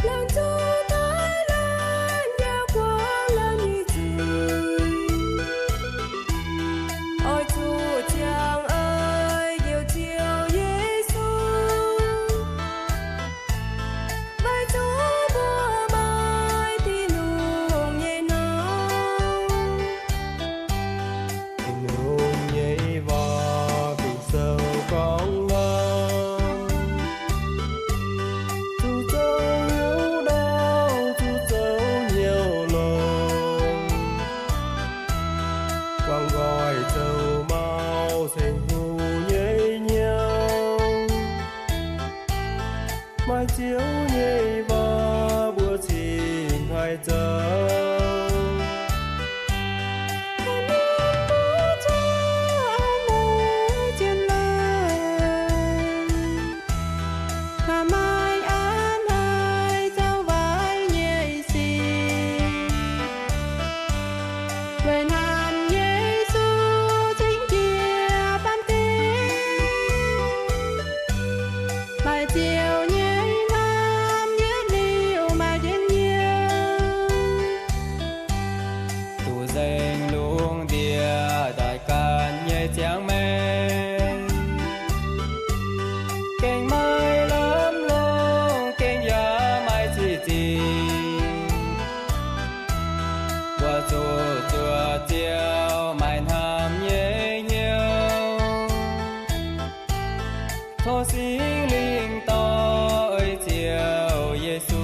Laanh zoux daaih laanh yaac guangc laanh nyei zuiz. Oix zuqc ziangh eix njoux Ziouv Yesu, maaih zungv mbuo maaih diuh lungh nyei norm. Tin-Hungh nyei waac Ging-Sou gorngv waac, zuqc zoux hnyouv ndorm, zuqc zoux hnyouv longx, guangc nqoi zoux mau, ceng hungh nyei hnyouv. Maaih Ziouv nyei waac mbuo cingx haih zoux. Mbuo zuqc a'hneiv zien leiz, maaih a'hneiv zoux waaic nyei sic, weic hnamv Yesu cingx jiex baamh gen. Maaih Ziouv nyei hnamv yietc liuz maaih njien-youh, duqv nzengc lungh ndiev doic ganh nyei ziangh maengc. Gengh maaih lamh longc, gengh yaac maaih ziqc zingh. Mbuo zuqc zuoqc Ziouv maaih hnamv nyei hnyouv, tov Singx Lingh dorh oix Ziouv Yesu.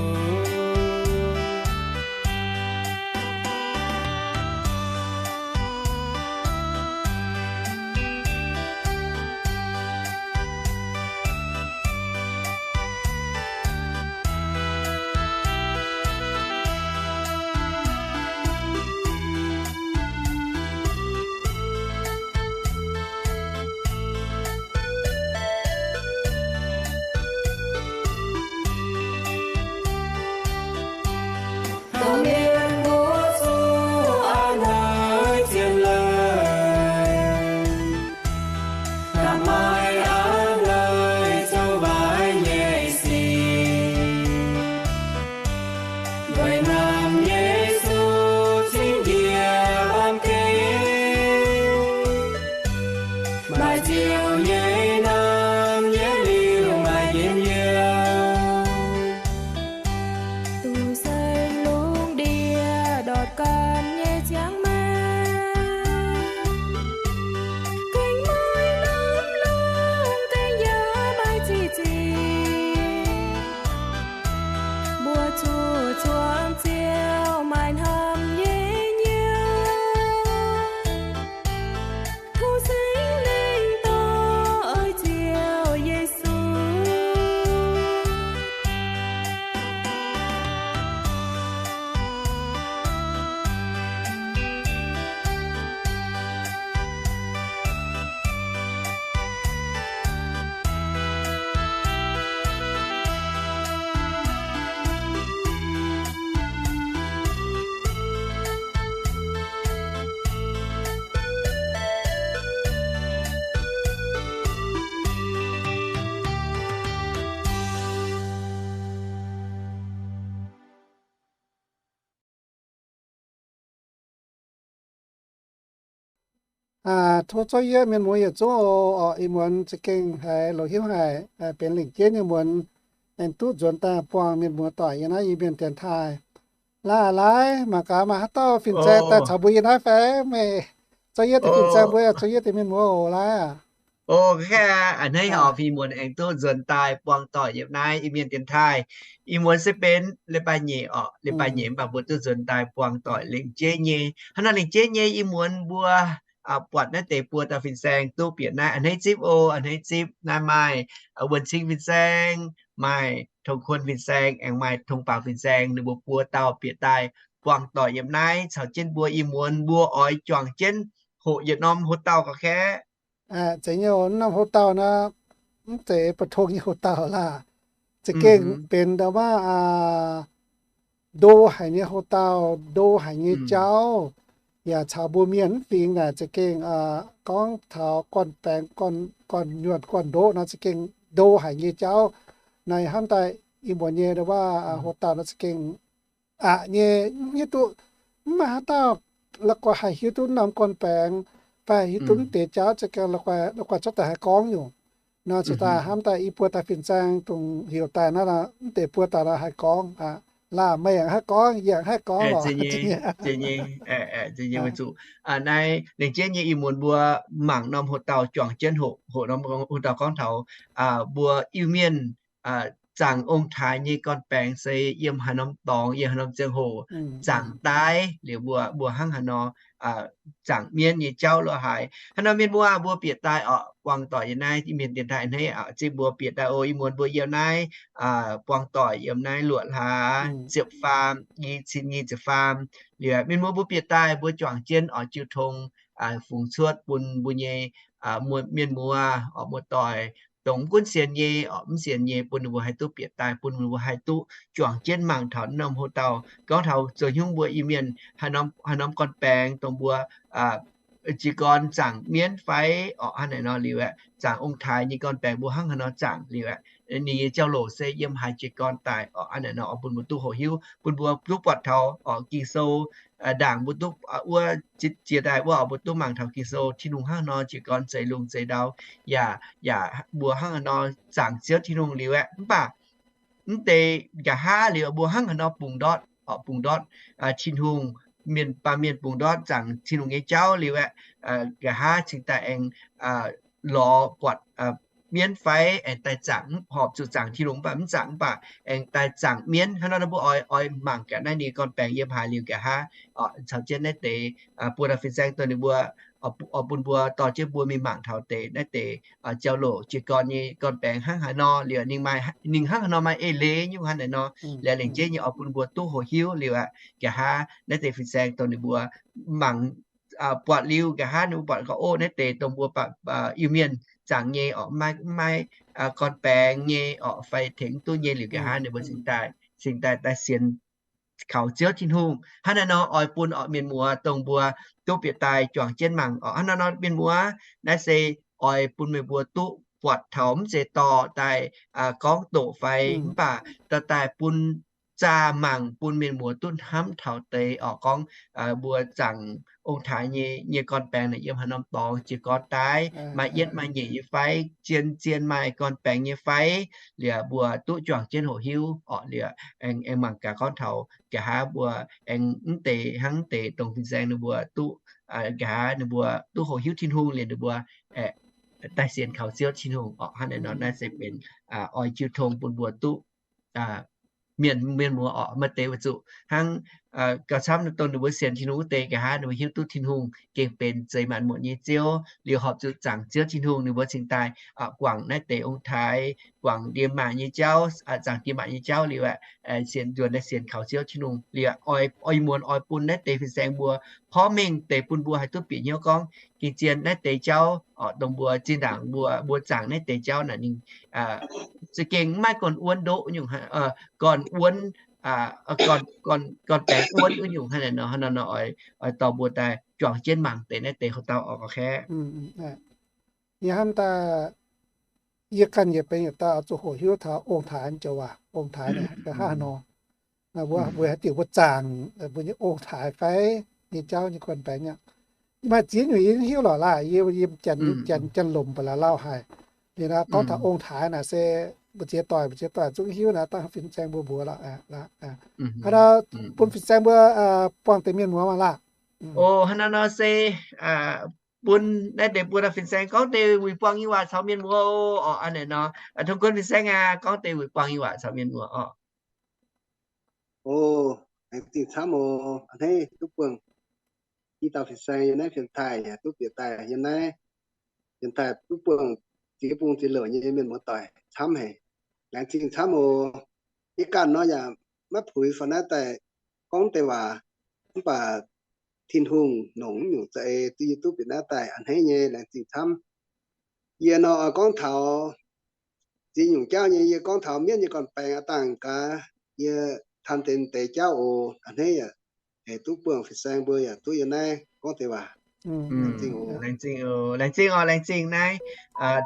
Hnangv mienh mbuo zuqc a'hneiv zien leiz, hnamv maaih a'hneiv zoux waaic nyei sic, weic hnamv Yesu cingx njiec baamh gen. Maaih Ziouv nyei hnamv yietc liuz maaih njien-youh, duqv nzengc lungh ndiev ndortv ganh nyei ziangh maengc. Gengh maaih lamh longc, gengh yaac maaih ziqc zingh. Mbuo zuqc zuangx Ziouv maaih hnamv nyei hnyouv, tov Singx Lingh dorh oix Ziouv Yesu. Tov zorqv yietv mienh muoz yietc zungv oc. Ih muonz za'gengh haiz loz-hiuv haic, benx lengc jeiv nyei muonz, aengx duqv nzuonx daaih buangh mienh muoz doic yiem naaiv Iu-Mienh dienx taaih. Laaix, laaix, mangc gaax maaih haaix dauh fin-saeng daaih caux mbuo yiem naaiv fai? Meih zorqv yietv deix fin-saeng mbuo, zorqv yietv deix mienh muoz oc, laaix aac. A'hneiv oc, ih muonz aengx duqv nzuonx daaih buangh doic yiem naaiv Iu-Mienh dienx taaih. Ih muonz se benx leiz-baaix nyeic oc, leiz-baaix nyeic mv baac mbuo duqv nzuonx daaih buangh doic lengc jeiv nyei. Hnangv naaiv lengc jeiv nyei ih muonz mbuo buatc naaiv deix buo dauh fin-saeng duqv bieqc naaiv. A'hneiv zipv oc, a'hneiv zipv. Naaiv maaih wuonh cing fin-saeng, maaih tong kuon fin-saeng, aengx maaih tong baaux fin-saeng. Ninh mbuo buo dauh bieqc daaih buangh doic yiem naaiv caux jienv mbuo. Ih muonz mbuo oix juangc jienv hoqc yietc norm houx-dauh gauh kaeqv. Zeiz nyei oc, norm houx-dauh naaiv mv zeiz ba'tong nyei houx-dauh laah. Za'gengh benx ndau wuov ndo haic nyei houx-dauh, ndo haic nyei jauv, yaac caux mbuo mienh mv fingx naaic za'gengh gorngv taux gorn-baengx, gorn-nyuonh, gorn-ndoqv nor za'gengh ndo haic nyei jauv. Naaiv hnamv daaih ih muonz nyei wuov hoc dauh nor za'gengh aqc nyei, hiuv duqv mv maaih haaix dauh la'guaih haih hiuv duqv norm gorn-baengx fai hiuv duqv mv deix jauv, za'gengh la'guaih cuotv daaih haih gorngv nyungc. Nor cingx daaih hnamv daaih i buo dauh fin-saeng dongh heuc daaih naaiv, mv deix buo dauh nor haih gorngv. Laah meih yaac haih gorngv, yie yaac haih gorngv lorqc. Naaiv lengc jeiv nyei ih muonz mbuo mangc norm hoc dauh juangc jienv hoqc, hoqc norm hoc dauh gorngv taux mbuo Iu-Mienh zaangc ong-taaix nyei gorn-baengx se yiem haaix norm dorngx, yiem haaix norm ziangh hoc zaangc daaih liuz mbuo, mbuo hnangv haaix nor zaangc mienv nyei jauv lorqc haaix. Hnangv nor mienh muoz mbuo bieqc daaih orqc, buangh doic yiem naaiv mienh dienx taaih a'hneiv, zinh mbuo bieqc daaih oc, ih muonz mbuo yiem naaiv buangh doic yiem naaiv luoqc hlaax ziepc faam, i cin nyic ziepc faam. Liuz mienh muoz mbuo bieqc daaih mbuo juangc jienv oix jiu tong fungx cuotv bun mbuo nyei mienh muoz oc, muoz-doic, dongh mv gunv sienx nyei oc, mv sienx nyei, bun ninh mbuo haih duqv bieqc daaih, bun ninh mbuo haih duqv juangc jienv mangc taux norm hoc dauh gorngv taux zoux hnyungv mbuo Iu-Mienh haaix norm gorn-baengx dongh mbuo jiez gorn zaangc mienv fai oc hnangv naaic nor liuz aeqv, zaangc ong-taaix nyei gorn-baengx mbuo hnangv haaix nor zaangc liuz aeqv, ninh nyei jauv-louc se yiem haaix jiez gorn daaih oc hnangv naaic nor oc, bun mbuo duqv hoqc hiuv, bun mbuo duqv buatc taux oc Ging-Sou ndaangc mbuo duqv wuov jiex daaih wuov oc, mbuo duqv mangc taux Ging-Sou Tin-Hungh hnangv haaix nor jiez gorn zeix lungh zeix ndau, yaac, yaac mbuo hnangv haaix nor zaangc Ziouv Tin-Hungh liuz aeqv, mv baac mv deix nqa'haav liuz mbuo hnangv haaix nor bungx ndortv oc, bungx ndortv Tin-Hungh, mienh, baamh mienh bungx ndortv zaangc Tin-Hungh nyei jauv liuz aeqv, nqa'haav cingx daaih aengx lorz buatc mienv fai aengx daaih zaangc, mv horpc zuqc zaangc Tin-Hungh mv baac mv zaangc, mv baac aengx daaih zaangc mienv. Hnangv nor mbuo oix, oix mangc gaax naaiv ninh gorn-baengx yiem haaix liuz nqa'haav caux jienv naaiv deix buo dauh fin-saeng dongh ninh mbuo oix bun mbuo dorh jienv mbuo mingh mangc taux deix naaiv deix jauv-louc jiez gorn nyei gorn-baengx hnangv haaix nor liuz ninh, ninh hnangv haaix nor maaih eix leiz nyungc hnangv naaic nor, liuz lengc jeiv nyei oix bun mbuo duqv hoqc hiuv liuz aeqv, nqa'haav naaiv deix fin-saeng dongh ninh mbuo mangc buatc liuz nqa'haav ninh mbuo buatc gorngv, o, naaiv deix dongh mbuo Iu-Mienh zaangc nyei oc, maiv, maiv gorn-baengx nyei oc fai tengx mv duqv nyei liuz nqa'haav ninh mbuo cingx daaih, cingx daaih daaih sienx kaux Ziouv Tin-Hungh. Hnangv naaiv nor oix bun oc mienh muoz dongh mbuo duqv bieqc daaih juangc jienv mangc oc. Hnangv naaiv nor mienh muoz, naaiv se oix bun meih mbuo duqv buatc taux mv zeiz dorh daaih gorngv doqc fai mv baac dorh daaih bun zaah mangc bun mienh muoz duqv hnamv taux deix oc gorngv mbuo zaangc ong-taaix nyei, nyei gorn-baengx naaic yiem haaix norm dorngx jiez gorn daaih, maaih yietv maaih nyeic nyei fai, zien zien maaih gorn-baengx nyei fai, liuz mbuo duqv juangc jienv hoqc hiuv oc. Liuz aengx, aengx mangc gaax gorngv taux nqa'haav mbuo aengx mv deix hnangv deix dongh fin-saeng ninh mbuo duqv, nqa'haav ninh mbuo duqv hoqc hiuv Tin-Hungh liuz ninh mbuo daaih sienx kaux Ziouv Tin-Hungh oc. Hnangv naaic nor naaiv se benx oix jiu tong bun mbuo duqv mienh, mienh muoz oc. Maaih deix weic zuqc hnangv gauh camv dongh ninh mbuo sienx Tin-Hungh wuov deix nqa'haav ninh mbuo hiuv duqv Tin-Hungh gengh benx zeix maanc muotc nyei Ziouv liuz horpc zuqc zaangc Ziouv Tin-Hungh ninh mbuo cingx daaih guangc naaiv deix ong-taaix, guangc ndie maac nyei jauv, zaangc ndie maac nyei jauv liuz aeqv, sienx nzuonx naaiv sienx kaux Ziouv Tin-Hungh liuz aeqv, oix, oix muonz oix bun naaiv deix fin-saeng mbuo porv mengh deix bun mbuo haih duqv bieqc hnyouv gorngv gengh zien naaiv deix jauv oc, dongh mbuo zinh ndaangc mbuo, mbuo zaangc naaiv deix jauv naaic ninh za'gengh maiv gorn-wuonv ndoqv wuov nyungc, gorn-wuonv, gorn, gorn-baengx wuonv wuov nyungc hnangv naaic nor, hnangv naaic nor oix, oix dorh mbuo daaih juangc jienv mangc deix naaiv deix hoc dauh oc, oc, kaeqv. Yie hnamv daaih, yie ganh yietc benx yietc dauh oix zuqc hoqc hiuv taux ong-taaix joux waac, ong-taaix naaic hnangv haaix nor. Mbuo, mbuo haaix diuc mbuo zaangc mbuo nyei ong-taaix fai nyei jauv nyei gorn-baengx aqv. Maaih ziex nyungc yie hiuv lorqc laah, yie, yie janx, janx, janx-lomc ba'laqc lauh haic. Liuz naaiv gorngv taux ong-taaix naaic se mbu'ziex doic, mbu'ziex doic zungv hiuv naaiv dangh fin-saeng mbuo mbuox lorqc. Hnangv nor bun fin-saeng mbuo buangh deix mienh muoz maah laah. O, hnangv nor nor se bun naaiv deix buo dauh fin-saeng gorngv deix wuic buangh nyei waac caux mienh muoz oc. Hnangv naaic nor, Tong Guon fin-saeng aac, gorngv deix wuic buangh nyei waac caux mienh muoz oc. O, laengz zingh camv oc. A'hneiv duqv buangh i dauh fin-saeng yiem naaiv Janx-Taiv yaac duqv bieqc daaih yiem naaiv Janx-Taiv duqv buangh ziex bung ziex louc nyei mienh muoz-doic camv haic. Laengz zingh camv oc. Yie ganh nor yaac maiv puix faaux naaiv daaih gorngv deix waac, mv baac Tin-Hungh longc nyungc za'eix duqv yie duqv bieqc naaiv daaih a'hneiv nyei. Laengz zingh camv. Yie nor oix gorngv taux ziex nyungc jauv nyei. Yie gorngv taux mienv nyei gorn-baengx aav dangh gaax, yie tan deix deix jauv oc. A'hneiv yaac duqv buangh fin-saeng mbuo yaac duqv yiem naaiv gorngv deix waac. Laengz zingh oc, laengz zingh oc, laengz zingh naaiv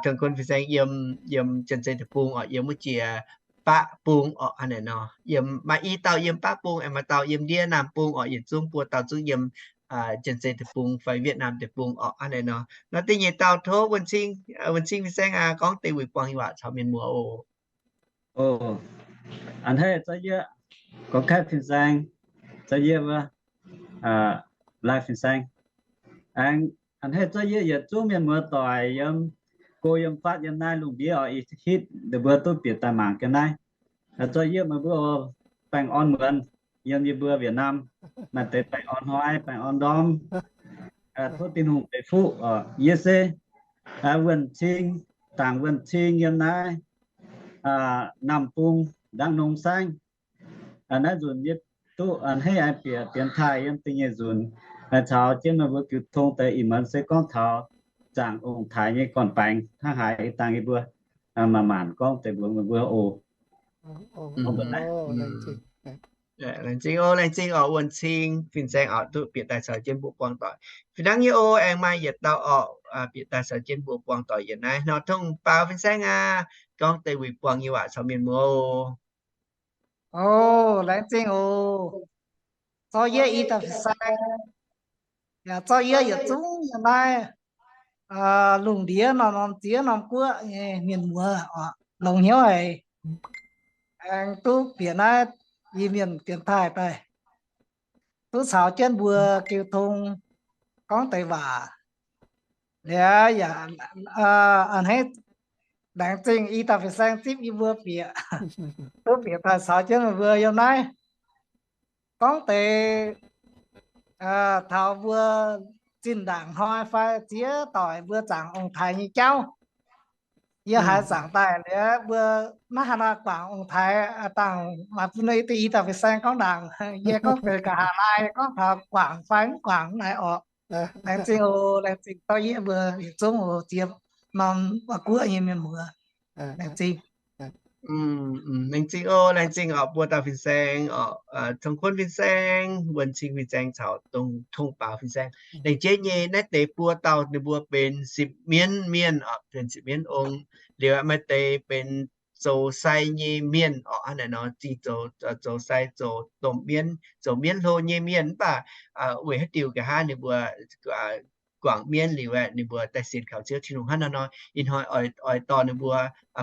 Tong Guon fin-saeng yiem, yiem Janx-Zei Deic-Bung oc, yiem wuov jiex baqv bung orqc, hnangv naaic nor. Yiem maaih i dauh yiem baqv bung, aengx maaih dauh yiem ndiev naamh bung orqc, yietc zungv buo dauh zungv yiem Janx-Zei deic-bung fai Wietnam deic-bung orqc, hnangv naaic nor. Nor da'nyeic dauh tov Wuonh Cing, Wuonh Cing fin-saeng aac, gorngv deix wuic buangh nyei waac caux mienh muoz oc. A'hneiv zorqv yie, gorngv kaeqv fin-saeng, zorqv yie wuov, laai fin-saeng. Aengx a'hneiv zorqv yie yietc zungv mienh muoz doic yiem, go yiem fatv yiem naaiv lungh ndiev oc, ih hitv ninh mbuo duqv bieqc daaih mangc ga'naaiv. Zorqv yie meih mbuo baengh orn muonz yiem yie mbuo Việt Nam, maaih deix baengh orn hnoi, baengh orn ndorm. Tov Tin-Hungh ceix fuqv oc. Yie se Wuonh Cing, Dangc Wuonh Cing yiem naaiv Namh Bung, Ndangv Nong Saengv. Naaiv nzunc yie duqv a'hneiv aengx bieqc dienx taaih yiem da'nyeic nzunc, caux jienv meih mbuo jiu tong deix ih muonz se gorngv taux zaangc ong-taaix nyei gorn-baengx hnangv haaix, ih dangh yie mbuo maanc maanc gorngv deix mbuox meih mbuo oc. Laengz zingh oc, laengz zingh oc, Wuonh Cing fin-saeng oc, duqv bieqc daaih caux jienv mbuo buangh doic. Fih hnangv nyei oc, aengx maaih yietc dauh oc, bieqc daaih caux jienv mbuo buangh doic yietc naaiv nor, Tongx Baaux fin-saeng aac, gorngv deix wuic buangh nyei waac caux mienh muoz oc. Oc, laengz zingh oc. Zorqv yie i dauh fin-saeng, yaac zorqv yie yietc zungv yiem naaiv lungh ndiev norm-norm ziex norm guoqv nyei mienh muoz oc, longx hnyouv haic. Aengx duqv bieqc naaiv Iu-Mienh dienx taaih daaih, duqv caux jienv mbuo jiu tong gorngv deix waac. Liuz yaac a'hneiv laengz zingh i dauh fin-saeng zipv yie mbuo bieqc, duqv bieqc daaih caux jienv meih mbuo yiem naaiv gorngv deix taux mbuo zinh ndaangc hnoi fai ziex doic mbuo zaangc ong-taaix nyei jauv. Yie haiz zaangc daaih liuz mbuo maiv haaix nor guangc ong-taaix, dangh maaih bun i dauh fin-saeng gorngv ndaangc, yie gorngv deix nqa'haav laai gorngv taux guangc fai mv guangc naaic orqc. Laengz zingh oc, laengz zingh dorh yie mbuo yietc zungv oc, ziex norm guoqv nyei mienh muoz. Laengz zingh. Laengz zingh oc, laengz zingh oc, buo dauh fin-saeng oc, Tongx Kuonv fin-saeng, Wuonh Cing fin-saeng caux Tongx Baaux fin-saeng. Laengz jienv nyei naaiv deix buo dauh ninh mbuo benx Sipv Mienv mienh oc, benx Sipv Mienv ong. Liuz maaih deix benx Zoux Sai nyei mienh orqc, hnangv naaic nor, zingh zoux, zoux sai, zoux domh mienv, zoux mienv hlo nyei mienh, mv baac weic haaix diuc nqa'haav ninh mbuo guangc mienv liuz aeqv, ninh mbuo daaih sienx kaux Ziouv Tin-Hungh hnangv naaiv nor. Ih hnoi oix dorh ninh mbuo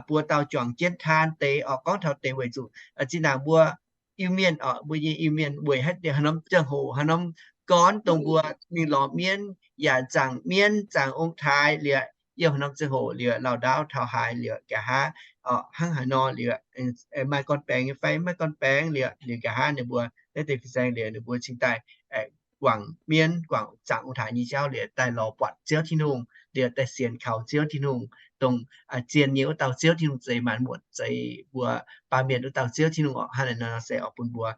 buo dauh juangc jienv taan deix oc, gorngv taux deix weic zuqc zinh ndaangc mbuo Iu-Mienh oc, mbuo nyei Iu-Mienh weic haaix diuc, haaix norm ziangh hoc, haaix norm gorn dongh mbuo mingh lorz mienv yaac zaangc mienv, zaangc ong-taaix liuz, yiem haaix norm ziangh hoc liuz, lauh ndaauv taux haaix liuz, nqa'haav hnangv haaix nor liuz, maaih gorn-baengx nyei fai maiv maaih gorn-baengx liuz, liuz nqa'haav ninh mbuo naaiv deix fin-saeng liuz ninh mbuo cingx daaih guangc mienv, guangc zaangc ong-taaix nyei jauv liuz, daaih lorz buatc Ziouv Tin-Hungh liuz, daaih sienx kaux Ziouv Tin-Hungh, dongh zien nyei wuov dauh Ziouv Tin-Hungh, zeix maanc muotc, zeix mbuo baamh mienh wuov dauh Ziouv Tin-Hungh oc. Hnangv naaic nor se oix bun mbuo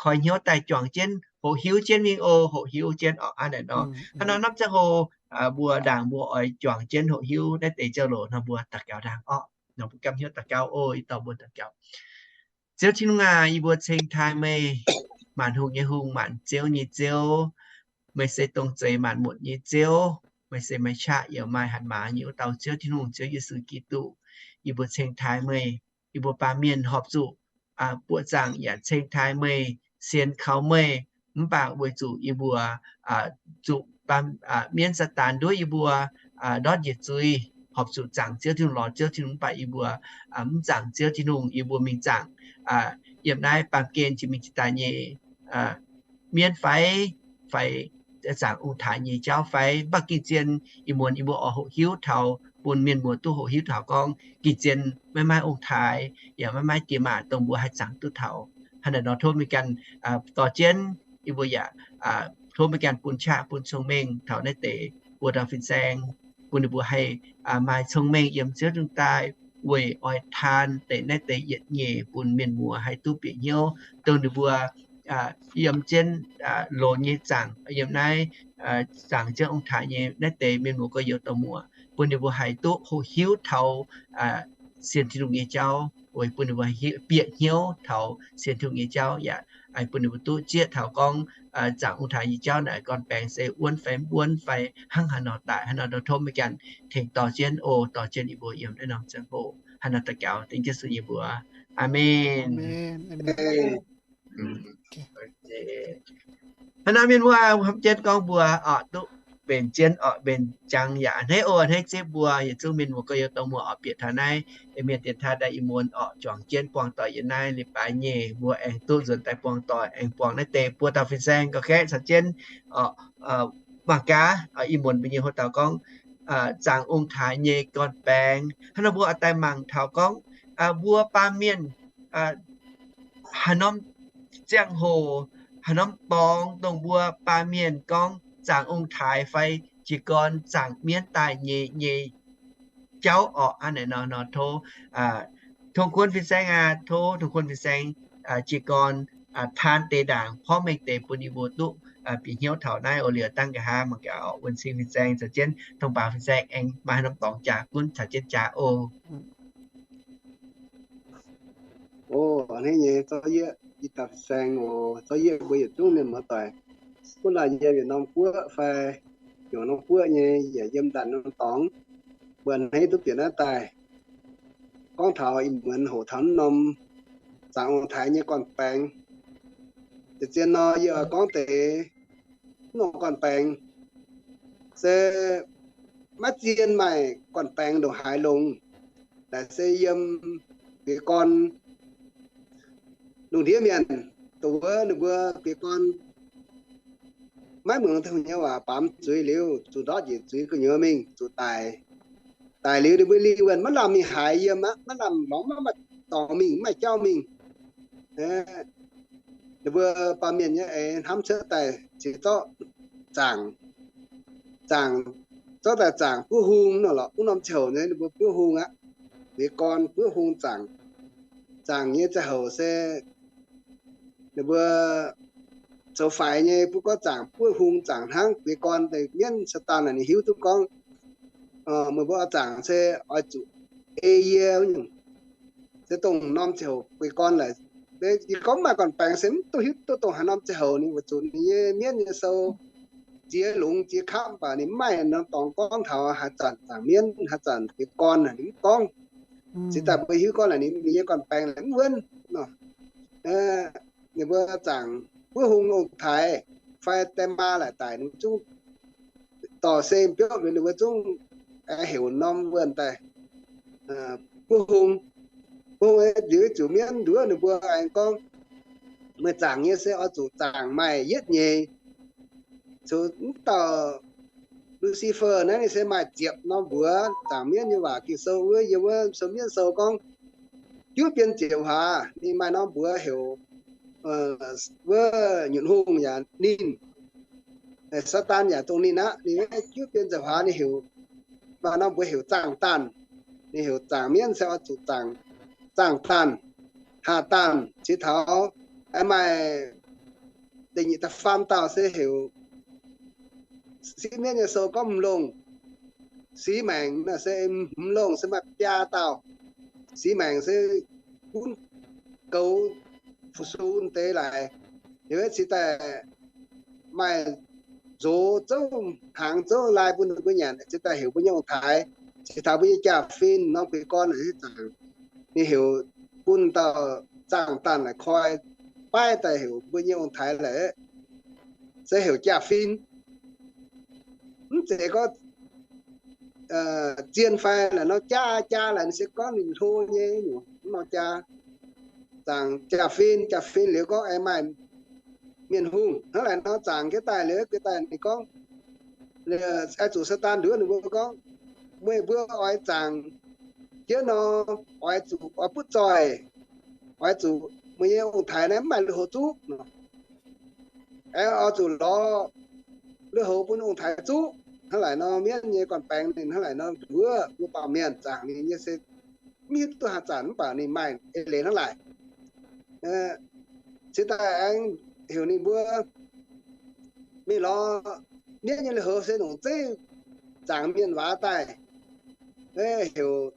koi hnyouv daaih juangc jienv, hoqc hiuv jienv mingh oc, hoqc hiuv jienv oc. Hnangv naaic nor, hnangv nor norm ziangh hoc mbuo ndaangc mbuo oix juangc jienv hoqc hiuv naaiv deix ziouc loc nor, mbuo daux gaux ndaangc oc. Nor mbuo gamh hnyouv daux gaux oc. Ih dorh mbuo daux gaux. Ziouv Tin-Hungh aac, yie mbuo ceng taaih meih, maanc hungh nyei Hungh, maanc ziouv nyei Ziouv. Meih se dongh zeix maanc muotc nyei Ziouv. Meih se meih qaqv yaac maaih hatc maaz nyei wuov dauh Ziouv Tin-Hungh, Ziouv Yesu Giduc. Yie mbuo ceng taaih meih. Yie mbuo baamh mienh horpc zuqc buoqc zaangc yaac ceng taaih meih, sienx kaux meih, mv baac weic zuqc yie mbuo zuqc mienv Saadaan nduov yie mbuo ndortv njiec zuiz, horpc zuqc zaangc Ziouv Tin-Hungh, lorz Ziouv Tin-Hungh, mv baac yie mbuo mv zaangc Ziouv Tin-Hungh, yie mbuo mingh zaangc yiem naaiv baamh gen jiex mingh jiex daaih nyei mienv fai, fai zaangc ong-taaix nyei jauv fai. Mv baac gengh zien ih muonz yie mbuo oix hoqc hiuv taux, bun mienh muoz duqv hoqc hiuv taux gorngv gengh zien maiv maaih ong-taaix yaac maiv maaih diex maac dongh mbuo haih zaangc duqv taux. Hnangv naaic nor tov meih ganh dorh jienv, yie mbuo yaac tov meih ganh bun qaqv bun cong-mengh taux naaiv deix buo dauh fin-saeng, bun ninh mbuo haih maaih cong-mengh yiem Ziouv Tin-Hungh daaih weic oix taan deix naaiv deix yietc nyeic bun mienh muoz haih duqv bieqc hnyouv, dongh ninh mbuo yiem jienv loz nyei zaangc, yiem naaiv zaangc jienv ong-taaix nyei naaiv deix mienh muoz gorx-youz dauh muoz, bun ninh mbuo haih duqv hoqc hiuv taux sienx Tin-Hungh nyei jauv, weic bun ninh mbuo bieqc hnyouv taux sienx Tin-Hungh nyei jauv, yaac bun ninh mbuo duqv zieqv taux gorngv zaangc ong-taaix nyei jauv naaic gorn-baengx se wuonv fai mv wuonv fai hnangv haaix nor daaih. Hnangv naaiv nor tov meih ganh tengx dorh jienv oc, dorh jienv yie mbuo yiem naaiv norm ziangh hoc. Hnangv naaiv daux gaux dengv Yesu nyei mbuox. Aamen. Hnangv naaiv mienh muoz hnamv jienv gorngv mbuo oc duqv mbenc jienv oc, mbenc jangx yaac a'hneiv oc, a'hneiv zipv mbuo yietc zungv mienh muoz gorx-youz dorh muoz oc bieqc taux naaiv Iu-Mienh dienx taaih daaih Iu-Mienh oc juangc jienv buangh doic yietc naaiv leiz-baaix nyei mbuo aengx duqv nzuonx daaih buangh doic aengx buangh naaiv deix buo dauh fin-saeng gauh gaeqv caux jienv oc, mangc gaax Iu-Mienh mbuo nyei hoc dauh gorngv zaangc ong-taaix nyei gorn-baengx. Hnangv nor mbuo oix daaih mangc taux gorngv mbuo baamh mienh haaix norm ziangh hoc, haaix norm dorngx dongh mbuo baamh mienh gorngv zaangc ong-taaix fai jiez gorn zaangc mienv daaih nyei, nyei jauv orqc. Hnangv naaic nor, nor tov Tongx Kuonx fin-saeng aac, tov Tongx Kuonx fin-saeng jiez gorn taan deix ndaangc porv mengh deix bun yie mbuo duqv bieqc hnyouv taux naaiv oc. Liuz dangh nqa'haav mangc gaax oc, Wuonh Cing fin-saeng caux jienv Tongx Baac fin-saeng aengx maaih norm dorngx jaax gunv caux jienv jaax oc. O, a'hneiv nyei zorqv yieqv, ih dauh fin-saeng oc, zorqv yieqv mbuo yietc zungv mienh muoz-doic, gunv laanh yiem yietc norm guoqv fai heuc norm guoqv nyei, yaac yiem ndaangc norm dorngx, mbuo a'hneiv duqv bieqc naaiv daaih gorngv taux ih muonz hoqc taux norm zaangc ong-taaix nyei gorn-baengx. Zien-zien nor yie oix gorngv deix norm gorn-baengx se maiv zien maaih gorn-baengx ndongc haaix longx. Naaic se yiem biez gorn lungh ndiev mienh, dongh wuov ninh mbuo biez gorn maiv muangx Tin-Hungh nyei waac, baamz zuiz liuz zuqc ndortv njiec zuiz gu'nyuoz mingh zuqc daic. Daic liuz ninh mbuo lingh wuonh maiv lamh mingh haaix yiem aqv, maiv lamh lorngx, maiv maaih dorngx mingh, maiv maaih jauv mingh. Ninh mbuo baamh mienh nyei eix hnamv cuotv daaih cingx zorqv zaangc, zaangc, zorqv daaih zaangc buov hung nor lorqc. Wuov norm ziangh hoc nyei ninh mbuo buov hung aqv. Biez gorn buov hung zaangc, zaangc nyei ziangh hoc se ninh mbuo zoux faix nyei, mv gorngv zaangc buov hung zaangc hnangv. Biez gorn deix mienv Saadaan naaic ninh hiuv duqv gorngv meih mbuo oix zaangc se oix zuqc ei yie nyungc. Se dongh norm ziangh hoc biez gorn laaix, yie gorngv maaih gorn-baengx se mv duqv hiuv duqv dongh haaix norm ziangh hoc ninh weic zuqc ninh nyei mienv nyei sou ziex longx ziex kapv, mv baac ninh mv maaih norm dorngx gorngv taux haaix zanc zaangc mienv, haaix zanc biez gorn, ninh mv gorngv. Cingx daaih mbuo hiuv gorngv laaix ninh nyei gorn-baengx laaix mv wuonv nor. Ninh mbuo zaangc buov hung ong-taaix fai die maa laaix daic, ninh mbuo zungv dorh se biopv liuz ninh mbuo zungv aengx heuc norm wuonh daaih buov hung. Buov hung liuz zuqc mienv nduov ninh mbuo aengx gorngv, meih zaangc nyei se oix zuqc zaangc maaih yietv nyeiz. Zuqc mv dauh Lucifer naaiv ninh se maaih ziepc norm mbuox zaangc mienv nyei waac. Ging-Sou wuov, yiem wuov sou mienv sou gorngv, juv bienx ziepc huaax ninh maaih norm mbuox heuc wuov nyutc hungh yaac ninh, Saadaan yaac dongh ninh aqv. Ninh juv bienx ziepc huaax ninh heuc, maaih norm mbuox heuc zaangh daanh. Ninh heuc zaangc mienv se oix zuqc zaangc, zaangh daanh, haah daanh. Cingx taux maaih da'nyeic da'faam dauh se heuc, sipv mienv nyei sou gorngv m'longh. Six maengc naaiv se m'longh se maaih biaa dauh. Six maengc se gunv goux fu-sux deix laaix. Liuz cingx daaih maaih nzox zouv hnaangx zouv lai bun ninh mbuo nyanc, cingx daaih heuc mbuo nyei ong-taaix, cingx taux mbuo nyei jaa-fin norm gueix gorn zaangc. Ninh heuc bun dauh zaangh daanh laaix koi, baaiv daaih heuc mbuo nyei ong-taaix laaix se heuc jaa-fin. Mv zeiz gorngv zien fai laaix nor jaa, jaa laaix ninh se gorngv ninh hlo nyei nyungc nor jaa. Zaangc jaa-fin, jaa-fin liuz gorngv aengx maaih mienh hungh hnangv laaix nor zaangc jienv daaih liuz, jienv daaih ninh gorngv, oix zuqc Saadaan nduov ninh mbuo gorngv, meih mbuo oix zaangc jienv nor, oix zuqc oix butv zoih, oix zuqc meih nyei ong-taaix naaiv mv maaih lui-houx zuqv nor. Aengx oix zuqc lorz lui-houx bun ong-taaix zuqv. Hnangv laaic nor mienv nyei gorn-baengx ninh hnangv laaic nor nduov mbuo baamh mienh zaangc ninh nyei se mv hiuv duqv haaix zanc mv baac ninh maaih eix leiz hnangv laaic. Cingx daaih aengx heuc ninh mbuo mingh lorz mienv nyei lui-houx se longc zeiv zaangc mienh waac daaih, heuc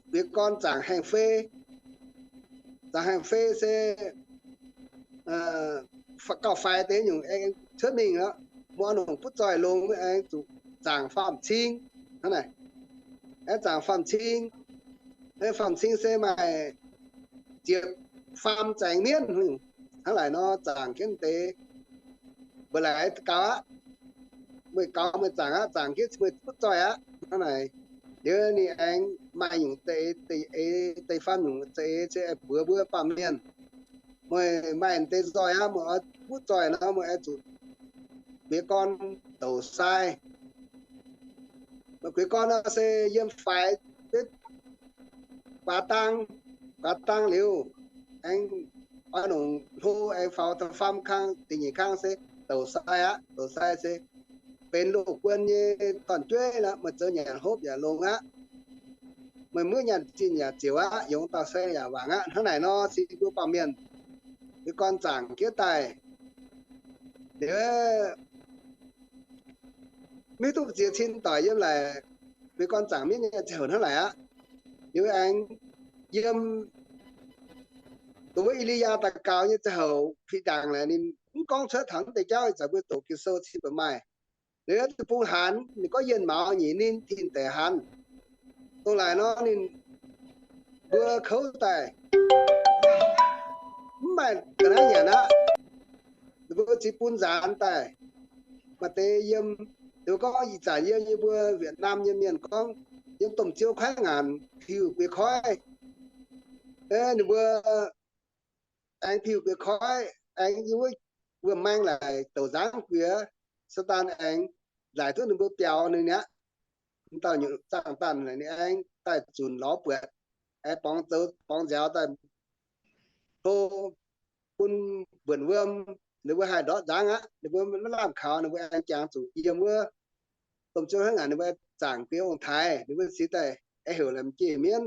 mbuo gorn zaangc haengh fei. Zaangc haengh fei se gauh faix deix nyungc aengx cuotv mingh aqv. Mbuo longc butv zoih longx aengx zuqc zaangc faam-cing hnangv naaic. Aengx zaangc faam-cing, faam-cing se maaih ziepc faam zaengx mienv. Hnangv naaic nor zaangc jienv deix mbuo laaic gaux aqv. Meih gaux meih zaangc aqv, zaangc jienv meih butv zoih aqv. Hnangv naaic, liuz ninh aengx maaih nyungc deix, deix, deix faam nyungc za'eix se mbuox mbuo baamh mienh, meih maaih deix nzoih aqv, meih oix butv zoih nor meih oix zuqc gueix gorn douc sai. Meih gueix gorn nor se yiem faix guaax dang, guaax dang liuz, aengx oix longc hlo aengx faaux da'faam kang, da'nyeic kang se douc sai aqv. Douc sai se benx loz-guon nyei dorn-jueiv, meih zoux nyanc hopv yaac longx aqv. Meih muov nyaanh zinh yaac ziouc aqv, yungz dauh sai yaac wangc aqv. Hnangv naaic nor se mbuo baamh mienh gueix gorn zaangc jienv daaih, liuz maiv duqv ziex cin doic yiem laaic gueix gorn zaangc mienv nyei ziangh hoc hnangv naaic aqv. Liuz aengx yiem dongh wuov E^li^yaa daux gaux nyei ziangh hoc fih ndaangc laaic ninh mv gorngv cuotv taux naaiv deix jauv, ih zanc mbuo doqc Ging-Sou cin baac maaih. Liuz deic-bung haanz ninh gorngv yienh maux nyeic ninh tin deic haanz. Dongh laaic nor ninh mbuo kouv daaih mv maaih ga'naaiv nyanc aqv. Ninh mbuo zipv bun nzaanx daaih. Maaih deix yiem, ninh mbuo gorngv ih zanc yiem, yiem mbuo Việt Nam nyei mienh gorngv yiem domh ziouv koiv ngaanc piu gueix koiv. Ninh mbuo aengx piu gueix koiv, aengx yiem wuov wuom-maeng laaic douc nzangv guiex, Saadaan aengx laaic duqv ninh mbuo biaux ninh aqv. Dauh nyutc zaangh danh ninh aengx daaih zunc lorz buatc, aengx borngz zoux borngz nziaaux daaih hlo bun mbuonc wuom, ninh mbuo haih ndortv nzangv aqv. Ninh mbuo maiv lamh kaux, ninh mbuo aengx jangx zuqc yiem wuov domh ziouv hnangv naaic, ninh mbuo zaangc gueix ong-taaix, ninh mbuo cingx daaih aengx heuc la'maah jiex mienv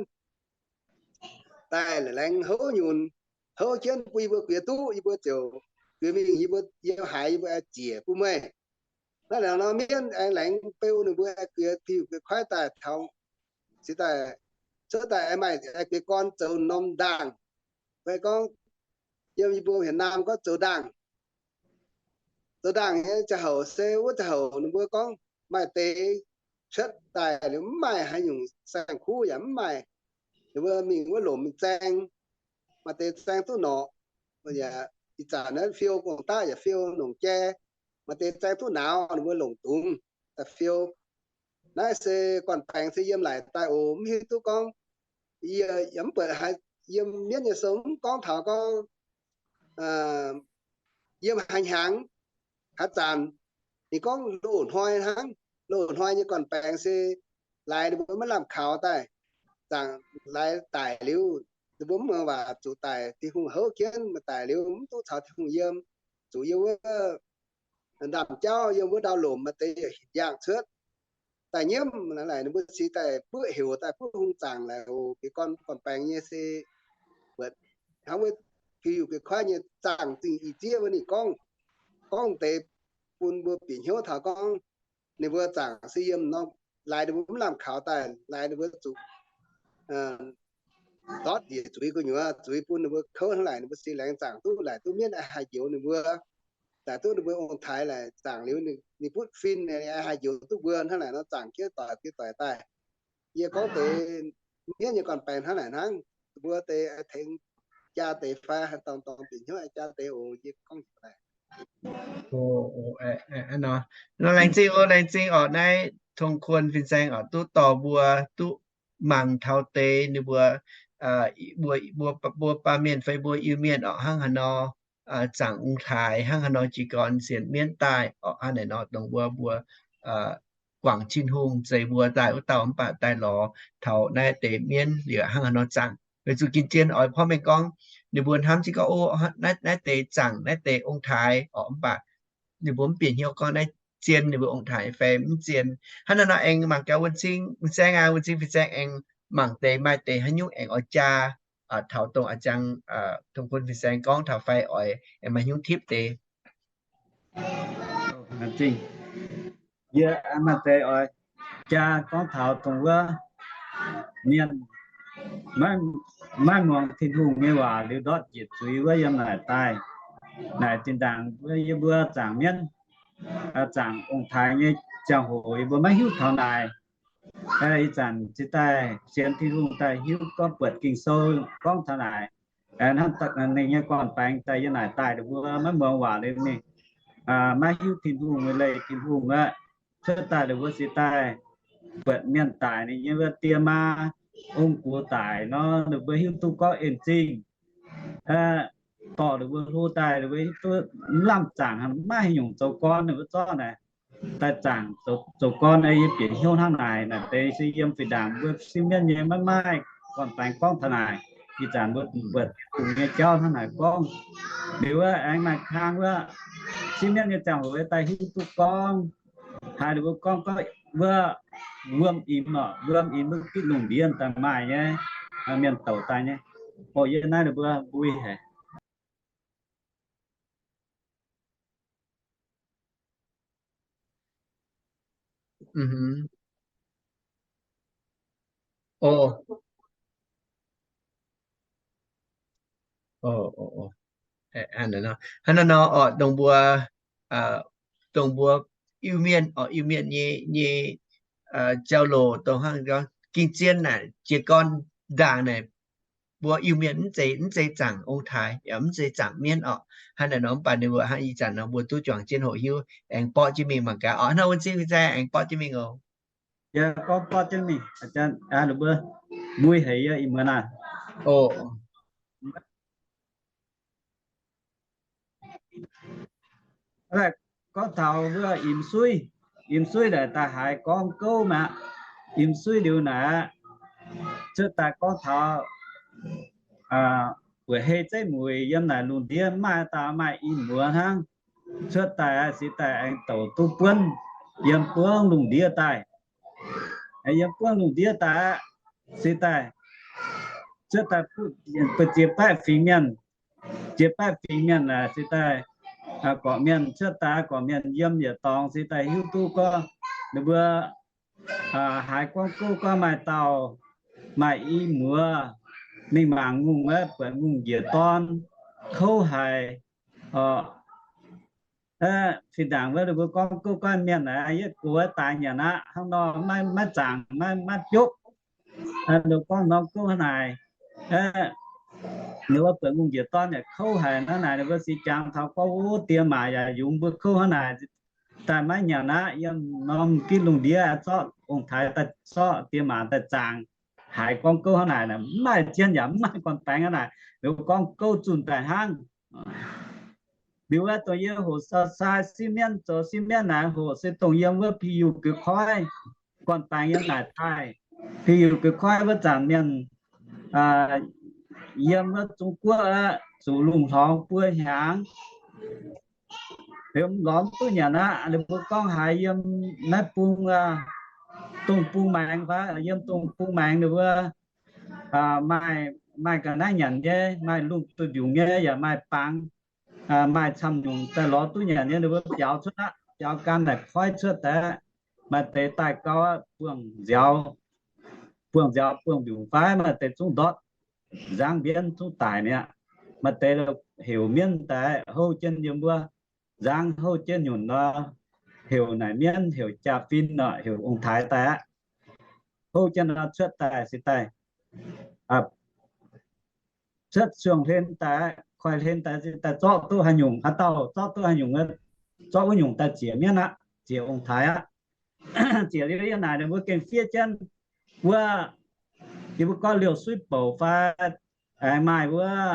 daaih laengz houv nyunc, houv jienv bun yie mbuo guiex duqv, yie mbuo ziouc guiex mingh, yie mbuo yiem haaix yie mbuo aengx ziec bun meih. Naaiv laengz nor mienv aengx laengz beu ninh mbuo aengx guiex piu gueix koiv daaih taux, cingx daaih cuotv daaih aengx maaih aengx gueix gorn zoux norm ndaangh. Fai gorngv yiem yie mbuo Việt Nam gorngv zoux ndaangh. Zoux ndaangh nyei ziangh hoc se wuov ziangh hoc ninh mbuo gorngv maaih deix cuotv daaih liuz mv maaih haaix nyungc saeng-kuv yaac mv maaih. Ninh mbuo mingh wuov lomc mingh zaeng, maaih deix zaeng duqv norqc, ih zanc naaiv fiou gong-daqv yaac fiou longc jai, maaih deix zaeng duqv nauz ninh mbuo longc dungz daaih fiou. Naaiv se gorn-baengx se yiem laaic daaih oc, mv hiuv duqv gorngv, yie yaac mv buatc haaix, yiem mienv nyei sou mv gorngv taux gorngv yiem haaix hnyangx haaix zanc. Ninh gorngv loz-hnoi hnangv. Loz-hnoi nyei gorn-baengx se laaix ninh mbuo maiv lamh kaux daaih, zaangc laaix daic liuz, ninh mbuo mv muangx waac zuqc daic, Tin-Hungh houv jienv maaih daic liuz mv duqv caux Tin-Hungh yiem, zuqc yiem wuov ndaamv-jauv, yiem wuov ndau-lomc maaih deix hinc yaangh cuotv daaih nyiemv. Naaiv laaic ninh mbuo cingx daaih buoqv heuc daaih buov hung zaangc laaic oc. Bieqc gorn, gorn-baengx nyei se buatc hnangv wuov piu gueix koiv nyei zaangc zingh i zieqv wuov ninh gorngv, gorngv deix bun mbuo bieqc hnyouv taux gorngv ninh mbuo zaangc se yiem norm laaix ninh mbuo mv lamh kaux daaih, laaix ninh mbuo zuqc ndortv njiec zuiz gu'nyuoz, zuiz bun ninh mbuo kouv hnangv laaic, ninh mbuo se laengz zaangc duqv laaic duqv mienv haih njoux ninh mbuo, laaic duqv ninh mbuo ong-taaix laaic zaangc liuz ninh butv fin haih njoux duqv mbuo hnangv laaic nor, zaangc jienv doic bieqc doic daaih. Yie gorngv deix mienv nyei gorn-baengx hnangv naaic hnangv. Mbuo deix tengx jaa deix fai haaix dorngx dorngx bieqc hnyouv jaa deix oc. Yie gorngv daaih. Nor laengz zingh oc, laengz zingh oc. Naaiv Tongx Kuon fin-saeng oc duqv dorh mbuo duqv mangc taux deix ninh mbuo, mbuo, mbuo baamh mienh fai mbuo Iu-Mienh oc hnangv haaix nor zaangc ong-taaix, hnangv haaix nor jiez gorn sienx mienv daaih oc. Hnangv naaic nor dongh wuov mbuo guangc Tin-Hungh zeix mbuo daaih wuov dauh mv baac daaih lorz taux naaiv deix mienv liuz hnangv haaix nor zaangc. Weic zuqc gin-jien oix porv mengh gorngv ninh mbuo hnamv jienv gorngv, o, naaiv, naaiv deix zaangc naaiv deix ong-taaix oc, mv baac ninh mbuo mv bieqc hnyouv gorngv naaiv zien ninh mbuo ong-taaix fai mv zien. Hnangv naaiv nor aengx mangc gaax Wuonh Cing fin-saeng aac, Wuonh Cing fin-saeng aengx mangc deix maaih deix haaix nyungc aengx oix jaa taux dongh a'jang Tongx Kuon fin-saeng gorngv taux fai oix aengx maaih haaix nyungc tipv deix. Yie maaih deix oix jaa gorngv taux dongh wuov mienh maiv muangx Tin-Hungh nyei waac liuz ndortv njiec zuiz wuov yiem naaic daaih. Naaic zinh ndaangc yie mbuo zaangc mienv, zaangc ong-taaix nyei ziangh hoc yie mbuo maiv hiuv taux naaic. Ih zanc cingx daaih sienx Tin-Hungh daaih hiuv gorngv buatc Ging-Sou gorngv taux naaic. Ninh nyei gorn-baengx daaih yiem naaic daaih, ninh mbuo maiv muangx waac liuz ninh maiv hiuv Tin-Hungh, leih Tin-Hungh aqv. Cuotv daaih ninh mbuo se daaih buatc mienh daic, ninh nyei wuov die maa, ong-gux daic nor, ninh mbuo hiuv duqv gorngv en zingh dorh ninh mbuo hlo daaih, ninh mbuo hiuv duqv mv lamh zaangc, maiv haaix nyungc zoux gorn. Ninh mbuo zorqv naaic daaih zaangc zoux gorn, yie bieqc hnyouv hnangv naaic. Naaic deix se yiem fih ndaangc mbuo siev mienv nyei maiv maaih gorn-baengx gorngv taux naaic. Ih zanc mbuo buatc Tin-Hungh nyei jauv hnangv naaic gorngv. Liuz wuov aengx maaih kang wuov siev mienv nyei ziangh hoc daaih hiuv duqv gorngv, haiz ninh mbuo gorngv, gorngv wuov wuom imx oc, wuom imx wuov gitv lungh ndiev daaih maaih nyei, mienh douc daaih nyei. Orqc, yie naaiv ninh mbuo mbui haic. Hnangv naaiv nor, orqc, dongh mbuo, dongh mbuo Iu-Mienh, orqc, Iu-Mienh nyei, nyei jauv loz dongh hnangv ging zien naaic, jiez gorn ndaangc naaic, mbuo Iu-Mienh mv zeiz, mv zeiz zaangc ong-taaix yaac mv zeiz zaangc mienv orqc. Hnangv naaiv nor mv baac ninh mbuo hnangv ih zanc nor mbuo duqv juangc jienv hoqc hiuv, aengx borqv jienv mingh mangc gaax orqc. Hnangv wuov zingv zaih aengx borqv jienv mingh oc. Yie gorngv borqv jienv mingh, mbuo mbui haic yie ih muonz naaic. Gorngv taux wuov imx suiv, imx suiv naaic daaih haiz gorngv gouv mi'aqv. Imx suiv liuz naaic aqv, cuotv daaih gorngv taux buoqc hei zeiv mueic yiem naaic lungh ndiev maaih dauh maaih i muoz hnangv. Cuotv daaih aqv, se daaih aengx douc duqv buonv yiem buonv lungh ndiev daaih. Yiem buonv lungh ndiev daaih aqv, se daaih cuotv daaih ziex baeqv fingx mienh, ziex baeqv fingx mienh aeqv, se daaih gorqv mienh cuotv daaih, gorqv mienh yiem yietc dorngx se daaih hiuv duqv gorngv ninh mbuo haiz gorngv gouv gorngv maaih dauh maaih i muoz mingh mangc ngongh wuov, buatc ngongh njiec dorn kouv haic. Fih ndaangc wuov ninh mbuo gorngv gouv gorngv mienh aeqv, yietv gox daaix nyanc aqv, hnangv nor maiv zaangc, maiv, maiv biopv. Ninh gorngv norm gouv hnangv naaic, ninh mbuo buatc ngongh njiec dorn yaac kouv haic hnangv naaic, ninh mbuo se jangx taux gorngv wuov die maac yaac yungz mbuo kouv hnangv naaic, daaih maiv nyanc aqv. Yiem norm gitv lungh ndiev zorqv ong-taaix daaih zorqv die maac daaih zaangc, haiz gorngv gouv hnangv naaic, mv maaih zien yaac mv maaih gorn-baengx hnangv naaic, ninh mbuo gorngv gouv zunh daaih hnangv. Liuz wuov dongh yie hoqc sai siev mienv, zoux siev mienv naaic hoqc se dongh yiem wuov Pi-Yiuh Gux Koiv, gorn-baengx yiem naaic daaih. Pi-Yiuh Gux Koiv wuov zanc mienh yiem wuov Zung Guoqv aqv, zuqc lungh hlorngx buo hnyangx, liuz lorz mv duqv nyanc aqv. Ninh mbuo gorngv haiz yiem naaiv bung, dongh bung maengx fai, yiem dongh bung maengx ninh mbuo maaih, maaih ga'naaiv nyanc nyei, maaih lungh duih mbiungc nyei, yaac maaih bangx, maaih camv nyungc daaih lorz duqv nyanc nyei. Ninh mbuo biaux cuotv aqv, biaux gan naaic koiv cuotv daaih, maaih deix daaih gau aqv, buangh nziaaux, buangh nziaaux buangh mbiungc fai, maaih deix zungv ndortv nzangv mbienv zungv daic mi'aqv. Maaih deix heuc mienv daaih houv jienv yiem wuov nzangv, houv jienv nyunc nor, heuc naaic mienv, heuc jaa-fin nor, heuc ong-taaix daaih aqv. Houv jienv nor cuotv daaih se daaih cuotv suangx hlen daaih, koiv hlen daaih se daaih zorqv duqv haaix nyungc, haaix dauh zorqv duqv haaix nyungc, zorqv wuov nyungc daaih ziec mienv aqv, ziec ong-taaix aqv. Ziec liuz yiem naaic ninh mbuo gengh fiev jienv wuov, yie mbuo gorngv liouh suiv bouc fai, aengx maaih wuov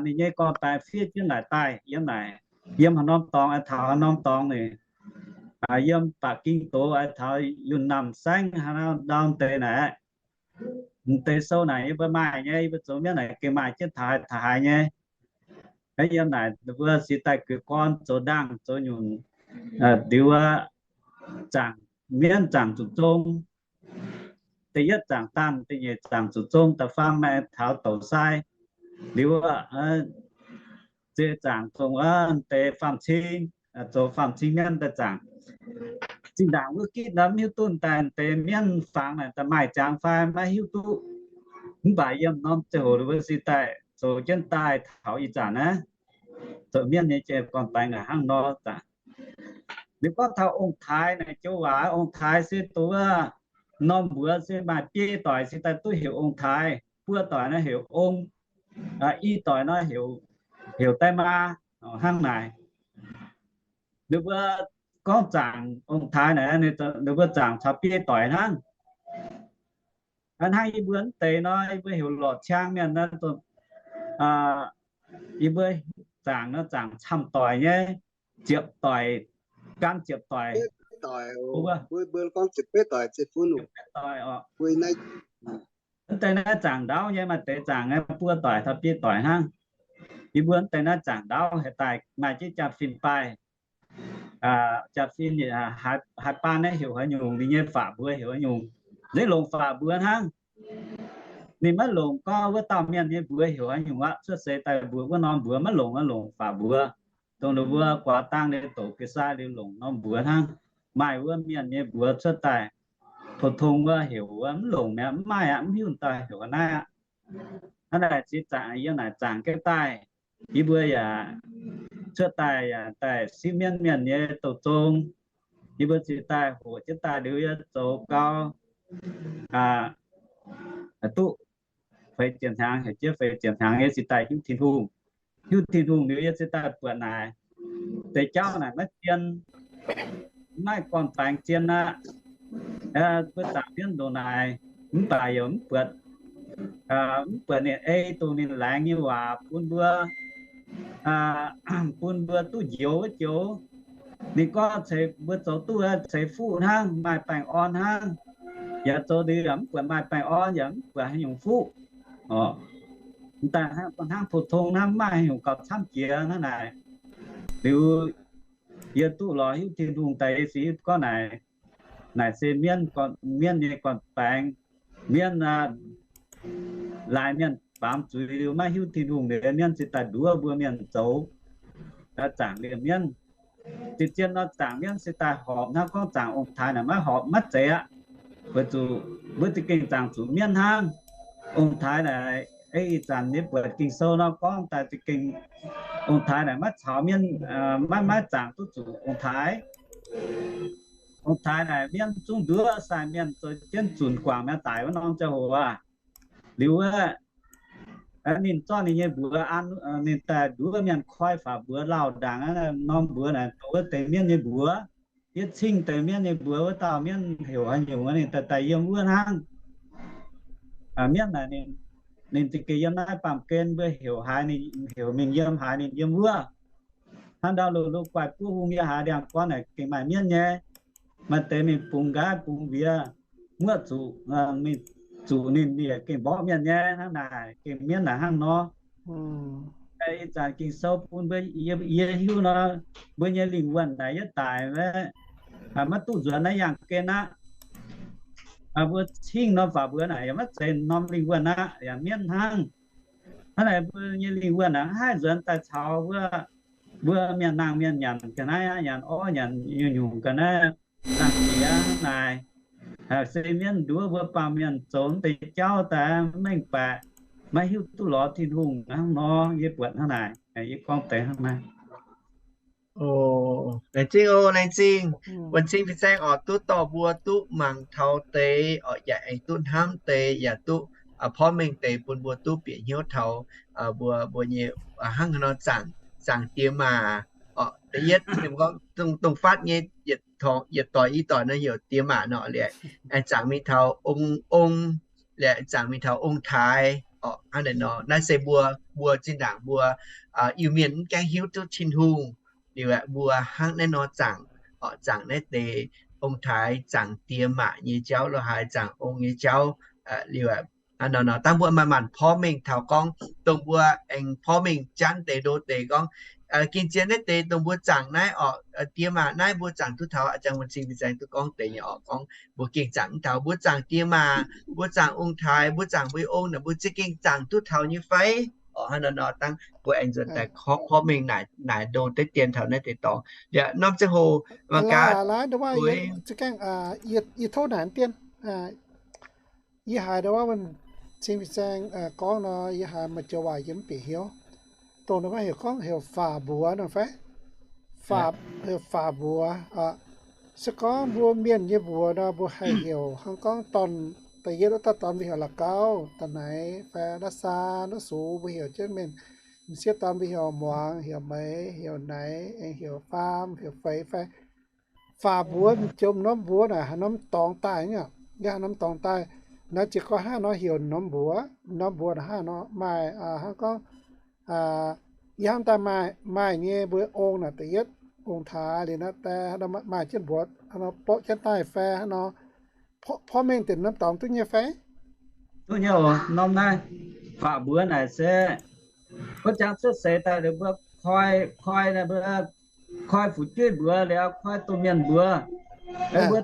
ninh nyei gorn-baengx fiev jienv naaic daaih yiem naaic, yiem haaix norm dorngx taux haaix norm dorngx, ninh yiem Baac Ging doz taux Yunh Namh saengv haaix ndau deix naaic. M'deix sou naaic yie mbuo maaih nyei, yie mbuo zoux mienv naaic gengh maaih jienv taux haaix taux haaix nyei. Yiem naaic mbuo se daaih gux gorn zoux ndaangh zoux nyunc, ndiux aqv, zaangc mienv zaangc zuqc zong. Da'yietv zaangc daanh, da'nyeic zaangc zuqc zong, da'faam maaih taux douc sai. Liuz aqv, zeix zaangc zong wuov deix faam-cing, zoux faam-cing mienv daaih zaangc. Zinh ndaangc wuov gitv nor mv hiuv duqv daaih deix mienv fangx naaic daaih maaih ziangx fai maiv hiuv duqv. Mv baac yiem norm ziangh hoc ninh mbuo se daaih zoux jienv daaih taux ih zanc naaiv, zoux mienv nyei jiex gorn-baengx naaic hnangv nor zaangc. Liuz gorngv taux ong-taaix naaic joux waac, ong-taaix se dongh wuov norm mbuox se maaih biei doic se daaih duqv heuc ong-taaix, buo doic naaiv heuc ong. i doic nor heuc, heuc daaih maa hnangv naaic. Ninh mbuo gorngv zaangc ong-taaix naaic, ninh mbuo zaangc caux biei doic hnangv. Hnangv yie mbuo mv deix nor, yie mbuo heuc lorqc ciang mienh nor, yie mbuo zaangc nor zaangc camv doic nyei, ziepc doic, gan ziepc doic. Mv deix naaiv zaangc ndaauv nyei, maaih deix zaangc ndaauv nyei buo doic caux biei doic hnangv. Yie mbuo mv deix naaiv zaangc ndaauv haaix daaih maaih jienv jaa-fin baaih. Jaa-fin haaix baan naaiv heuc haaix nyungc, ninh nyei fac mbuox heuc haaix nyungc, nzengc longc fac mbuox hnangv. Ninh maiv longc gorngv wuov dauh mienh nyei mbuox heuc haaix nyungc aqv. Cuotv seix daaih mbuox wuov norm mbuox, maiv longc, maiv longc fac mbuox. Dongh ninh mbuo guaax dang liuz doqc ga'sie liuz longc norm mbuox hnangv. Maaih wuov mienh nyei mbuox cuotv daaih, pou-tong wuov heuc wuov mv longc mi'aqv, mv maaih aqv, mv hiuv daaih heuc naaiv aqv. Hnangv naaic ziqc zaangc yiem naaic zaangc jienv daaih, yie mbuo yaac cuotv daaih yaac daaih sipv mienv mienh nyei douz zong. Yie mbuo ziqc daaih hoqc jienv daaih liuz yie zoux gau duqv feix ziepc hnyangx, heuc jienv feix ziepc hnyangx yie ziqc daaih hiuv Tin-Hungh. Hiuv Tin-Hungh liuz yie ziqc daaih buatc naaic, deix jauv naaic maiv zien, maiv gorn-baengx zien aqv. Mbuo zaangc mienv ndongc naaic, mv baac yaac mv buatc, mv buatc ninh ei dongh ninh laengz nyei waac bun mbuo, bun mbuo duqv njoux wuov joux. Ninh gorngv ceix mbuo zoux duqv ceix fuqv hnangv, maaih baengh orn hnangv. Yaac zoux liuz yaac mv buatc maaih baengh orn, yaac mv buatc haaix nyungc fuqv. Daaih hnangv pou-tong hnangv, mv maaih haaix nyungc gauh camv jiex hnangv naaic. Liuz yie duqv lorz hiuv Tin-Hungh daaih, yie ziqc gorngv naaic, naaic se mienv, mienv nyei gorn-baengx. Mienv laaix mienh baamz zuiz liuz maiv hiuv Tin-Hungh liuz, mienv ziqc daaih nduov mbuo mienh zoux, zaangc liemh mienv. Zien-zien nor zaangc mienv se daaih horpc hnangv, gorngv zaangc ong-taaix naaic maiv horpc maiv zeiz aqv. Weic zuqc mbuo za'gengh zaangc zuqc mienv hnangv. Ong-taaix naaic, ih zanc nyei buatc Ging-Sou nor gorngv daaih za'gengh ong-taaix naaic maiv caux mienv, maiv, maiv zaangc duqv zuqc ong-taaix. Ong-taaix naaic mienv zungv nduov sai mienh zoux jienv zunc guangc mi'aqv, daic wuov norm ziangh hoc aqv. Liuz wuov, ninh zorqv ninh nyei mbuox an, ninh daaih nduov mienh koi fac mbuox lauh ndaangc norm mbuox naaic dongh wuov deix mienv nyei mbuox. Yie cing deix mienv nyei mbuox, wuov dauh mienv heuc haaix nyungc, ninh daaih daaih yiem wuov hnangv. Mienv naaic ninh za'gengh yiem naaiv baamh gen, mbuo heuc haaix ninh heuc mingh yiem haaix ninh yiem wuov. Hnangv ndau loz-loz guaix buov hung yiem haaix ndiangx-gorn naaic gengh maaih mienv nyei. Maaih deix mingh bungx nqaiv bungx mbiex, muoqv zuqc, mingh zuqc ninh yaac gengh mborqv mienh nyei. Hnangv naaic gengh mienv naaic hnangv nor. Ih zanc Ging-Sou bun mbuo, yie hiuv nor, mbuo nyei lingh wuonh naaic yietv daic, maiv duqv nzuonx naaiv yangh gen aqv. Mbuo cingv norm fac mbuox naaic yaac maiv zeiz norm lingh wuonh aqv, yaac mienv hnangv. Hnangv naaic mbuo nyei lingh wuonh naaic maiv haih nzuonx daaih caux wuov mbuo mienh nangh mienh nyanc ga'naaiv aqv, nyanc orv nyanc nyungc-nyungc ga'naaiv, nangh jiex hnangv naaic. Se mienv nduov mbuo baamh mienh zoux deix jauv daaih maiv mengh baeqc, maiv hiuv duqv lorz Tin-Hungh hnangv nor, yie buatc hnangv naaic. Yie gorngv deix hnangv naaiv. Laengz zingh oc, laengz zingh. Wuonh cing fin-saeng oc, duqv dorh mbuo duqv mangc taux deix oc, yaac aengx duqv hnamv deix, yaac duqv porv mengh deix bun mbuo duqv bieqc hnyouv taux mbuo, mbuo nyei hnangv haaix nor zaangc, zaangc diex maac oc. Da'yietv gorngv dongh fatv nyei, yietc doic i doic nor heuc diex maac nor, liuz zaangc mingh taux ong, ong, liuz zaangc mingh taux ong-taaix oc. Hnangv naaic nor, naaiv se mbuo, mbuo zinh ndaangc mbuo Iu-Mienh mv gaengh hiuv duqv Tin-Hungh, liuz mbuo hnangv naaiv nor zaangc, zaangc naaiv deix ong-taaix, zaangc diex maac nyei jauv lo haaix, zaangc ong nyei jauv. Liuz nor, nor dangh mbuo manc-manc porv mengh taux gorngv dongh mbuo aengx porv mengh janv deix ndo deix gorngv, gengh zien naaiv deix dongh mbuo zaangc naaiv oc, diex maac naaiv mbuo zaangc duqv taux. A'jang wuonh cing fin-saeng duqv gorngv deix nyei oc, gorngv mbuo gengh zaangc duqv taux, mbuo zaangc diex maac, mbuo zaangc ong-taaix, mbuo zaangc mbuo ong naaic, mbuo za'gengh zaangc duqv taux nyei fai? Oc, hnangv nor, nor dangh mbuo aengx nzuonx daaih porv mengh naaic, naaic ndo deix dien taux naaiv deix dorngx. Yaac norm ziangh hoc mangc gaax, za'gengh yie tov naaic dien, yie haiz ndau wuov wuonh cing fin-saeng gorngv nor, yie haiz maaih joux waac yie mv bieqc hnyouv. Dongh nor maiv heuc gorngv heuc fac mbuox nor fai? Fac, heuc fac mbuox. Se gorngv mbuo mienh nyei mbuox nor, mbuo haih heuc hnangv gorngv dorn, da'yietv wuov dauh dorn mbuo heuc La'gauv, da'naix fai La'saan, wuov sux mbuo heuc jienv mienh. M'sieqv dorn mbuo heuc Muangx, heuc Meix, heuc Naix, aengx heuc Faam, heuc Feix fai Faatv Mbuox, jomc norm mbuox naaic haaix norm dorngx daaih nyei, yie haaix norm dorngx daaih. Naaiv jiez gorn hnangv nor heuc norm mbuox, norm mbuox naaic hnangv nor maaih, hnangv gorngv, yie hnamv daaih maaih, maaih nyei mbuo ong naaic da'yietv ong-taaix liuz naaiv daaih maaih jienv mbuox, hnangv nor borqv jienv daaih fai hnangv nor, porv mengh deix norm dorngx duqv nyei fai? Duqv nyei oc. Norm naaiv Faatv Mbuox naaic se mbuo jangx cuotv seix daaih liuz mbuo koi, koi, mbuo koi fu'jueiv mbuox liuz koi domh mienh mbuox. Mbuo,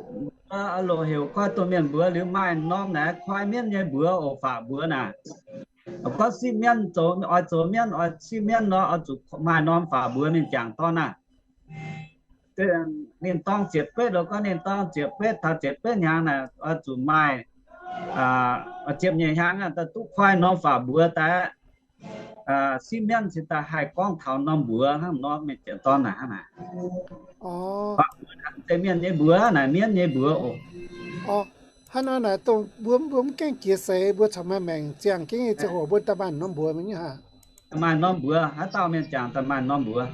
mbuo loc heuc koi domh mienh mbuox liuz maaih norm naaic koi mienv nyei mbuox oc, Faatv Mbuox naaic. Gorngv sipv mienv zoux, oix zoux mienv, oix sipv mienv nor, oix zuqc maaih norm Faatv Mbuox mingh jangc dorn aav. Ninh dorng ziepc betv, loz gorngv ninh dorng ziepc betv taux ziepc betv hnyangx naaic oix zuqc maaih, ziepc nyeic hnyangx daaih duqv koi norm Faatv Mbuox daaih, sipv mienv cingx daaih haih gorngv taux norm mbuox hnangv nor, mienh jiex dorn naaic hnangv naaic. Faatv Mbuox naaic mv zeiz mienh nyei mbuox, naaic mienv nyei mbuox oc. Hnangv nor naaic dongh mbuo, mbuo mv gaengh jiex seix, mbuo corc maaih maengc ziangh jienv nyei ziangh hoc mbuo daaih maaih norm mbuox mingh nyei hnangv. Maaih norm mbuox, haaix dauh mienh jangc daaih maaih norm mbuox.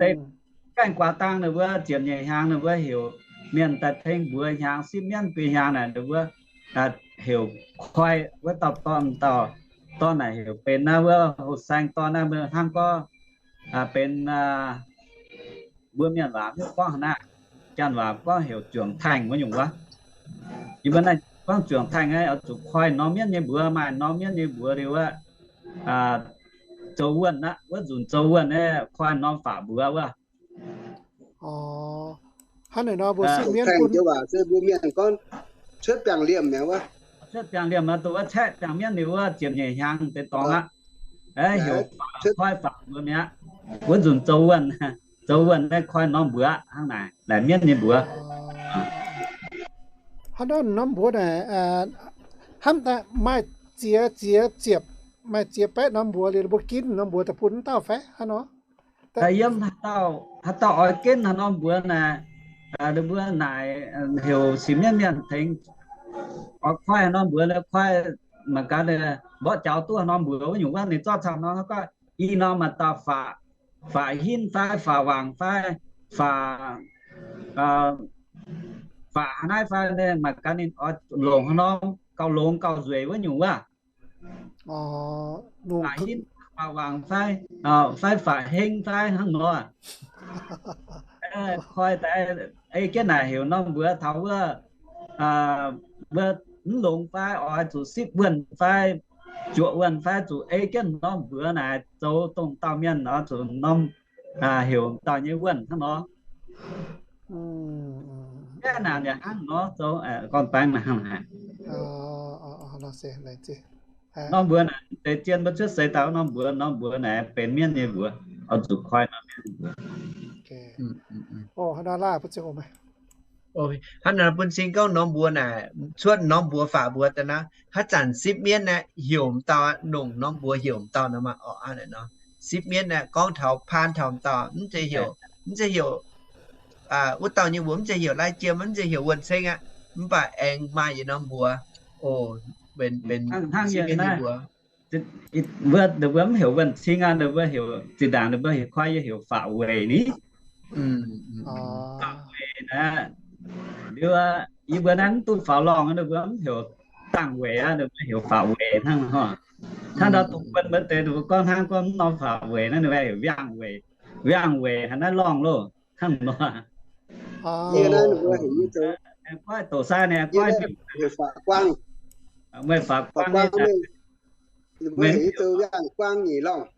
Deix gaengh guaax dang ninh mbuo ziepc nyeic hnyangx ninh mbuo heuc mienh daaih tengx mbuox hnyangx, sipv mienv bun hnyangx naaic ninh mbuo heuc koi wuov dauh dorn, dauh dorn naaic heuc benx naaiv wuov houh saeng dorn naaiv, hnangv gorngv benx mbuo mienh waac mv gorngv haaix naaiv, janx waac gorngv heuc juangc taengh wuov nyungc wuov. Yie mbuo naaiv gorngv juangc taengh naaiv oix zuqc koi norm mienv nyei mbuox, maaih norm mienv nyei mbuox liuz wuov, zoux wuonh aqv, wuov nzunc zoux wuonh naaiv koi norm faatv mbuox wuov. Hnangv naaic nor mbuo sipv mienv bun, mbuo mienh gorngv cuotv biangh liemh mi'aqv wuov. Cuotv biangh liemh nor, dongh wuov caeqv biangh mienv liuz wuov ziepc nyeic hnyangx deix dorngx aqv. Heuc koi faatv mbuox mi'aqv. Wuov nzunc zoux wuonh, zoux wuonh naaiv koi norm mbuox hnangv naaic, laaic mienv nyei mbuox. Hnangv nor norm mbuox naaic, hnamv daaih maaih ziex, ziex ziepc, maaih ziex baeqv norm mbuox liuz mbuo ginv norm mbuox daaih bun wuov dauh fai hnangv nor? Yiem haaix dauh oix ginv haaix norm mbuox naaic, ninh mbuo naaic heuc sipv mienv mienh tengx oix koi haaix norm mbuox, koi mangc gaax mborqv jaux duqv haaix norm mbuox wuov nyungc wuov, ninh zorqv camv nor, gorngv i norm maaih dauh faatv, faatv hinv fai faatv wangc fai faatv, faatv haaix naaiv fai, mangc gaax ninh oix longc haaix norm gauh longx gauh nzueic wuov nyungc wuov. Faatv hinv, faatv wangc fai, fai faatv heng fai hnangv nor. Koi daaih ei jienv naaic heuc norm mbuox taux wuov, mbuo mv longx fai oix zuqc sipv wuonh fai zuoqc wuonh fai zuqc ei jienv norm mbuox naaic zoux dongh dauh mienh oix zuqc norm heuc dauh nyei wuonh hnangv nor. Aeqv, naaic yaac hnangv nor zoux, gorn-baengx naaic hnangv haaix. Norm mbuox naaic deix zien mbuo cuotv seix daaih norm mbuox, norm mbuox naaic benx mienv nyei mbuox, oix zuqc koi norm mienv nyei mbuox. Hnangv naaic bun cing gorngv norm mbuox naaic, cuotv norm mbuox faatv mbuox daaih naaiv, haaix zanc sipv mienv naaiv heuc m'dauh, longc norm mbuox heuc m'dauh nor maah, orqc, hnangv naaic nor. Sipv mienv naaiv gorngv taux paan taux m'dauh, mv zeiz heuc, mv zeiz heuc wuov dauh nyei mbuox, mv zeiz heuc lai jiem, mv zeiz heuc wuonh ceng aqv. Mv baac aengx maaih yietc norm mbuox, o, benx, benx sipv mienv nyei mbuox. Mbuo, ninh mbuo mv heuc wuonh cing aqv, ninh mbuo heuc, zinh ndaangc ninh mbuo heuc koi yie heuc faatv weic ni. Faatv weic naaiv, liuz yie mbuo naaiv mv duqv faaux lorngh, ninh mbuo mv heuc dangh weic aqv, ninh mbuo heuc faatv weic hnangv nor. Hnangv ndau dongh wuonh mbuo deix ninh mbuo gorngv hnangv gorngv mv norm faatv weic naaiv, ninh mbuo heuc viangh weic, viangh weic haaix naaiv lorngh loh, hnangv nor. Yie naaiv ninh mbuo heuc yie zoux, goiv doqc sai ninh goiv heuc faatv guangv, meih faatv guangv, ninh mbuo heuc yie zoux viangh guangv nyeic lorngh.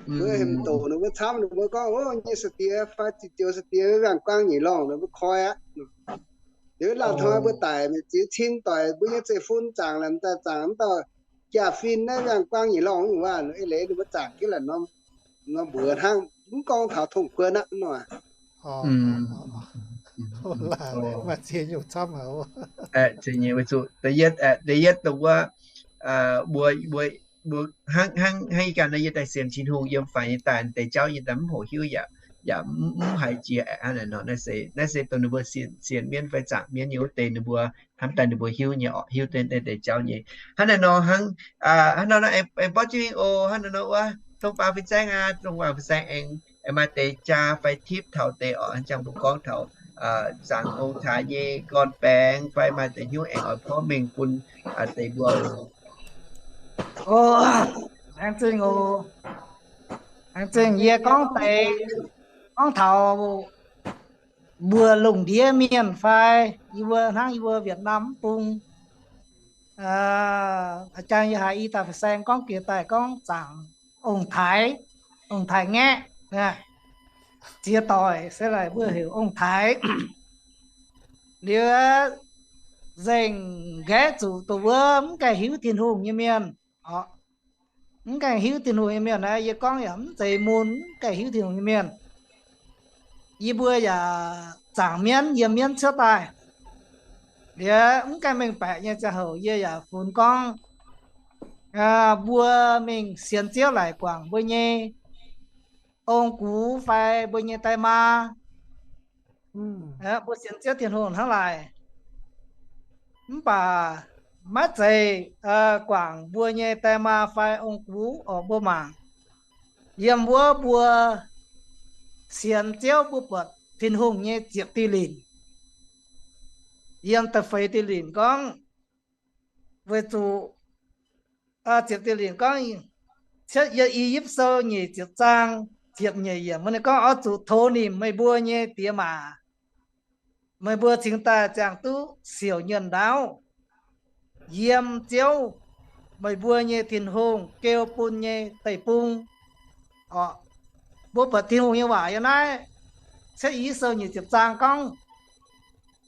Mbuo heuc doqc ninh mbuo camv, ninh mbuo gorngv, o, nyei sai-diex fai ziqc joux sai-diex viangh guangv nyeic lorngh, ninh mbuo koi aqv. Liuz laanh hnoi mbuo daic, mienh ziex cin doic, mbuo nyei zeiv-fun zaangc laaix daaih zaangc mv dauh jaa-fin naaiv viangh guangv nyeic lorngh wuov, ei leiz ninh mbuo zaangc jienv laaix norm mbuox hnangv, mv gorngv taux tong kuon aqv nor. Maaih ziex nyungc camv haic. Da'yietv, da'yietv dongh wuov, mbuo, mbuo, mbuo hnangv, hnangv, hnangv ih ganh nor yie daaih sienx Tin-Hungh yiem faix nyei daaih deix jauv yie daaih mv hoqc hiuv yaac yaac mv haiz jiex aeqv, hnangv naaic nor. Naaiv se, naaiv se dongh ninh mbuo sienx, sienx mienv fai zaangc mienv nyei wuov deix ninh mbuo hnamv daaih ninh mbuo hiuv nyei orqc, hiuv duqv naaiv deix jauv nyei. Hnangv naaiv nor hnangv, hnangv nor nor aengx borqv jienv mingh oc. Hnangv naaiv nor wuov, dongh baaux fin-saeng aqv, dongh baaux fin-saeng aengx, aengx maaih deix jaa fai tipv taux deix orqc, hnangv jangx mbuo gorngv taux zaangc ong-taaix nyei gorn-baengx fai maaih deix hnyouv aengx oix porv mengh bun deix mbuo. Aengx zingh oc. Aengx zingh yie gorngv deix, gorngv taux mbuo lungh ndiev mienh fai yie mbuo hnangv yie mbuo Việt Nam mv bung, a'jang yie haiz i dauh fin-saeng gorngv jiex daaih gorngv zaangc ong-taaix, ong-taaix ngaeqv, ziex doic se laaix mbuo heuc ong-taaix. Liuz nzengc nqaeqv zuqc dongh wuov mv gaengh hiuv Tin-Hungh nyei mienh, mv gaengh hiuv Tin-Hungh nyei mienh naaiv, yie gorngv yaac mv zeiz mun, mv gaengh hiuv Tin-Hungh nyei mienh. Yie mbuo yaac zaangc mienv yiem mienv cuotv daaih. Liuz mv gaengh mengh baeqc nyei ziangh hoc yie yaac funx gorngv mbuo mingh sienx Ziouv laic guangc mbuo nyei ong-gux fai mbuo nyei daaih maa, mbuo sienx Ziouv Tin-Hungh hnangv laaix. Mv baac maiv zeiz guangc mbuo nyei daaih maa fai ong-gux orqc. Mbuo mangc yiem wuov mbuo sienx Ziouv mbuo buatc Tin-Hungh nyei ziepc diuh linc, yiem da'feix diuh linc gorngv, weic zuqc ziepc diuh linc gorngv, cuotv yiem I^yipv Sou nyic ziepc zaang ziepc nyeic yiemc, ninh gorngv, Oix zuqc tov nimc meih mbuo nyei diex maac, meih mbuo cingx daaih ziangh duqv siouc nyuonh ndaauv yiem Ziouv, meih mbuo nyei Tin-Hungh, geu bun nyei deic-bung. Mbuo buatc Tin-Hungh nyei waac yiem naaiv, cuotv I^yipv Sou nyic ziepc zaang gorngv,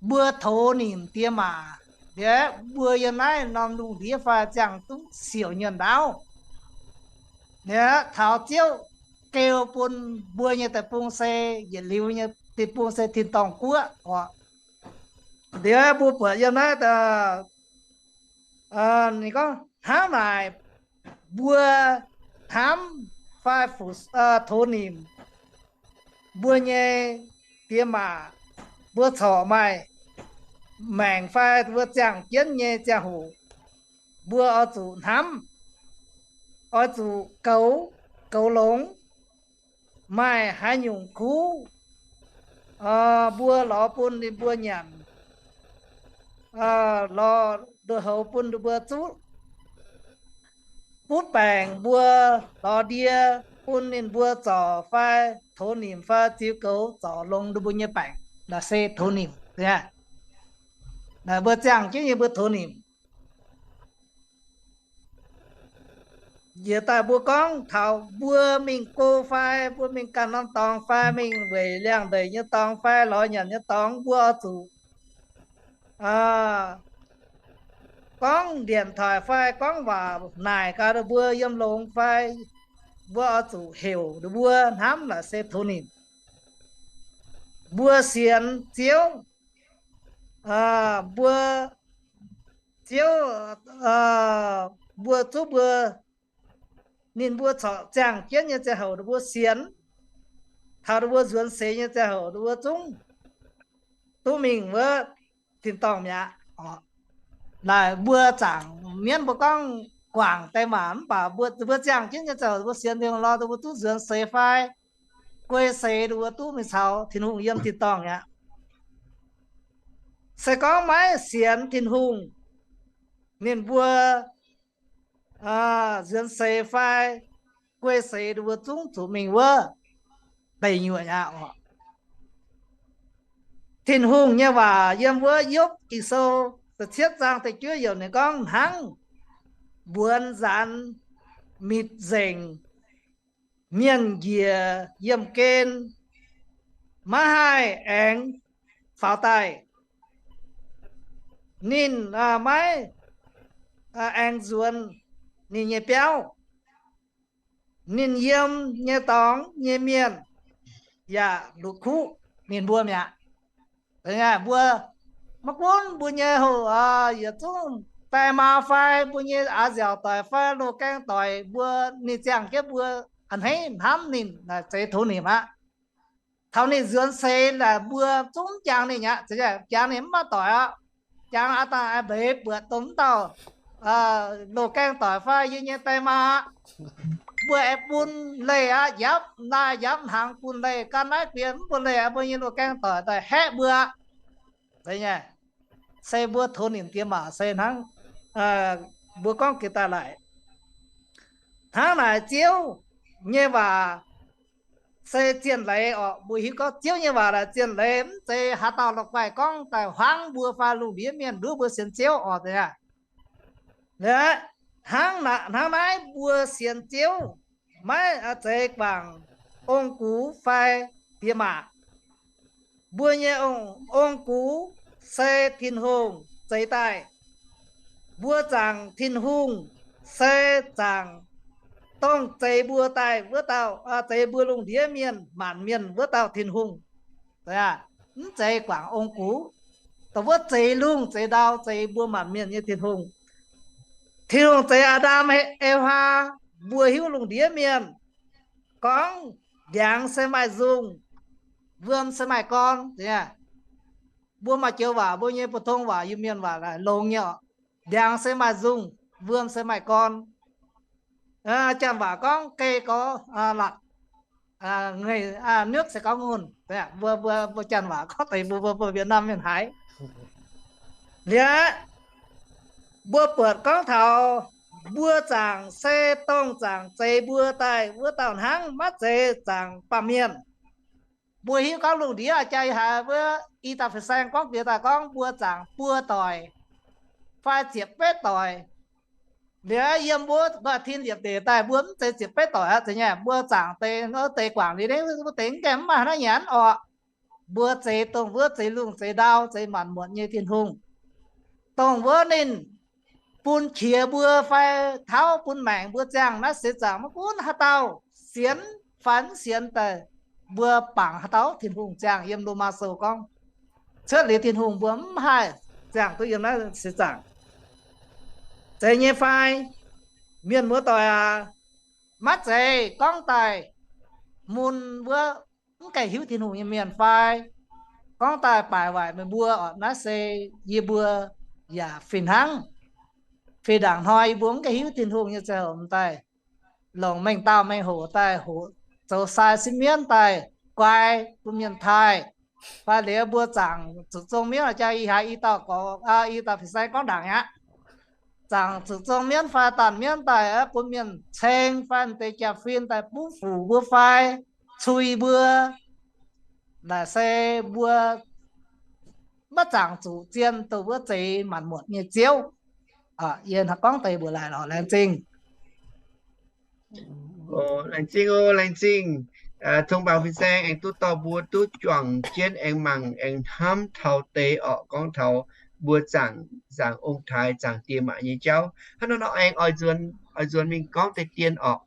mbuo tov nimc diex maac, liuz mbuo yiem naaiv norm lungh ndiev fai ziangh duqv siouc nyuonh ndaauv. Liuz taux Ziouv geu bun mbuo nyei deic-bung se, yietc liuz nyei deic-bung se tin-dorngh guoqv orqc. Liuz mbuo buatc yiem naaiv, ninh gorngv hnangv naaic, mbuo hnamv fai fu, tov nimc mbuo nyei diex maac, mbuo corc maaih maengc fai mbuo ziangh jienv nyei ziangh hoc, mbuo oix zuqc hnamv, oix zuqc goux, goux longx, maaih haaix nyungc kuv mbuo lorz bun ninh mbuo nyanc, lorz nduoh houx bun ninh mbuo zuqv, butv baengc mbuo lorz ndie bun ninh mbuo zorc fai tov nimc fai ziux goux zorc longx ninh mbuo nyei baengc. Naaiv se tov nimc. Naaiv mbuo ziangh jienv nyei mbuo tov nimc. Njiec daaih mbuo gorngv taux mbuo mingh go fai mbuo mingh ganh norm dorngx fai mingh weic liangx-ndeic nyei dorngx fai lorz nyanc nyei dorngx, mbuo oix zuqc gorngv điện thoại fai gorngv waac naaic gaax ninh mbuo yiem longx fai, mbuo oix zuqc heuc ninh mbuo hnamv naaic se tov nimc. Mbuo sienx Ziouv, mbuo, Ziouv, mbuo zuqv mbuo, ninh mbuo corc ziangh jienv nyei ziangh hoc ninh mbuo sienx, taux ninh mbuo nzuonx seix nyei ziangh hoc ninh mbuo zungv duqv mingh wuov tin-dorngh mi'aqv. Naaic mbuo zaangc mienv mbuo gorngv guangc daaih maac, mv baac mbuo, mbuo ziangh jienv nyei ziangh hoc mbuo sienx Tin-Hungh lorz mbuo duqv nzuonx seix fai guei seix ninh mbuo duqv mingh caux Tin-Hungh yiem tin-dorngh mi'aqv. Se gorngv maiv sienx Tin-Hungh, ninh mbuo nzuonx seix fai guei seix ninh mbuo zungv zuqc mingh wuov deic nyuoqc aqv. Tin-Hungh nyei waac yiem wuov Yopv Ging-Sou da'cietv zaang da'juov youc ninh gorngv, hnangv mbuonx nzaanx mitc nzengc, mienh njiec yiemh gen, maiv haih aengx faaux daaih. Ninh maiv aengx nzuonx ninh nyei biauv. Ninh yiem nyei dorngx nyei mienh yaac lutc kuv ninh mbuo mi'aqv. Mbuo maiv gunv mbuo nyei hoc yietc zungv daaih maa fai mbuo nyei aax nziaauc doic fai loz-gaeng doic mbuo, ninh ziangh jienv mbuo a'hneiv hnamv ninh naaic zeiz tov nimc aqv. Taux ninh nzuonx seix laaix mbuo zungv jangx ninh aqv, jangx ninh mv maaih doic aqv. Jangx aqv, dangh mbeix buatc dongh mv dauh loz-gaeng doic fai yie nyei die maa aqv. Mbuo aengx bun leih aqv, njapv naaiv njapv hnaangx bun leih, gan naaiv guiex mv bun leih aqv, mbuo nyei loz-gaeng doic daaih haeqv mbuo. Se mbuo tov ninh diex maac se hnangv mbuo gorngv gitv daaih laaic. Hnangv naaic Ziouv nyei waac se zien leiz orqc. Mbuo hiuv gorngv Ziouv nyei waac laaic zien leiz, mv zeiz haaix dauh la'guaih gorngv daaih huaangv mbuo fai lungh ndiev mienh nduov mbuo sienx Ziouv orqc. Hnangv naaiv mbuo sienx Ziouv maiv zeiz guangc ong-gux fai diex maac. Mbuo nyei ong-gux se Tin-Hungh zeix daaih. Mbuo zaangc Tin-Hungh se zaangc dongh zeix mbuo daaih wuov dauh, zeix mbuo lungh ndiev mienh maanc mienh wuov dauh Tin-Hungh. Mv zeiz guangc ong-gux, dongh wuov zeix lungh zeix ndau, zeix mbuo maanc mienh nyei Tin-Hungh. Tin-Hungh zeix Aa^ndam, Ewa, mbuo hiuv lungh ndiev mienh gorngv, ndiangx se maaih nzungh, wuom se maaih gorn. Mbuo maaih joux waac, mbuo nyei 普通 waac, Iu-Mienh waac longx nyei oc. Ndiangx se maaih nzungh, wuom se maaih gorn. Janx waac gorngv cây có lật, nước sẽ có nguồn. Mbuo, mbuo, mbuo janx waac gorngv deix mbuo, mbuo, mbuo Việt Nam mienh haiz. Liuz, mbuo buatc gorngv taux mbuo zaangc se dongh zaangc zeix mbuo daaih wuov dauh hnangv, maiv zeiz zaangc baamh mienh. Mbuo hiuv gorngv lungh ndiev jaa haiz wuov i dauh fin-saeng gorngv bieqc daaih gorngv mbuo zaangc buo doic fai ziepc betv doic. Liuz yiem mbuo nqoi tin liepc deic daaih mbuo mv zeiz ziepc betv doic aqv. Zeiz nyei, mbuo zaangc deix, deix guangc liuz, wuov deix mv gaengh mv maaih haaix nyungc orqc. Mbuo zeix dongh wuov zeix lungh zeix ndau, zeix maanc muotc nyei Tin-Hungh, dongh wuov ninh bun qiex mbuo fai tauv bun maengc mbuo ziangh. Naaiv seix zaangc maiv gunv haaix dauh sienx fai mv sienx daaih, mbuo bangc haaix dauh Tin-Hungh ziangh. Yiem Lomaa Sou gorngv, cuotv liuz Tin-Hungh mbuo mv haih ziangh duqv yiem naaiv seix zaangc. Zeiz nyei fai? Mienh muoz-doic aac, maiv zeiz gorngv daaih mun wuov mv gaengh hiuv Tin-Hungh nyei mienh fai? Gorngv daaih baaic waaic meih mbuo oc, naaiv se yie mbuo yaac fih hnangv. Fih ndaangc hnoi yie mbuo mv gaengh hiuv Tin-Hungh nyei ziangh hoc daaih, longc mengh dauh mengh hoc daaih hoqc zoux sai sin mienv daaih guai bun mienh taaih. Fai liuz mbuo zaangc zuqc zong mienv, jaa ih haaix i dauh gorx, i dauh fin-saeng gorngv ndaangc aqv. Zaangc zuqc zong mienv fai daanh mienv daaih bun mienh ceng fai deix jaa-fin daaih buv fuc mbuo fai cui mbuo. Naaic se mbuo maiv zaangc zuqc zien dongh wuov zeix maanc muotc nyei Ziouv. Yie gorngv deix mbuox laaic lorqc. Laengz zingh. Laengz zingh oc, laengz zingh. Tong Baaux fin-saeng aengx duqv dorh mbuo duqv juangc jienv aengx mangc aengx hnamv taux deix orqc, gorngv taux mbuo zaangc, zaangc ong-taaix, zaangc diex maac nyei jauv. Hnangv nor nor aengx oix nzuonx mingh gorngv deix dien orqc.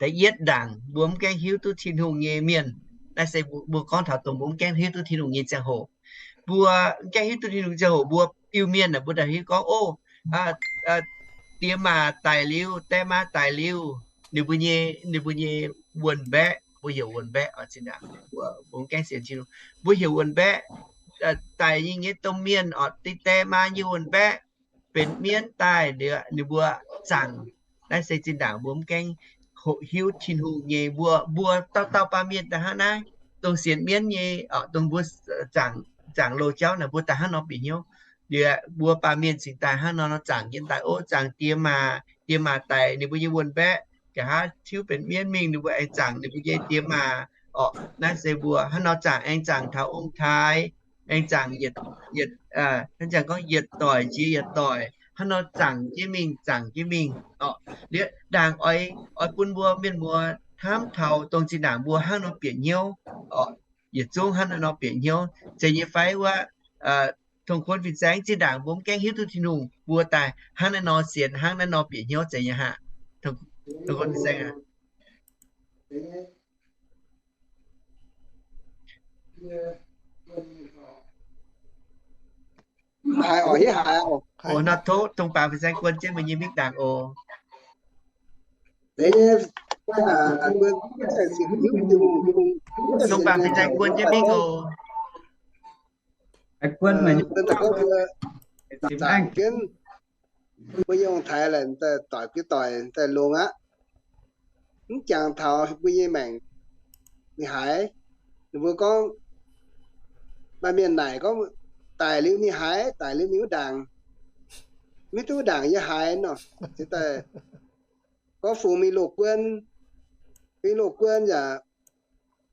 Da'yietv ndaangc mbuo mv gaengh hiuv duqv Tin-Hungh nyei mienh, naaiv se mbuo gorngv taux dongh mbuo mv gaengh hiuv duqv Tin-Hungh nyei ziangh hoc. Mbuo mv gaengh hiuv duqv Tin-Hungh ziangh hoc, mbuo Iu-Mienh mbuo daaih hiuv gorngv, o, diex maac daic liuz, die maa daic liuz, ninh mbuo nyei, ninh mbuo nyei wuonh mbaeqv, mbuo heuc wuonh mbaeqv oc. Zinh ndaangc mbuo mv gaengh sienx Tin-Hungh, mbuo heuc wuonh mbaeqv. Daic nyei nyei domh mienh oc, die, die maa nyei wuonh mbaeqv benx mienv daaih liuz, ninh mbuo zaangc. Naaiv se zinh ndaangc mbuo mv gaengh hoqc hiuv Tin-Hungh nyei. Mbuo, mbuo dauh dauh baamh mienh daaih hnangv naaiv, dongh sienx mienv nyei, dongh mbuo zaangc, zaangc loz-jauv naaic, mbuo daaih hnangv nor bieqc hnyouv. Liuz mbuo baamh mienh cingx daaih hnangv nor nor zaangc jienv daaih, o, zaangc diex maac, diex maac daic, ninh mbuo nyei wuonh mbaeqv nqa'haav tiuv benx mienv mingh, ninh mbuo aengx zaangc ninh mbuo nyei diex maac orqc. Naaiv se mbuo hnangv nor zaangc, aengx zaangc taux ong-taaix, aengx zaangc yietc, yietc, hnangv zanc gorngv yietc doic jiex yietc doic, hnangv nor zaangc jienv mingh, zaangc jienv mingh orqc. Liuz ndaangc oix, oix bun mbuo mienh muoz hnamv taux dongh zinh ndaangc mbuo hnangv nor bieqc hnyouv orqc. Yietc zungv hnangv naaiv nor bieqc hnyouv zeiz nyei fai wuov? Tong Kuonx fin-saeng, zinh ndaangc mbuo mv gaengh hiuv duqv Tin-Hungh, mbuo daaih hnangv naaiv nor sienx, hnangv naaiv nor bieqc hnyouv zeiz nyei haic? Tong Kuonx fin-saeng aac. Mv haiz oc, hiuv haiz oc. Oc, nor tov Tong Baaux fin-saeng guon jienv meih nyei mingh ndaangc oc. Deix nyei, mbuo sienx hiuv Tin-Hungh. Song baac fin-saeng guon jienv mingh oc. Guon mbuo zaangc jienv, mbuo yiem ong-taaix laaix doic bieqc doic daaih longx aqv. Mv jangx taux mbuo nyei maengc ninh haaix. Ninh mbuo gorngv, maaih mienh naaic gorngv, daic liuz ninh haaix, daic liuz ninh wuov ndaangc, mv hiuv duqv wuov ndaangc yie haaix nor. Ziouc daaih gorngv fungx mingh loz-guon, mingh loz-guon yaac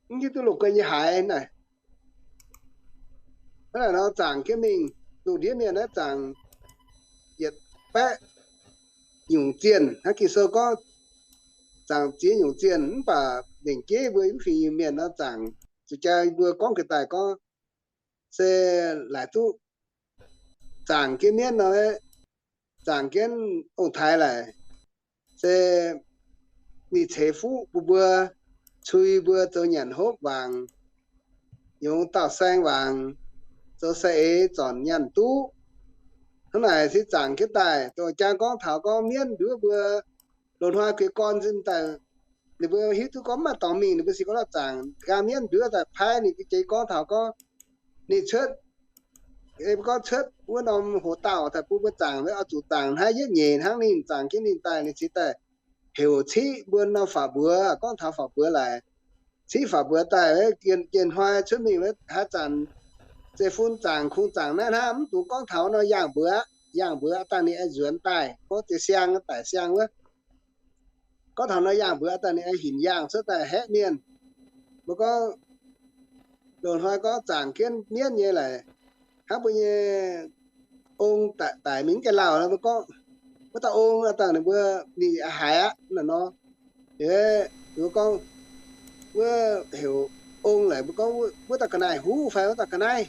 mv hiuv duqv loz-guon yie haaix naaic. Hnangv naaic nor zaangc jienv mingh, lungh ndiev mienh naaiv zaangc yietc baeqv nyungc zienh hnangv Ging-Sou gorngv, zaangc ziex nyungc zienh. Mv baac lengc jeiv mbuo mv fingx Iu-Mienh nor zaangc, zuqc jaa mbuo gorngv ga'daaih gorngv se laaix duqv zaangc jienv mienv nor, zaangc jienv ong-taaix laaix, se ninh ceix fuqv bun mbuo, cui mbuo zoux nyanc hopv wangc, yungz dauh saeng wangc, zoux saeng-eix zornc nyaanh duqv. Hnangv naaic se zaangc jienv daaih. Dongh jang gorngv taux gorngv mienv nduov mbuo loz-hnoi gueix gorn zinh daaih, ninh mbuo hiuv duqv gorngv mv maaih dorngx mingh, ninh mbuo se gorngv la'zaangc nqaang mienv nduov daaih paaiv ninh jiex gorngv taux gorngv ninh cuotv, gorngv cuotv wuov norm hoc-dauh daaih bun mbuo zaangc, oix zuqc zaangc hnangv yietv nyeic hnangv ninh zaangc jienv ninh daaih, ninh cingx daaih heuc ciqv mbuo norm faatv mbuox, gorngv taux faatv mbuox laaix, ciqv faatv mbuox daaih, jienh hnoi cuotv mingh haaix zanc zeiv-fun zaangc kungx zaangc naaiv hnangv, mv dungx gorngv taux nor yangh mbuox, yangh mbuox aqv dangh ninh aengx nzuonx daaih, gorngv ziex siang daic siang wuov. Gorngv taux nor yangh mbuox daaih ninh aengx hinc yaangh cuotv daaih haeqv mienh. Mbuo gorngv loz-hnoi gorngv zaangc jienv mienv nyei laaix, hnangv mbuo nyei ong daic mingh mv gaengh lauh nor, mbuo gorngv wuov dauh ong dangh ninh mbuo, ninh haiz aqv naaic nor, mbuo gorngv wuov heuc ong laaix, mbuo gorngv wuov dauh ga'naaiv huv fai wuov dauh ga'naaiv.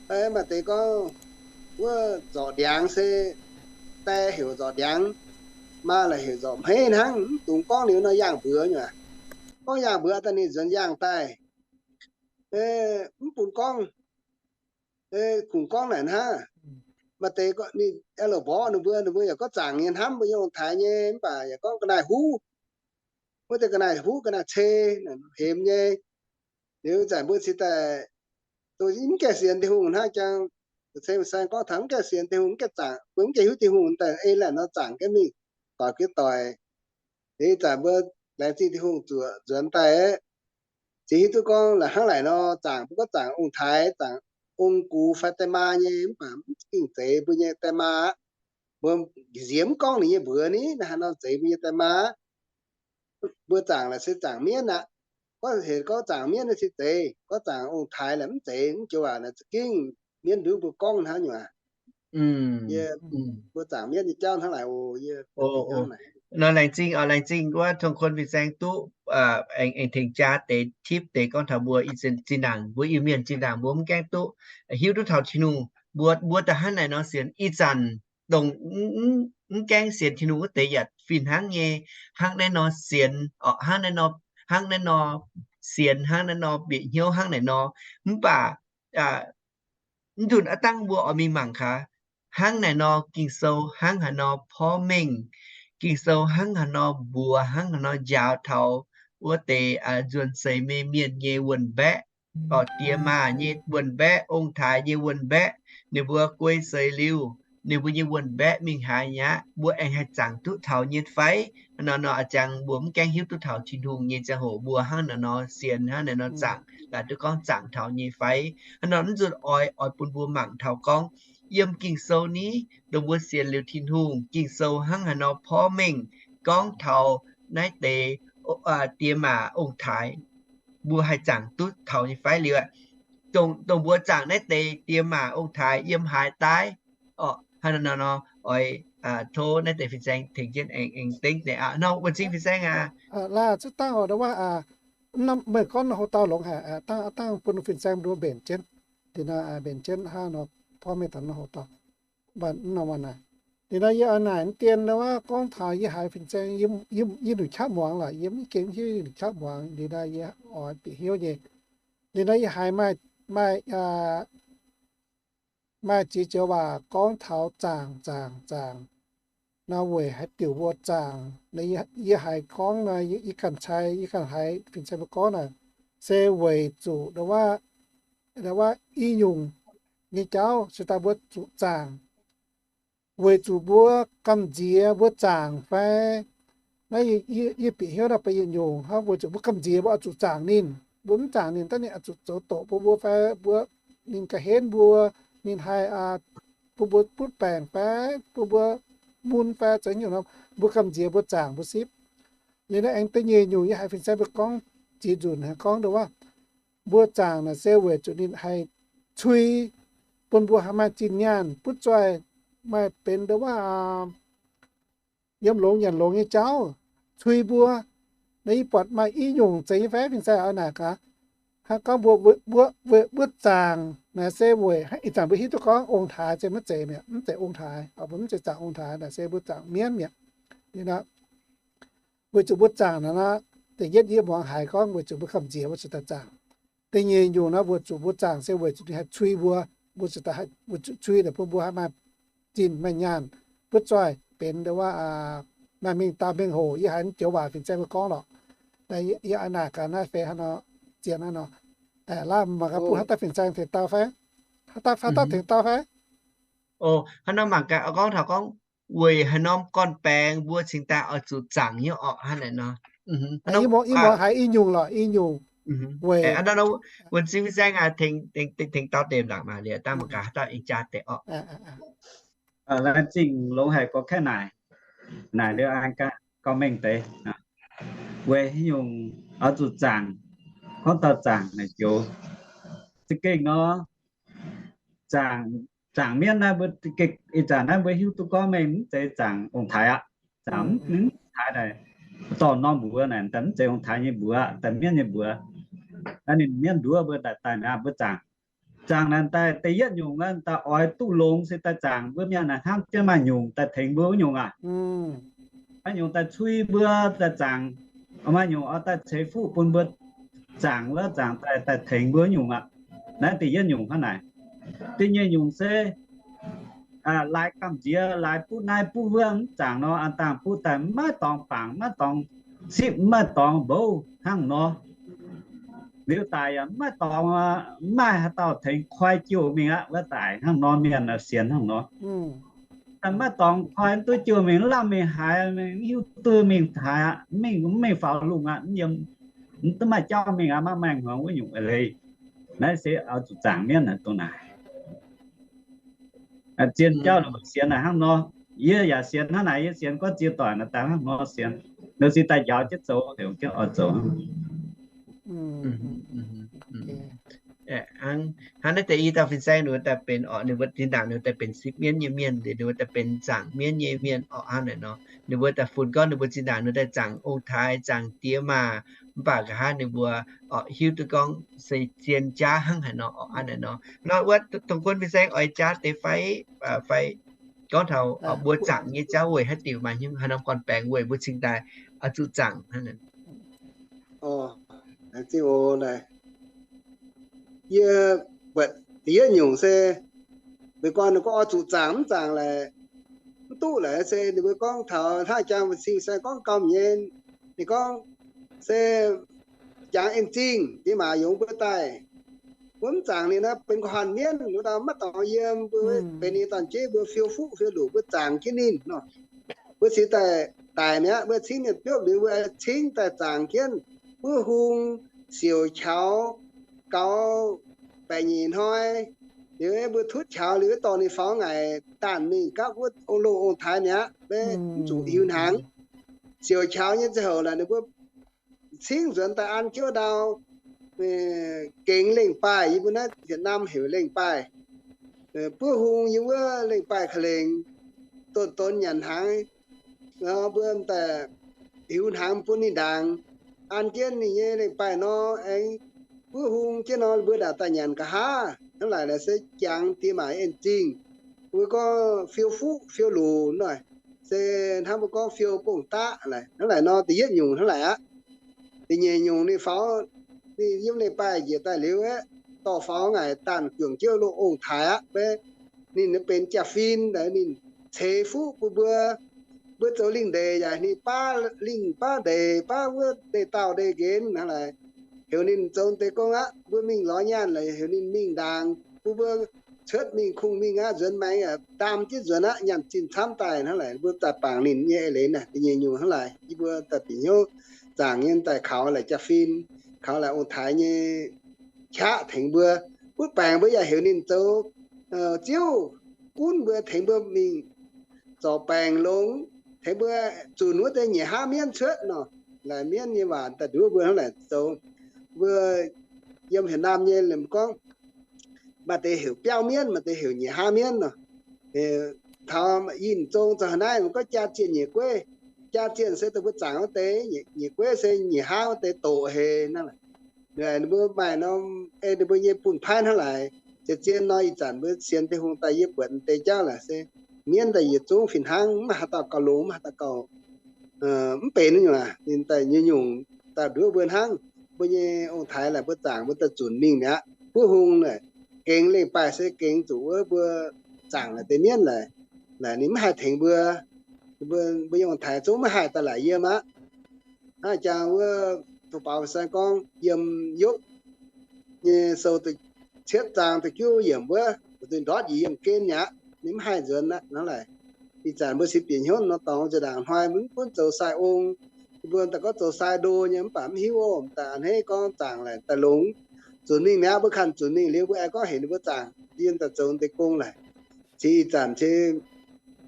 Fai maaih deix gorngv wuov nzorqc ndiangx se die heuc nzorqc ndiangx, maa laaix heuc nzorqc hmeiv hnangv, mv dungx gorngv liuz nor yangh mbuox nyei aqv. Gorngv yangh mbuox daaih ninh nzuonx yangh daaih, mv bun gorngv, kungx gorngv naaic hnangv. Maaih deix ninh aengx longc mborqv ninh mbuo, ninh mbuo yaac gorngv zaangc nyei hnamv mbuo nyei ong-taaix nyei, mv baac yaac gorngv ga'naaiv huv, wuov deix ga'naaiv huv, ga'naaiv cei, hemx nyei. Liuz zanc mbuo cingx daaih, mv gaengh sienx Tin-Hungh hnangv jang, ceng saeng gorngv taux mv gaengh sienx Tin-Hungh, mv gaengh zaangc, mbuo mv gaengh hiuv Tin-Hungh daaih ei laanh nor zaangc jienv mingh, doic gux doic. Liuz zanc mbuo laengz zingh Tin-Hungh zuoqc nzuonx daaih, cingx hiuv duqv gorngv la'hnangv laaic nor zaangc, mbuo gorngv zaangc ong-taaix, zaangc ong-gux fai die-maa nyei, mv baac mv za'gengh zeiz mbuo nyei die-maa aqv. Mbuo nziex mv gorngv ninh nyei mbuox ni, naaiv haaix nor zeiz mbuo nyei die-maa aqv. Mbuo zaangc laaix se zaangc mienv aqv. Gorngv heuc gorngv zaangc mienv naaiv se zeiz, gorngv zaangc ong-taaix laaix mv zeiz, mv joux waac naaic za'gengh mienv nduov mbuo gorngv hnangv nyungc aqv. Mbuo zaangc mienv nyei jauv hnangv laaic oc. Nor laengz zingh oc, laengz zingh wuov Tong Kun fin-saeng duqv aengx tengx jaa deix tipv deix gorngv taux mbuo zinh ndaangc, mbuo Iu-Mienh zinh ndaangc mbuo mv gaengh duqv hiuv duqv taux Tin-Hungh. Mbuo, mbuo da'hnangv naaic nor sienx, ih zanc dongh mv gaengh sienx Tin-Hungh wuov deix yaac fih hnangv nyei. Hnangv naaiv nor sienx, hnangv naaiv nor, hnangv naaiv nor sienx, hnangv naaiv nor bieqc hnyouv hnangv naaic nor. Mv baac mv nzunc aav dangh mbuo oix mingh mangc gaax, hnangv naaic nor Ging-Sou hnangv haaix nor porv mengh. Ging-Sou hnangv haaix nor mbuox, hnangv haaix nor njaaux taux wuov deix nzuonx seix nyei mienh nyei wuonh mbaeqc, orqc, diex maac nyei wuonh mbaeqc, ong-taaix nyei wuonh mbaeqc, ninh mbuo guei seix liuz, ninh mbuo nyei wuonh mbaeqc mingh haaix nyaqv, mbuo aengx haih zaangc duqv taux nyei fai? Hnangv naaic nor a'jangx mbuo mv gaengh hiuv duqv taux Tin-Hungh nyei ziangh hoc mbuo hnangv naaic nor sienx, hnangv naaic nor zaangc, laaix duqv gorngv zaangc taux nyei fai? Hnangv naaic nor mv nzunc oix, oix bun mbuo mangc taux gorngv yiem Ging-Sou ni, dongh mbuo sienx liuz Tin-Hungh, Ging-Sou hnangv haaix nor porv mengh gorngv taux naaiv deix diex maac ong-taaix, mbuo haih zaangc duqv taux nyei fai? Liuz, dongh mbuo zaangc naaiv deix diex maac ong-taaix yiem haaix daaih? Orqc, hnangv naaic nor oix tov naaiv deix fin-saeng tengx jienv aengx dengv deix aqv. Nor, wuonh zingh fin-saeng aac, laaix zuqc dangh oc, meih gorngv nor houx-dauh longx haic, dangh bun fin-saeng mbuo mbenc jienv. Dinh nor mbenc jienv hnangv nor, porv mengh taux nor houx-dauh. Liuz nor yie oix naaic dien wuov gorngv taux yie haiz fin-saeng, yie nduqc qaqv muangx lorqc, yie mv gengh hiuv yie nduqc qaqv muangx. Liuz nor yie oix bieqc hnyouv nyei. Liuz nor yie haiz maaih, maaih maaih ziex joux waac gorngv taux zaangc, zaangc, zaangc nor weic haaix diuc mbuo zaangc. Yie haiz gorngv nor, yie ganh cai, yie ganh haiz fin-saeng mbuo gorngv naaic, se weic zuqc ndo wuov i nyungc nyei jauv se daaih mbuo zuqc zaangc. Weic zuqc mbuo gamh nziex mbuo zaangc fai? Naaiv yie bieqc hnyouv naaiv baac yietc nyungc hnangv, weic zuqc mbuo gamh nziex mbuo oix zuqc zaangc ninh, mbuo mv zaangc ninh daaih ninh oix zuqc zoux doqc bun mbuo fai mbuo, ninh ga'henv mbuo, ninh haih bun mbuo butv baengc fai bun mbuo mun fai zoux nyungc nor, mbuo gamh nziex mbuo zaangc mbuo sipv. Liuz naaiv aengx da'nyeic nyungc yie haiz fin-saeng mbuo gorngv ziex nzunc haiz gorngv ndo wuov, mbuo zaangc naaic se weic zuqc ninh haih cui bun mbuo haih maaih zinh nyaanh butv zoih, maaih benx ndo wuov yiem longx nyanc longx nyei jauv cui mbuo. Naaiv yie buatc maaih i nyungc zeiz nyei fai fin-saeng oix naaic gaax. Hnangv gorngv mbuo, mbuo, mbuo zaangc naaic se weic ih zanc mbuo hiuv duqv gorngv ong-taaix se maiv zeiz mi'aqv, mv zeiz ong-taaix, mbuo mv zeiz zaangc ong-taaix naaic se mbuo zaangc mienv mi'aqv. Weic zuqc mbuo zaangc naaic nor, da'yietv yie muangx haiz gorngv weic zuqc mbuo gamh nziex mbuo ziouc daaih zaangc. Da'nyeic nyungc nor weic zuqc mbuo zaangc se weic zuqc ninh haih cui mbuo, mbuo ziouc daaih haih, weic zuqc cui naaic bun mbuo haih maaih zinh maaih nyaanh butv zoih benx ndo wuov maaih mengh dauh mengh hoc. Yie haiz joux waac fin-saeng mbuo gorngv lorqc. Yie oix naaic gaax naaiv fai hnangv nor, zien hnangv nor. Laaix mangc gaax bun haaix dauh fin-saeng tengx dau fai? Haaix dauh, haaix dauh tengx dau fai? Hnangv nor mangc gaax, gorngv taux gorngv weic haaix norm gorn-baengx mbuo cingx daaih oix zuqc zaangc nyei orqc hnangv naaic nor. Yie muangx haiz i nyungc lorqc, i nyungc. Weic wuov fin-saeng tengx dau deix laangc maah, liuz daaih mangc gaax haaix dauh aengx jaa deix orqc. Laengz zingh longx haic gorx kaeqv naaic, naaic liuz an gauh mengh deix. Weic haaix nyungc oix zuqc zaangc, gorngv taux zaangc naaic joux za'gengh nor, zaangc mienv naaiv mbuo, ih zanc naaiv mbuo hiuv duqv gorngv mengh mv zeiz zaangc ong-taaix aqv. Zaangc mv, mv taaix naaic, dorh norm mbuox naaic daaih mv zeiz ong-taaix nyei mbuox, daaih mienv nyei mbuox. Naaiv ninh mienv nduov mbuo daaih daaih mi'aqv mbuo zaangc. Zaangc naaic daaih da'yietv nyungc naaiv daaih oix duqv longx se daaih zaangc mbuo mienh naaic hnamv jienv maaih nyungc daaih tengx mbuo wuov nyungc aac. Maaih nyungc daaih cui mbuo daaih zaangc, maaih nyungc oix daaih ceix fuqv bun mbuo zaangc wuov, zaangc daaih, daaih tengx mbuo wuov nyungc aqv. Naaiv da'yietv nyungc hnangv naaic. Da'nyeic nyungc se laaix gamh nziex, laaix butv naaiv butv wuov, mv zaangc nor, an dangh butv daaih maiv dorngx bangc, maiv dorngx sipv, maiv dorngx mbouv hnangv nor. Liuz daic yaac maiv dorngx, maiv maaih haaix dauh tengx koi jouh mingh aqv. Wuov daic hnangv nor, mienh sienx hnangv nor. Maiv dorngx koi duqv jouh mingh, lamh mingh haaix, mv hiuv duqv mingh haaix aqv, mingh, mv mengh faaux lungh aqv, yiem, mv duqv maaih jauv mingh aqv, maiv maaih hmuangx wuov nyungc eix leiz. Naaiv se oix zuqc zaangc mienv dongh naaic. Zien jauv sienx naaic hnangv nor. Yie yaac sienx hnangv naaic, yie sienx gorngv ziex doic naaic daaih hnangv nor sienx. Ninh se daaih njaaux jienv zoux, heuc jienv oix zoux. Hnangv naaiv deix i dauh fin-saeng ninh mbuo daaih benx orqc, ninh mbuo zinh ndaangc ninh mbuo daaih benx sipv mienv nyei mienh, ninh mbuo daaih benx zaangc mienv nyei mienh orqc hnangv naaic nor. Ninh mbuo daaih funx gorngv ninh mbuo zinh ndaangc ninh daaih zaangc ong-taaix, zaangc diex maac, mv baac nqa'haav ninh mbuo orqc hiuv duqv gorngv se zien jaav hnangv haaix nor orqc hnangv naaic nor. Nor wuov dongh guon fin-saeng oix jaav deix fai, fai gorngv taux mbuo zaangc nyei jauv weic haaix diuc maaih haaix norm gorn-baengx weic mbuo cingx daaih oix zuqc zaangc hnangv naaic. Yie buatc da'yietv nyungc se, meih gorngv ninh gorngv oix zuqc zaangc mv zaangc laaix, mv duqv laaix se ninh mbuo gorngv taux hnangv jang fin-saeng gorngv gauh nyei, ninh gorngv se jangx en-zingh diex maac yungz mbuo daaih, mbuo mv zaangc ninh naaiv benx nqa'haav mienv, wuov dauh maiv dorngx yiem, mbuo benx ninh dorn-jueiv, mbuo fiou fuqv fiou luqc, mbuo zaangc jienv ninh nor. Mbuo cingx daaih daic mi'aqv, mbuo cingv mienh biopv liuz, mbuo cingv daaih zaangc jienv. Buov hung, siouc qaux, gaux baeqc nyeic hnoi, liuz mbuo tutv qaux liuz, dorh ninh faaux ngaaic daanh mingh gapv wuov loz ong-taaix mi'aqv, mv zuqc hiuv hnaangx. Siouc qaux nyei ziangh hoc naaic ninh mbuo cingv nzuonx daaih an jienv ndau, gengx lengh baaih, yie mbuo naaiv Việt Nam heuc lengh baaih. Buov hung yiem wuov lengh baaih ka'lengx, donx donx nyanc hnaangx, mbuo daaih hiuv hnaangx bun ninh ndaangc. An jienv ninh nyei lengh baaih nor, aengx buov hung jienv nor, mbuo ndaauv daaih nyanc nqa'haav. Hnangv naaic se jangx diex maac en-zingh. Mbuo gorngv fiou fuqv fiou luqc nor, se hnangv mbuo gorngv fiou bongh daqv. Hnangv naaic nor, da'yietv nyungc hnangv naaic aqv. Da'nyeic nyungc ninh faaux, ninh yiem lengh baaih njiec daaih liuz aeqv, dorh faaux ngaaic daanh juangc jienv loz ong-taaix aqv. Ninh benx jaa-fin, ninh ceix fuqv bun mbuo. Mbuo zoux lingh ndeic yaac ninh baav lingh baav ndeic, baav wuov ndeic-daauh ndeic-nqenx hnangv naaic. heuc ninh zoux deix gong aqv. Mbuo mingh lorz nyaanh laaix heuc ninh mingh ndaangc, bun mbuo cuotv mingh kungx mingh aqv. Nzuonx maengx yaac ndaam jienv nzuonx aqv. Nyaanh zinh camv daaih hnangv laaic, mbuo daaih bangc ninh nyei eix leiz naaic, da'nyeic nyungc hnangv laaic, yie mbuo daaih bieqc hnyouv zaangc nyei daaih kaux laaic jaa-fin, kaux laaic ong-taaix nyei qaqv tengx mbuo. Butv baengc mbuo yaac heuc ninh zoux, ziouv gunv mbuo, tengx mbuo mingh zorc baengc longx, tengx mbuo zunc wuov deix nyiec haav mienv cuotv nor. Laaic mienv nyei waac daaih nduov mbuo hnangv laaic zoux. Mbuo yiem Việt Nam nyei liemh gorngv, maaih deix heuc biauv mienv, maaih deix heuc nyiec haav mienv nor. Taux yinh zong zoux haaix naaiv, mbuo gorngv jaa zienh nyiec gueiv. Jaa zienh se dongh mbuo zaangc wuov deix, nyiec gueiv se nyiec haav wuov deix doqc haic nor. Ninh mbuo maaih norm, ei ninh mbuo nyei bun paaiv hnangv laaic. Zien-zien nor ih zanc mbuo sienx Tin-Hungh daaih yie buatc deix jauv laaic se mienv daaih yietc zungv fih hnangv, mv maaih haaix dauh gauh longx, mv maaih haaix dauh gauh mv benx nyungc aac. Ninh daaih nyungc-nyungc daaih nduov mbuo hnangv. Mbuo nyei ong-taaix laaic mbuo zaangc mbuo daaih zunc mingh mi'aqv. Buov hung naaic gengx lengh baaih se gengx zuqc wuov mbuo zaangc naaic deix mienv laaic, laaic ninh mv haih tengx mbuo. Mbuo, mbuo nyei ong-taaix zungv mv haih daaih laaic yiem aqv. Hnangv jangx wuov dongh baaux saeng gorngv yiem Yopv nyei sou cietv zaang da'juov yiemc wuov, duqv ndortv yietc yiem gen mi'aqv. Ninh mv haih nzuonx aqv hnangv laaic. Ih zanc mbuo se bieqc hnyouv nor dorngx nzengc ndaangc hnoi mbuo mv gunv zoux sai ong, mbuo daaih gorngv zoux sai ndo nyei mv baac mv hiuv oc. Daaih a'hneiv gorngv zaangc laaic daaih longx, zunc mingh mi'aqv. Mbuo kanh zunc mingh liuz mbuo aengx gorngv heuc ninh mbuo zaangc, yie daaih zoux deix gong laaic. Se ih zanc se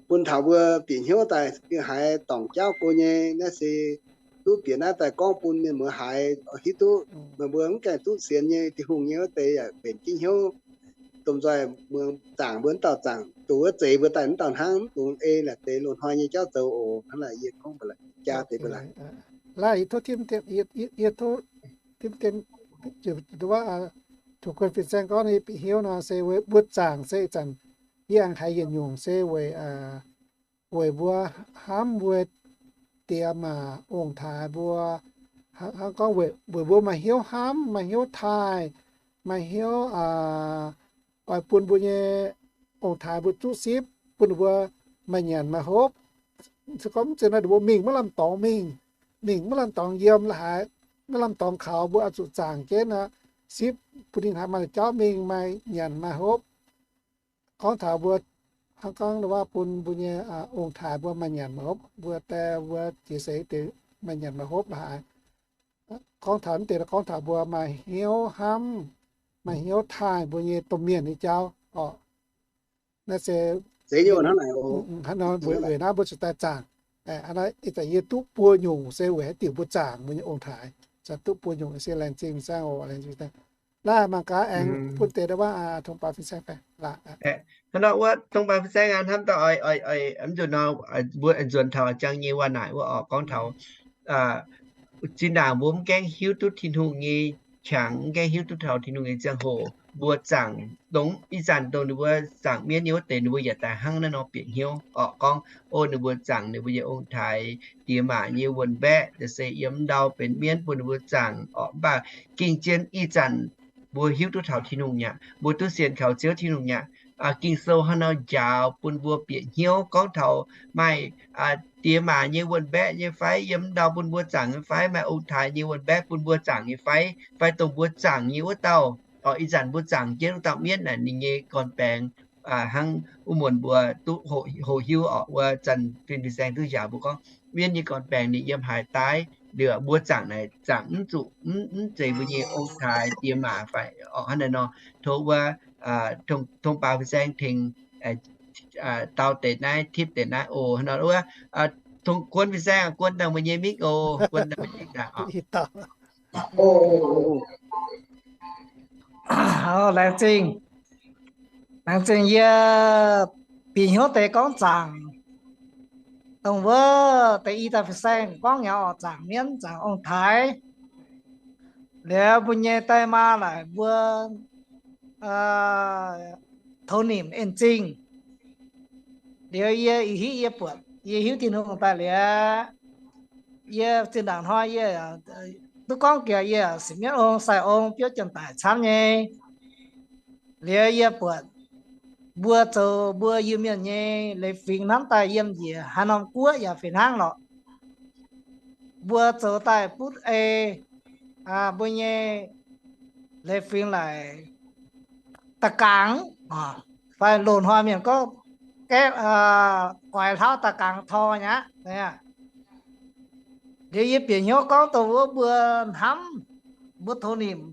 bun taux mbuo bieqc hnyouv daaih haiz dorngc jauv go nyei naaiv se duqv bieqc naaiv daaih gorngv bun mienh muoz haiz hiuv duqv. Meih mbuo mv gaengh duqv sienx nyei Tin-Hungh nyei wuov deix yaac mbenc jienv hnyouv, domh nzoih muoz zaangc mbuo mv dauh zaangc, dongh wuov zeix mbuo daaih mv dauh hnangv, mv dungx ei naaic deix loz-hnoi nyei jauv zoux oc. Hnangv naaic yie gorngv mbuo jaa deix mbuo laaic. Yie tov, tov fin-saeng gorngv nyei bieqc hnyouv nor se mbuo zaangc se ih zanc yie aengx haiz yietc nyungc se weic, weic mbuo hnamv mbuo diex maac ong-taaix mbuo, hnangv gorngv weic mbuo maaih hnyouv hnamv, maaih hnyouv taaih, maaih hnyouv oix bun mbuo nyei ong-taaix mbuo zuqv sipv, bun ninh mbuo maaih nyanc maaih hopv. Se gorngv mv zeiz nor ninh mbuo mingh maiv lamh dorngx mingh, mingh maiv lamh dorngx yiem la'haaix, maiv lamh dorngx kaux, mbuo oix zuqc zaangc jienv aqv, sipv bun ninh haih maaih jauv mingh, maaih nyanc maaih hopv. Gorngv taux mbuo, hnangv gorngv bun mbuo nyei ong-taaix mbuo maaih nyanc maaih hopv, mbuo die mbuo jiex seix deix maaih nyanc maaih hopv la'haaix. Gorngv taux mv deix gorngv taux mbuo maaih hnyouv hnamv, maaih hnyouv taaih mbuo nyei domh mienh nyei jauv oc. Naaiv se hnangv nor weic naaiv mbuo zuqc daaih zaangc. Ih zanc yie duqv buo nyungc se weic haaix diuc mbuo zaangc mbuo nyei ong-taaix, zanc duqv buo nyungc se laengz zingh fin-saeng oc, laengz zingh. Naaiv mangc gaax aengx bun deix wuov tong baaix fin-saeng fai laac. Hnangv nor wuov tong baaix fin-saeng aac, hnamv dauh oix, oix, oix, mv nzunc nor, mbuo nzuonx taux jangx nyei waac naaic wuov oc, gorngv taux zinh ndaangc mbuo mv gaengh hiuv duqv Tin-Hungh nyei qangx, mv gaengh hiuv duqv taux Tin-Hungh nyei ziangh hoc, mbuo zaangc dongh ih zanc dongh ninh mbuo zaangc mienv nyei wuov deix ninh mbuo yaac daaih hnangv naaiv nor bieqc hnyouv orqc. Gorngv, o, ninh mbuo zaangc ninh mbuo nyei ong-taaix diex maac nyei wuonh mbaeqv, se yiem ndau benx mienv bun ninh mbuo zaangc orqc. Mv baac gengh zien ih zanc mbuo hiuv duqv taux Tin-Hungh mi'aqv, mbuo duqv sienx kaux Ziouv Tin-Hungh mi'aqv. Ging-Sou hnangv nor njaaux bun mbuo bieqc hnyouv gorngv taux maaih diex maac nyei wuonh mbaeqv nyei fai, yiem ndau bun mbuo zaangc nyei fai, maaih ong-taaix nyei wuonh mbaeqv bun mbuo zaangc nyei fai, fai dongh mbuo zaangc nyei wuov dauh, orqc, ih zanc mbuo zaangc jienv wuov dauh mienv naaic ninh nyei gorn baengx hnangv wuov muonz mbuo duqv hoqc hiuv orqc, wuov zanc fin-saeng duqv njaaux mbuo gorngv mienv nyei gorn baengx ninh yiem haaix daaih, liuz mbuo zaangc naaic zaangc mv zuqc, mv zeiz mbuo nyei ong-taaix diex maac fai orqc. Hnangv naaiv nor, tov wuov tong baaix fin-saeng tengx dau deix naaiv, tipv deix naaiv oc. Hnangv nor wuov, tong guon fin-saeng, guon dangh mbuo nyei mingh oc, guon dangh mbuo nyei mingh. Laengz zingh, laengz zingh yie bieqc hnyouv deix gorngv zaangc, dongh wuov deix i dauh fin-saeng gorngv nyei orqc, zaangc mienv, zaangc ong-taaix. Liuz mbuo nyei daaih maa naaic mbuo tov nimc en zingh. Liuz yie ih hitv yie buatc, yie hiuv Tin-Hungh daaih liuz, yie zinh ndaangc hnoi yie duqv gorngv jiex yie sienx mienv ong, sai ong, biouv janx-daic camv nyei. Liuz yie buatc mbuo zoux mbuo Iu-Mienh nyei leiz fingx hnamv daaih yiem njiec haaix norm guoqv yaac fih hnangv lorqc. Mbuo zoux daaih butv ei mbuo nyei leiz fingx laaic da'gangx, fai loz-hnoi mienh gorngv, oix hlauv da'gangx tor nyei aqv. Liuz yie bieqc hnyouv gorngv dongh wuov mbuo hnamv, mbuo tongx nimc,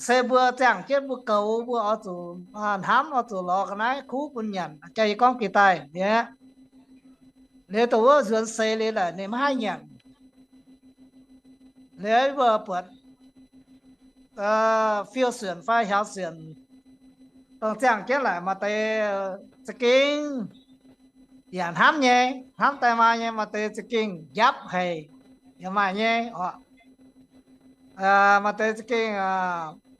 se mbuo ziangh jienv mbuo goux, mbuo oix zuqc hnamv, oix zuqc lorz ga'naaiv kuv bun nyanc, jaa yie gorngv gih daaih mi'aqv. Liuz dongh wuov nzuonx seix liuz laaic ninh maiv haih nyanc. Liuz mbuo buatc fiou suonc fai hiaaux suonc, dongh ziangh jienv laaic maaih deix za'gengh yaac hnamv nyei, hnamv daaih maa nyei, maaih deix za'gengh njapv haic, yaac maaih nyei oc. Maaih deix za'gengh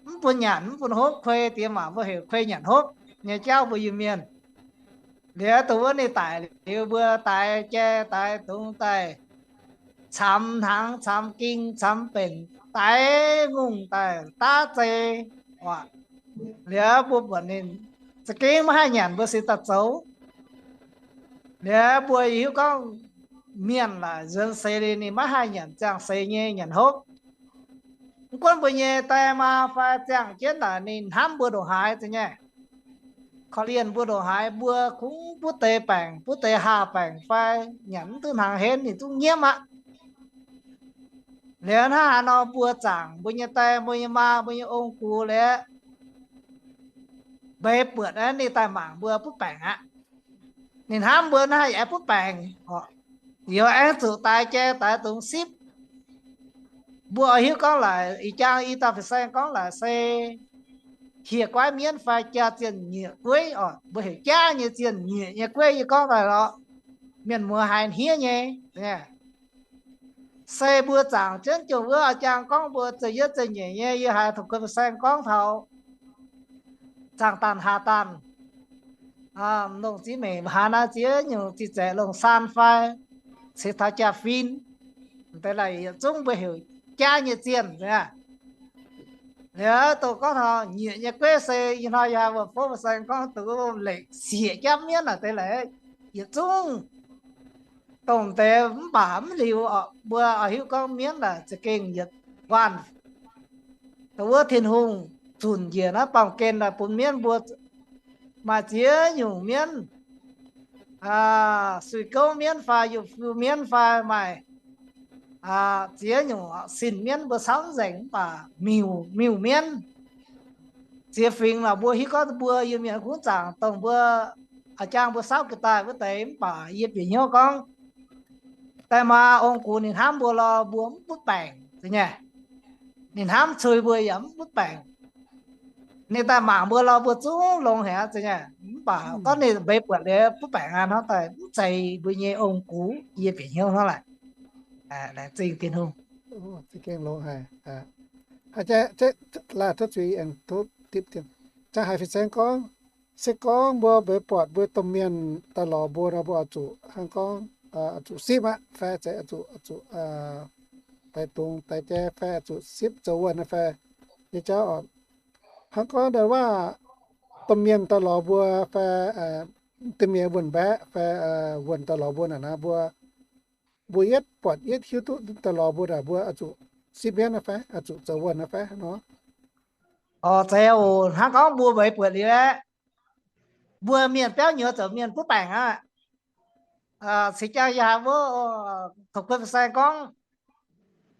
mv bun nyanc mv bun hopv, kuei diex maac mbuo heuc kuei nyanc hopv nyei jauv mbuo Iu-Mienh. Liuz dongh wuov ninh daic liuz mbuo daix jai daix dungz daaih camx hnaangx camx ging camx benc, daix ngongh daaih daav zei. Liuz mbuo buatc ninh za'gengh maiv haih nyanc mbuo se daaih zoux. Liuz mbuo hiuv gorngv mienh laaic nzuonx seix liuz ninh maiv haih nyanc ziangh seix nyei nyanc hopv. Mv gunv mbuo nyei die maa fai ziangh jienv naaic ninh hnamv mbuo ndongc haaix za'gengh, korv-lienh mbuo ndongc haaix, mbuo kungx butv deix baengc, butv deix haah baengc fai nyanc mv duqv hnaangx henv ninh zungv nyiemv aqv. Liuz hnangv haaix nor mbuo zaangc mbuo nyei die, mbuo nyei maa, mbuo nyei ong-gux liuz, mbeix buatc aeqv, ninh daaih mangc mbuo butv baengc aqv. Ninh hnamv mbuo naaiv yaac aengx butv baengc, yaac aengx zuqc daix jai daix dungz sipv. Mbuo oix hiuv gorngv laaic ih jang i dauh fin-saeng gorngv laaic se hieh guaiv mienv fai jaa zienh nyieqc gueiv oc. Mbuo heuc jaav nyei zienh nyieqc nyei gueiv yie gorngv daaih lorqc, mienh muoz haiz hniev nyei. Se mbuo zaangc jienv jomc wuov a'jang gorngv mbuo zeiv yietv zeiv nyeic nyei, yie haiz taux kuv fin-saeng gorngv taux zaangc daanh haaz daanh, longc ziex meic haaix naaiv ziex nyungc ziex zaeqc longc saan fai ceix taux jaa-fin, deix laaic yietc zungv mbuo heuc jaav nyei zienh. Liuz dongh gorngv taux nyieqc nyei gueiv se ih hnoi yie haiz mbuo fouv fin-saeng gorngv dongh leic sieqv jaav mienv naaic deix laaic yietc zungv dongh deix mv baac mv liuz oc. Mbuo oix hiuv gorngv mienv naaic za'gengh yietc waanh dongh wuov Tin-Hungh zunc njiec naaiv baamh gen daaih bun mienv mbuo. Maaih ziex nyungc mienv, sui gouv mienv fai youh fiu mienv fai maaih ziex nyungc sin mienv mbuo sauv nzengc mv baac miuc, miuc mienv. Ziex fingx naaic mbuo hiuv gorngv mbuo Iu-Mienh kungx zaangc dongh mbuo a'jang mbuo sauv ga'daaih wuov deix mv baac yie bieqc hnyouv gorngv daaih maa ong-gux ninh hnamv mbuo lorh mbuo mv butv baengc nyei. Ninh hnamv cui mbuo yaac mv butv baengc. Ninh daaih mangc mbuo lorh mbuo zungv longx haic nyei. Mv baac gorngv ninh mbeix buatc liuz butv baengc aqv hnangv daaih mv zeiz mbuo nyei ong-gux, yie bieqc hnyouv hnangv laaic. Laengz zingh Tin-Hungh. Za'gengh longx haic. Laaic tov zuiz aengx tov dipv dien. Za'haiz fin-saeng gorngv, se gorngv mbuo mbeix buatc mbuo domh mienh daaih lorz mbuo nor, mbuo oix zuqc hnangv gorngv oix zuqc sipv aqv fai zeiz oix zuqc, oix zuqc daix dungz daix jai fai oix zuqc sipv zoux wuonh fai nyei jauv oc. Hnangv gorngv ndau waac domh mienh daaih lorz mbuo fai domh mienh wuonh mbaeqv fai wuonh daaih lorz mbuo naaic nor, mbuo, mbuo yietv buatc yietv hiuv duqv daaih lorz mbuo naaic, mbuo oix zuqc sipv mienv fai oix zuqc zoux wuonh fai nor? Oc, zeiz oc. Hnangv gorngv mbuo mbeix buatc liuz aeqv, mbuo mienh biauv nyuoz zoux mienh butv baengc aqv. Cingx jang yie haiz wuov taux kuv fin-saeng gorngv,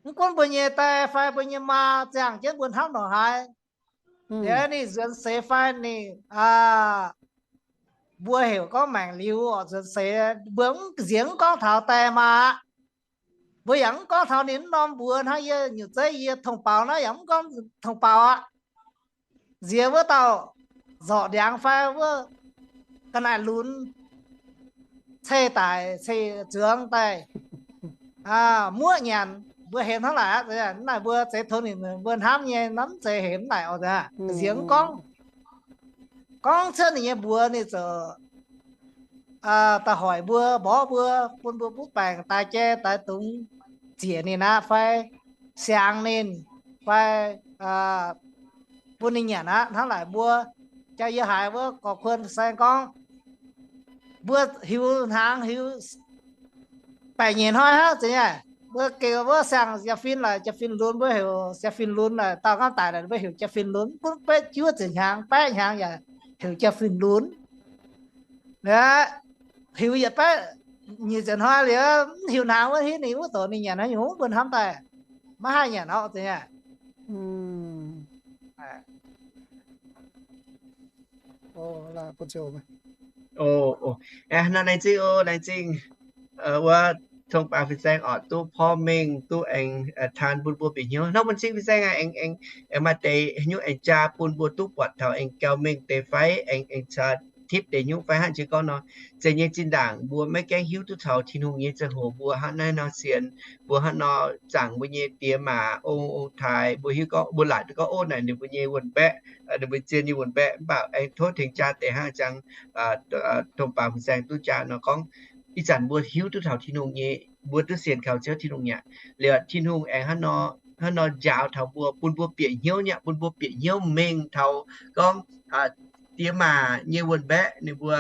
mv gunv mbuo nyei die fai mbuo nyei maa ziangh jienv mbuo hnamv ndongc haaix, liuz ninh nzuonx seix fai ninh, mbuo heuc gorngv maengc liuz oc, nzuonx seix, mbuo mv nziex mv gorngv taux die maa aqv. Mbuo yaac mv gorngv taux ninh mv norm mbuox hnangv yie nyutc zeiv yie tong baaux naaiv yaac mv gorngv tong baaux aqv. Nziex wuov dauh zorc ndiangx fai wuov ga'naaiv lunx cei daic cei zuangx daaih muoqv nyanc, mbuo hemx hnangv laaic aqv. Naaiv mbuo zeiz tongx ninh mbuo hnamv nyei, mv zeiz hemx naaic oc. Nziex mv gorngv, gorngv cuotv ninh nyei mbuox ninh ziouc daaih hoic mbuo, mborqv mbuo, bun mbuo butv baengc, daix jai daix dungz ziec ninh aqv fai siangx ninh fai bun ninh nyanc aqv. Hnangv laaic mbuo, jaa yie haiz wuov gorx-kuon saeng gorngv, mbuo hiuv hnaangx hiuv baeqc nyeic hnoi hnangv zeiz nyei. Mbuo gengh wuov siang-jaa-fin laaix jaa-fin lunx, mbuo heuc jaa-fin lunx laaix, dauh nqamv daic laaix mbuo heuc jaa-fin lunx, gunv betv juov ziepc hnyangx, baeqv hnyangx yaac heuc jaa-fin lunx. Liuz, heuc yietc baeqv nyic ziepc hnoi liuz, mv heuc hnaangx wuov, hiuv ninh wuov doqc ninh nyanc haaix nyungc, mbuo hnamv daaih maiv haih nyanc orqc, zeiz nyei. Nor laengz zingh o, laengz zingh wuov tong baang fin-saeng oc, duqv porv mengh duqv aengx taan bun mbuo bieqc hnyouv. Hnangv wuonh cing fin-saeng aengx, aengx, aengx maaih deix hnyouv aengx jaa bun mbuo duqv buatc taux aengx gauh mengh deix fai aengx, aengx caa tipv deix hnyouv fai hnangv jiex gorngv nor, zeiz nyei zinh ndaangc mbuo maiv gaengh hiuv duqv taux Tin-Hungh nyei ziangh hoc mbuo hnangv naaiv nor sienx, mbuo hnangv nor zaangc mbuo nyei diex maac ong, ong-taaix, mbuo hiuv gorngv, mbuo laaic duqv gorngv, ov, naaic ninh mbuo nyei wuonh mbaeqv, ninh mbuo zien nyei wuonh mbaeqv, mv baac aengx tov tengx jaa deix hnangv jangx tong baang fin-saeng duqv jaa nor gorngv, ih zanc mbuo hiuv duqv taux Tin-Hungh nyei, mbuo duqv sienx kaux Ziouv Tin-Hungh aqv. Liuz Tin-Hungh aengx hnangv nor, hnangv nor njaaux taux mbuo, bun mbuo bieqc hnyouv nyei, bun mbuo bieqc hnyouv mengh taux gorngv diex maac nyei wuonh mbaeqv ninh mbuo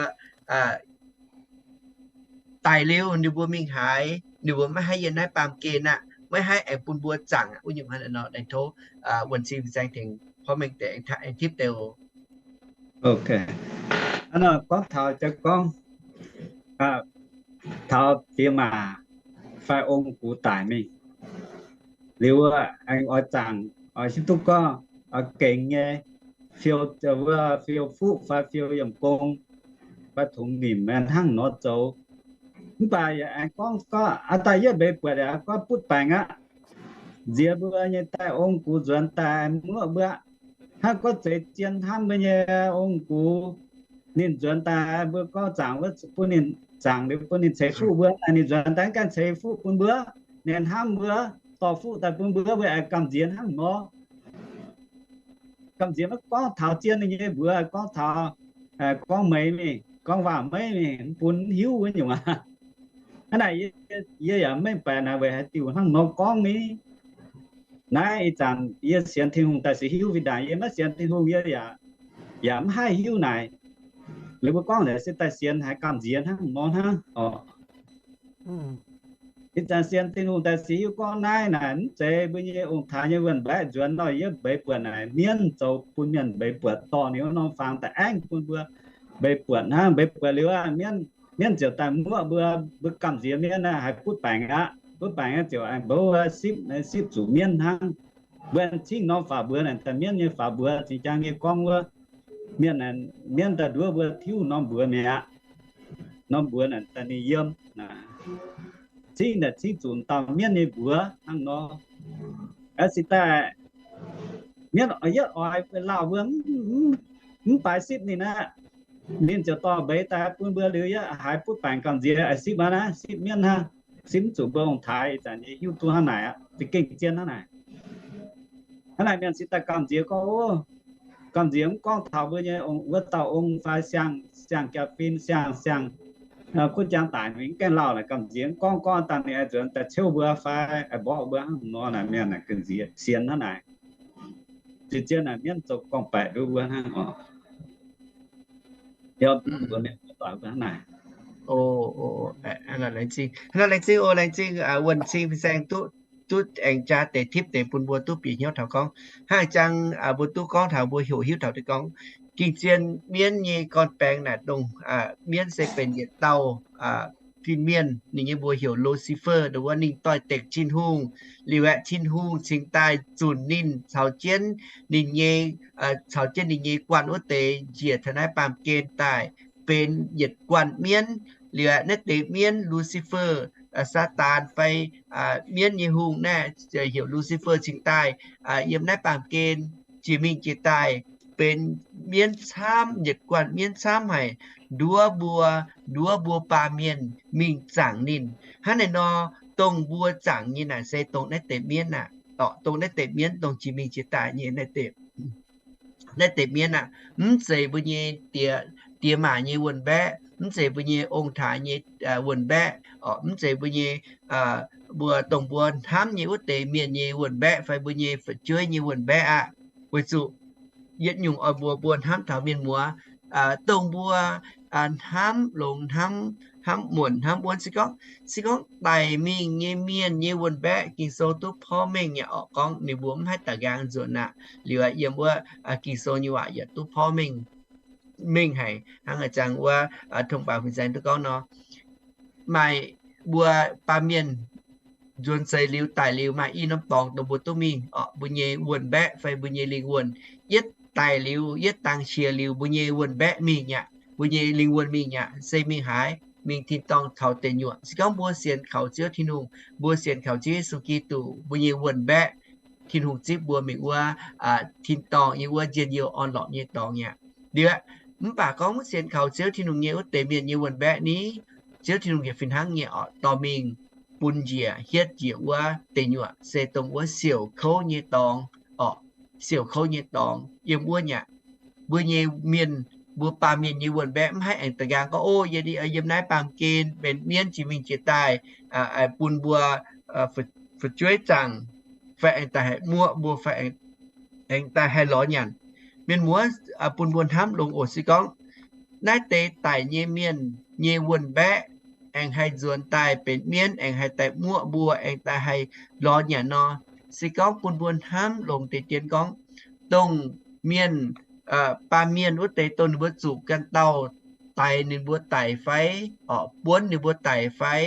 daic liuz ninh mbuo mingh haaix, ninh mbuo maiv haih yiem naaiv baamh gen aqv, maiv haih aengx bun mbuo zaangc aqv. Wuov nyungc hnangv naaiv nor, aengx tov wuonh cing fin-saeng tengx porv mengh deix aengx tipv deix oc. Hnangv nor gorngv taux, gorngv taux diex maac fai ong gux daic mingh liuz, aengx oix zaangc, oix hiuv duqv gorngv oix gengx nyei fiou, fiou fuqv fai fiou yiemc gong fai tongx nimc hnangv nor zoux. Mv baac yaac aengx gorngv, gorngv aa daaih yietv mbeix buatc yaac gorngv butv baengc aqv. Nziex mbuo nyei daaih ong gux nzuonx daaih muoqv mbuo, hnangv gorngv zeix zien hnamv mbuo nyei ong gux, ninh nzuonx daaih mbuo gorngv zaangc wuov bun ninh, zaangc liuz bun ninh ceix fuqv mbuo, ninh nzuonx daaih mv gaengh ceix fuqv bun mbuo, ninh hnamv mbuo, dorh fuqv daaih bun mbuo, mbuo aengx gamh nziex hnangv nor. Gamh nziex maiv gorngv taux zien ninh nyei mbuox, gorngv taux, gorngv meix mingh, gorngv waac meiv mingh, mv bun mv hiuv wuov nyungc aqv. Hnangv naaic yie yaac mv mengh baeqc naaic weic haaix diuc hnangv nor gorngv ni. Naaiv ih zanc yie sienx Tin-Hungh daaih se hiuv, fih ndaangc yie maiv sienx Tin-Hungh yie yaac mv haih hiuv naaic. Liuz mbuo gorngv naaic se daaih sienx haiz gamh nziex hnangv nor hnangv oc. Ih zanc sienx Tin-Hungh daaih se hiuv gorngv naaiv naaic mv zeiz mbuo nyei ong-taaix nyei wuonh mbaeqv nzuonx nor, yietv mbeix buatc naaic mienv zoux bun mienh mbeix buatc, dorh ninh wuov norm faang daaih aengx bun mbuo mbeix buatc hnangv. Mbeix buatc liuz aqv, mienv, mienv ziouc daaih muoqv mbuo, mbuo gamh nziex mienv aqv, haiz butv baengc aqv. Butv baengc aqv ziouc aengx mbouv sipv, sipv zuqc mienv hnangv. Mbuo cingv norm faaux mbuox naaic daaih mienv nyei faaux mbuox, zinh jangv yie gorngv wuov, mienh, mienv daaih nduov mbuo tiuv norm mbuox mi'aqv. Norm mbuox naaic daaih ninh yiem, cingv naaic cingv zuqc dauh mienv nyei mbuox hnangv nor. Aa, se daaih mienv yietv oix lauh mbuo mv baaix sipv ninh aqv, ninh ziouc dorh mbeix daaih bun mbuo liuz yietv haiz butv baengc gamh nziex, sipv aqv naaiv, sipv mienv hnangv, sipv mv zuqc mbuo ong-taaix. Ih zanc yie hiuv duqv hnangv naaic aqv, za'gengh zien hnangv naaic. Hnangv naaic mienh cingx daaih gamh nziex gorngv, ov, gamh nziex mv gorngv taux mbuo nyei wuov dauh ong fai siang, siang-jaa-fin, siang, siang kuv jangx daic mingh mv gaengh lauh naaic, gamh nziex mv gorngv, gorngv dangh ninh nzuonx daaih ciouv mbuo fai mborqv mbuo hnangv nor naaic, mienh naaic gengh nziex sienx hnangv naaic. Zinh zien naaic mienv zoux gorngv-baeqc nduov mbuo hnangv oc. Mbuo mienh doic mbuo hnangv naaic. Laengz zingh, laengz zingh oc, laengz zingh wuonh cing fin-saeng duqv, duqv aengx jaa deix tipv deix bun mbuo duqv bieqc hnyouv taux gorngv hnangv jangx mbuo duqv gorngv taux, mbuo heuc hiuv taux deix gorngv, gengh zien mienv nyei gorn-baengx naaic dongh mienv se benx yietc dauh fin-mienh, ninh nyei mbuox heuc Lucifer, dongh wuov ninh doix-dekc Tin-Hungh. Liuz aeqv, Tin-Hungh cingx daaih zunc ninh caux jienv ninh nyei, caux jienv ninh nyei guanh wuov deix njiec taux naaiv baamh gen daaih benx yietc guanh mienv. Liuz aeqv, naaiv deix mienv Lucifer, Saadaan fai mienv nyei hungh naaiv heuc Lucifer cingx daaih yiem naaiv baamh gen jiex mingh jiex daaih benx mienv camv, yietc guanh mienv camv haic, nduov mbuo, nduov mbuo baamh mienh mingh zaangc ninh. Hnangv naaiv nor, dongh mbuo zaangc nyei naaic se dongh naaiv deix mienv aqv. Dongh naaiv deix mienv dongh jiex mingh jiex daaih nyei naaiv deix mienv aqv. Mv zeiz mbuo nyei diex maac nyei wuonh mbaeqv, mv zeiz mbuo nyei ong-taaix nyei wuonh mbaeqv, mv zeiz mbuo nyei, mbuo dongh mbuo hnamv nyei wuov deix mienh nyei wuonh mbaeqv fai mbuo nyei fu'jueiv nyei wuonh mbaeqv aqv. Weic zuqc yietc nyungc oix mbuox mbuo hnamv taux mienh muoz, dongh mbuo hnamv longx hnamv hnamv muonc hnamv wuonv. Se gorngv, se gorngv daic mingh nyei mienh nyei wuon-mbaeqv, Ging-Sou duqv porv mengh yaac orqc gorngv ninh mbuo mv haih da'nqaang nzuonx aqv. Liuz yiem wuov Ging-Sou nyei waac yaac duqv porv mengh, mengh haic hnangv a'jang wuov tong-baac fin-saeng duqv gorngv nor, maaih mbuo baamh mienh nzuonx seix liuz daic liuz maaih i norm dorngx dongh mbuo duqv mingh orqc, mbuo nyei wuon-mbaeqv fai mbuo nyei lingh wuonh, yietv daic liuz, yietv dangx qiex liuz, mbuo nyei wuon-mbaeqv mingh aqv, mbuo nyei lingh wuonh mingh aqv, se mingh haaix? Mingh tin-dorngh taux deic nyuoqc. Se gorngv mbuo sienx kaux Ziouv Tin-Hungh, mbuo sienx kaux Ziouv Yesu Giduc, mbuo nyei wuon-mbaeqv, Tin-Hungh zipv mbuo mingh wuov tin-dorngh nyei wuov njien-youh orn-lorqc nyei dorngx aqv. Liuz, mv baac gorngv mv sienx kaux Ziouv Tin-Hungh nyei wuov deix mienh nyei wuon-mbaeqv ni, Ziouv Tin-Hungh yaac fih hnangv nyei orqc dorh mingh bun njiec hietv njiec wuov deic nyuoqc, se dongh wuov siouc kouv nyei dorngx orqc, siouc kouv nyei dorngx yiem wuov aqv. Mbuo nyei mienh, mbuo baamh mienh nyei wuon-mbaeqv mv haih aengx da'nqaang gorngv, O, yie yiem naaiv baamh gen benx mienv jiex mingh jiex daaih, bun mbuo fu'jueiv zaangc, fai aengx daaih haih muoqv mbuo, fai aengx daaih haih lorz nyanc. Mienh muoz, bun mbuo hnamv longx oc. Se gorngv naaiv deix daic nyei mienh nyei wuon-mbaeqv aengx haih nzuonx daaih benx mienv, aengx haih daaih muoqv mbuo, aengx daaih haih lorz nyanc nor, se gorngv bun mbuo hnamv longx deix dien gorngv, dongh mienh, baamh mienh wuov deix dongh ninh mbuo zuqc ganh dauh daix ninh mbuo daic fai orqc, buonv ninh mbuo daic fai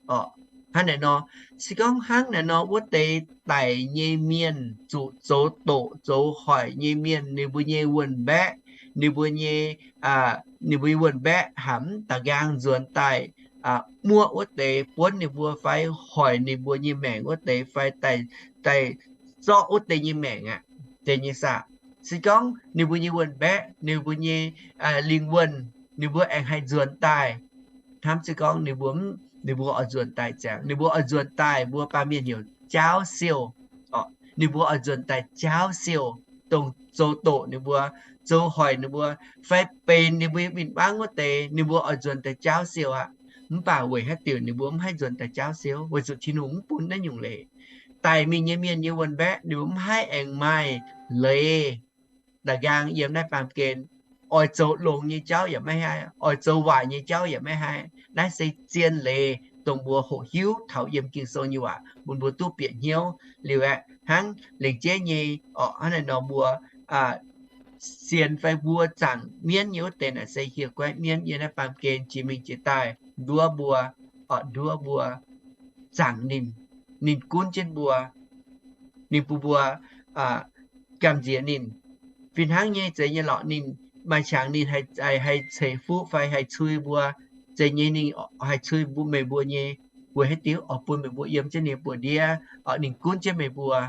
orqc, hnangv naaiv nor. Se gorngv hnangv naaiv nor wuov deix daic nyei mienh, zuqc zoux doqc zoux hoic nyei mienh, ninh mbuo nyei wuon-mbaeqv, ninh mbuo nyei, ninh mbuo nyei wuon-mbaeqv hamx da'nqaang nzuonx daaih muoqv wuov deix, buonv ninh mbuo fai hoic ninh mbuo nyei maengc wuov deix fai daaih zorqv wuov deix nyei maengc aqv, deix nyei saah. Se gorngv ninh mbuo nyei wuon-mbaeqv, ninh mbuo nyei lingh wuonh, ninh mbuo aengx haih nzuonx daaih, hnamv se gorngv ninh mbuo, ninh mbuo oix nzuonx daaih ziangx, ninh mbuo oix nzuonx daaih, mbuo baamh mienh heuc jaauv siouh. Ninh mbuo oix nzuonx daaih jaauv siouh, dongh zoux doqc ninh mbuo, zoux hoic ninh mbuo, fai benx ninh mbuo nyei win-wangv wuov deix, ninh mbuo oix nzuonx daaih jaauv siouh aqv. Mv baac weic haaix diuc ninh mbuo mv haih nzuonx daaih jaauv siouh? Weic zuqc Tin-Hungh mv bun naaiv nyungc leiz. Daic mingh nyei mienh nyei wuon-mbaeqv ninh mbuo mv haih aengx maaih leiz da'nqaang yiem naaiv baamh gen. Oix zoux longx nyei jauv yaac maiv haih, oix zoux waaic nyei jauv yaac maiv haih. Naaiv se zien leiz dongh mbuo hoqc hiuv taux yiem Ging-Sou nyei waac bun mbuo duqv bieqc hnyouv. Liuz aeqv, hnangv lengc jeiv nyei orqc, hnangv naaiv nor mbuo sienx fai mbuo zaangc mienv nyei wuov deix naaic se hieh guaiv mienv yiem naaiv baamh gen jiex mingh jiex daaih nduov mbuo, orqc, nduov mbuo, zaangc ninh, ninh gunv jienv mbuo, ninh bun mbuo gamh nziex ninh. Fih hnangv nyei zeiz nyei lorqc, ninh maaih qangx ninh haih ceix fuqv fai haih cui mbuo, zeiz nyei ninh haih cui meih mbuo nyei, weic haaix diuc? Oix bun meih mbuo yiem jienv ninh buoz-ndiev, orqc, ninh gunv jienv meih mbuo.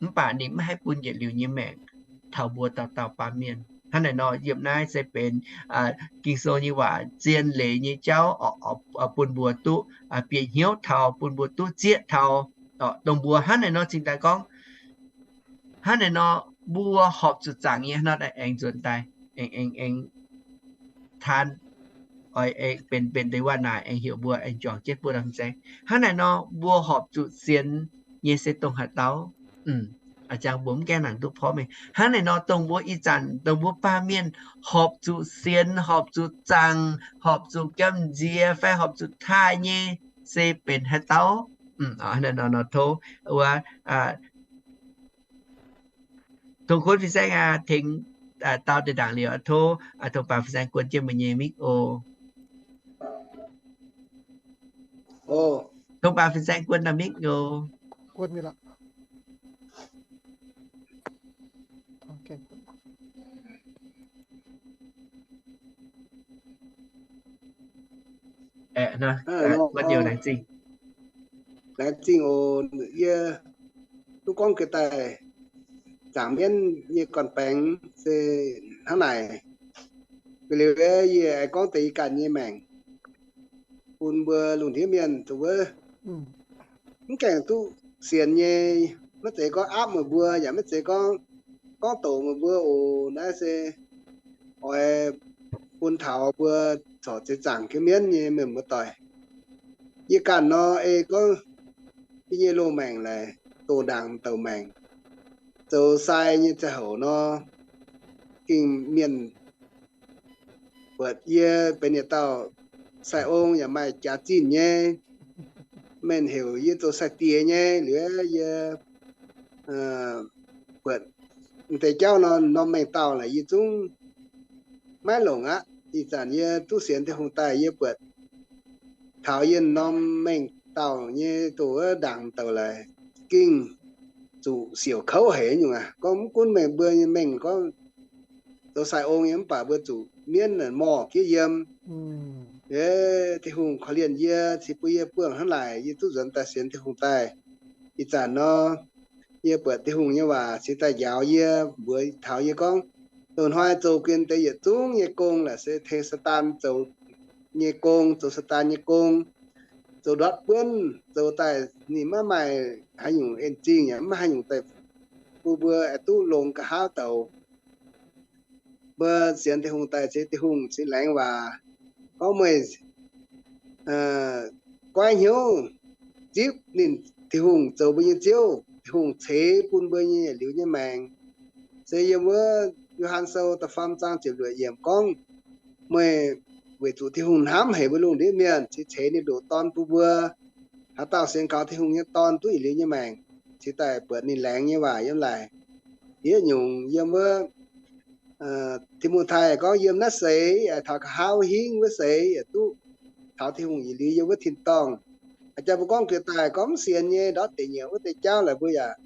Mv baac ninh mv haih bun yietc liuz nyei maengc taux mbuo dauh dauh baamh mienh. Hnangv naaic nor, yiem naaiv se benx Ging-Sou nyei waac zien leiz nyei jauv, bun mbuo duqv bieqc hnyouv taux, bun mbuo duqv zieqv taux, dongh mbuo hnangv naaic nor cingx daaih gorngv, hnangv naaic nor mbuo horpc zuqc zaangc nyei hnangv nor aengx nzuonx daaih, aengx, aengx, aengx taan, oix benx, benx deix waac-naaic aengx heuc mbuo aengx juangc jienv buo ndam zeiv. Hnangv naaic nor mbuo horpc zuqc sienx nyei se dongh haaix dauh? A'jang mbuo mv gaengh nangc duqv porv mengh. Hnangv naaic nor dongh mbuo ih zanc dongh mbuo baamh mienh horpc zuqc sienx, horpc zuqc zaangc, horpc zuqc gamh nziex fai horpc zuqc taaih nyei se benx haaix dauh? Hnangv naaic nor, nor tov wuov Tong Kunv fin-saeng aqv, tengx dau deix ndaangc liuz, tov tong baac fin-saeng guon jienv meih nyei mik o. Tong baac fin-saeng guon naaiv mik o. Aeqv, laengz zingh oc. Yie duqv gorngv ga'daaih zaangc mienv nyei gorn-baengx se hnangv naaic. Ga'liuz yie aengx gorngv deix i ganh nyei maengc bun mbuo lungh ndiev mienh zuqc wuov mv gaengh duqv sienx nyei. Maiv zeiz gorngv aapv meih mbuo, yaac maiv zeiz gorngv, gorngv doqc meih mbuo oc. Naaiv se oix bun taux mbuo corc zeix zaangc jienv mienv nyei mienh muoz-doic. Yie ganh nor ei gorngv yie nyei loz-maengc laaic doqc ndaangc douc maengc zoux sai nyei ziangh hoc nor, gengh mienh buatc yie benx yietc dauh sai-ong yaac maaih jaax zinh nyei. Mienh heuc yie zoux sai-diex nyei liuz, yie buatc deix jauv nor, norm mengh dauh laaix yie zungv maiv longc aqv. Ih zanc yie duqv sienx Tin-Hungh daaih, yie buatc taux yie norm mengh dauh nyei doz wuov ndaangc douc laaix, gengh zuqc siouc kouv haic nyungc aqv. Gorngv mv gunv mengh mbuo nyei mengh gorngv zoux sai-ong nyei mv baac mbuo zuqc mienv morh fiev yiem. Aav, Tin-Hungh korv-lienh yie, cingx bun yie buangh hnangv naaic, yie duqv nzuonx daaih sienx Tin-Hungh daaih. Ih zanc nor, yie buatc Tin-Hungh nyei waac cingx daaih njaaux yie, mbuox taux yie gorngv, loz-hnoi zoux guen deix yietc zungv nyei gong laaix se tengx Saadaan zoux nyei gong, zoux Saadaan nyei gong, zoux ndortv buonv, zoux daaih ninh maiv maaih haaix nyungc en-zingh yaac maiv maaih haaix nyungc daaih bun mbuo aengx duqv longx nqa'haav douz. Mbuo sienx Tin-Hungh daaih ceix Tin-Hungh ceix laengz waac gorngv meih goiv hnyouv zipv ninh, Tin-Hungh zoux mbuo nyei Ziouv, Tin-Hungh ceix bun mbuo nyei yietc liuz nyei maengc. Se yiem wuov Yo^han Sou da'faam zaang ziepc luoqc yiemc gorngv, meih weic zuqc Tin-Hungh hnamv haic mbuo lungh ndiev mienh, cingx ceix ninh ndoqc Dorn bun mbuo. Haaix dauh sienx kaux Tin-Hungh nyei Dorn duqv yietc liuz nyei maengc. Cingx daaih buatc ninh laengz nyei waac yiem laaic. Yietc nyungc yiem wuov Ti^mo^tai gorngv, yiem naaiv seix, taux nqa'haav hingv wuov seix, yaac duqv taux Tin-Hungh yietc liuz yiem wuov tin-dorngh. Haaix jaax mbuo gorngv jiex daaih gorngv mv sienx nyei ndortv deic nyuoqc wuov deix jauv laaix mbuo yaac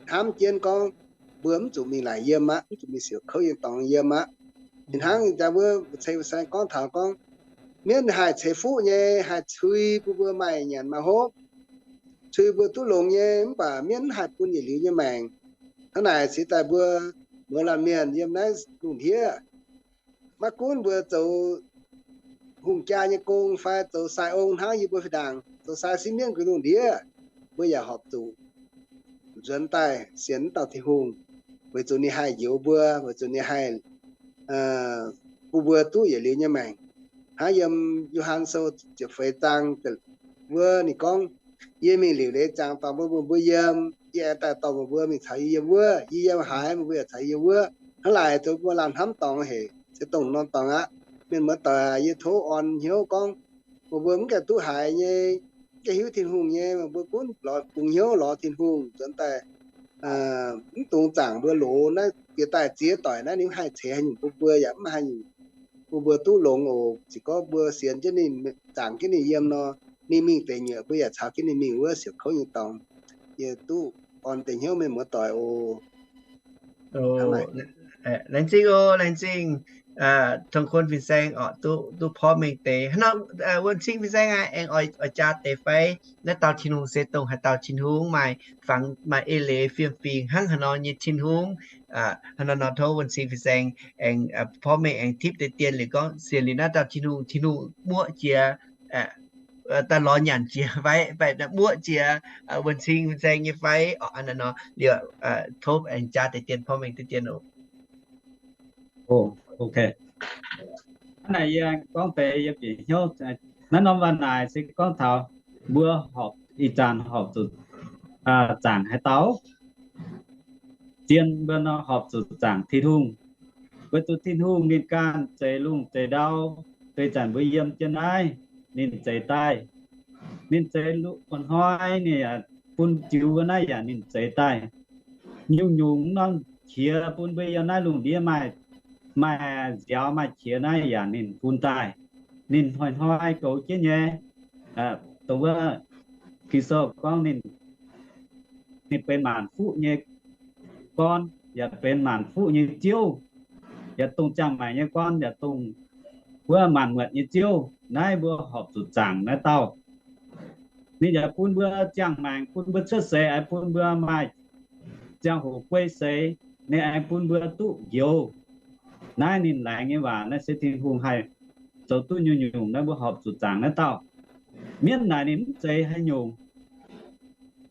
hnamv jienv gorngv mbuo mv zuqc mingh laaic yiem aqv, mv zuqc mingh siouc kouv nyei dorngx yiem aqv. Ih hnangv jaax mbuo ceix saeng gorngv taux gorngv mienv haih ceix fuqv nyei, haih cui bun mbuo maaih nyanc maaih hopv, cui mbuo duqv longx nyei, mv baac mienv mv haih bun yietc liuz nyei maengc. Hnangv naaic cingx daaih mbuo mouz laanh mienh yiem naaiv lungh ndiev, maiv gunv mbuo zoux hungh jaa nyei gong fai zoux sai-ong hnangv yie mbuo fih ndaangc zoux sai siev mienv gu'nyuoz lungh ndiev, mbuo yaac horpc zuqc nzuonx daaih sienx dauh Tin-Hungh, weic zuqc ninh haih njoux mbuo, weic zuqc ninh haih bun mbuo duqv yietc liuz nyei maengc. Hnangv yiem Yo^han Sou ziepc feix zaang wuov ninh gorngv, yie mingh liuc leiz zaangc dorh mbuo, mbuo yiem, yie aengx daaih dorh mbuo mingh caux yie yiem wuov, yie yiem haaix, mbuo yaac caux yie yiem wuov. Hnangv naaic zoux mbuo laanh hnamv dorngx haic, se dongh norm dorngx aqv. Mienh muoz-doic aac, yie tov orn hnyouv gorngv, mbuo mv gaengh duqv haiz nyei, mv gaengh hiuv Tin-Hungh nyei, mbuo gunv lorz bungx hnyouv lorz Tin-Hungh nzuonx daaih, mv dungx zaangc mbuo loz naaiv bieqc daaih ziex doic naaiv ninh mv haih ceix haaix nyungc bun mbuo, yaac mv haih nyungc bun mbuo duqv longx oc. Ziouc gorngv mbuo sienx jienv ninh, zaangc jienv ninh yiem nor, ninh mingh deix nyuoqc mbuo yaac caux jienv ninh mingh wuov siouc kouv nyei dorngx. Yie duqv orn deix hnyouv mienh muoz-doic oc. Laengz zingh oc, laengz zingh Tong Kun fin-saeng oc, duqv porv mengh deix. Hnangv nor, Wuonh Cing fin-saeng aengx oix jaa deix fai? Naaiv dauh Tin-Hungh se dongh haaix dauh Tin-Hungh, maaih fangx maaih eix leiz fiem-fingx hnangv haaix nor nyei Tin-Hungh? Hnangv nor nor tov Wuonh Cing fin-saeng aengx porv mengh aengx tipv deix dien liuz gorngv sienx liuz naaiv dauh Tin-Hungh, Tin-Hungh muoqv jiex, daaih lorz nyanc jiex fai, fai muoqv jiex Wuonh Cing fin-saeng nyei fai? Oc, hnangv nor liuz tov aengx jaa deix dien porv mengh deix dien oc. Hnangv naaic yie gorngv deix yie bieqc hnyouv. Naaiv norm waac naaic se gorngv taux mbuo horpc ih zanc horpc zuqc zaangc haaix dauh? Zien mbuo nor horpc zuqc zaangc Tin-Hungh. Weic zuqc Tin-Hungh ninh ganh zeix lungh zeix ndau, deix zanc mbuo yiem jienv naaiv, ninh zeix daaih. Ninh zeix lungh hnoi ninh yaac bun jiu wuov naaiv yaac ninh zeix daaih. Nyungc-nyungc norm qiex bun mbuo yiem naaiv lungh ndiev maaih, maaih nziaaux maaih qiex naaiv yaac ninh bun daaih. Ninh hnoi-hnoi goux jienv nyei. Dongh wuov Ging-Sou gorngv ninh, ninh benx maanc fuqv nyei gorn, yaac benx maanc fuqv nyei Ziouv, yaac dongh ziangh maengc nyei gorn, yaac dongh wuov maanc muotc nyei Ziouv. Naaiv mbuo horpc zuqc zaangc naaiv dauh. Ninh yaac bun mbuo ziangh maengc, bun mbuo cuotv seix, aengx bun mbuo maaih ziangh hoc guei seix, ninh aengx bun mbuo duqv njoux. Naaiv ninh laengz nyei waac, naaiv se Tin-Hungh haih zoux duqv nyungc-nyungc. Naaiv mbuo horpc zuqc zaangc naaiv dauh. Mienv naaic ninh mv zeiz haaix nyungc.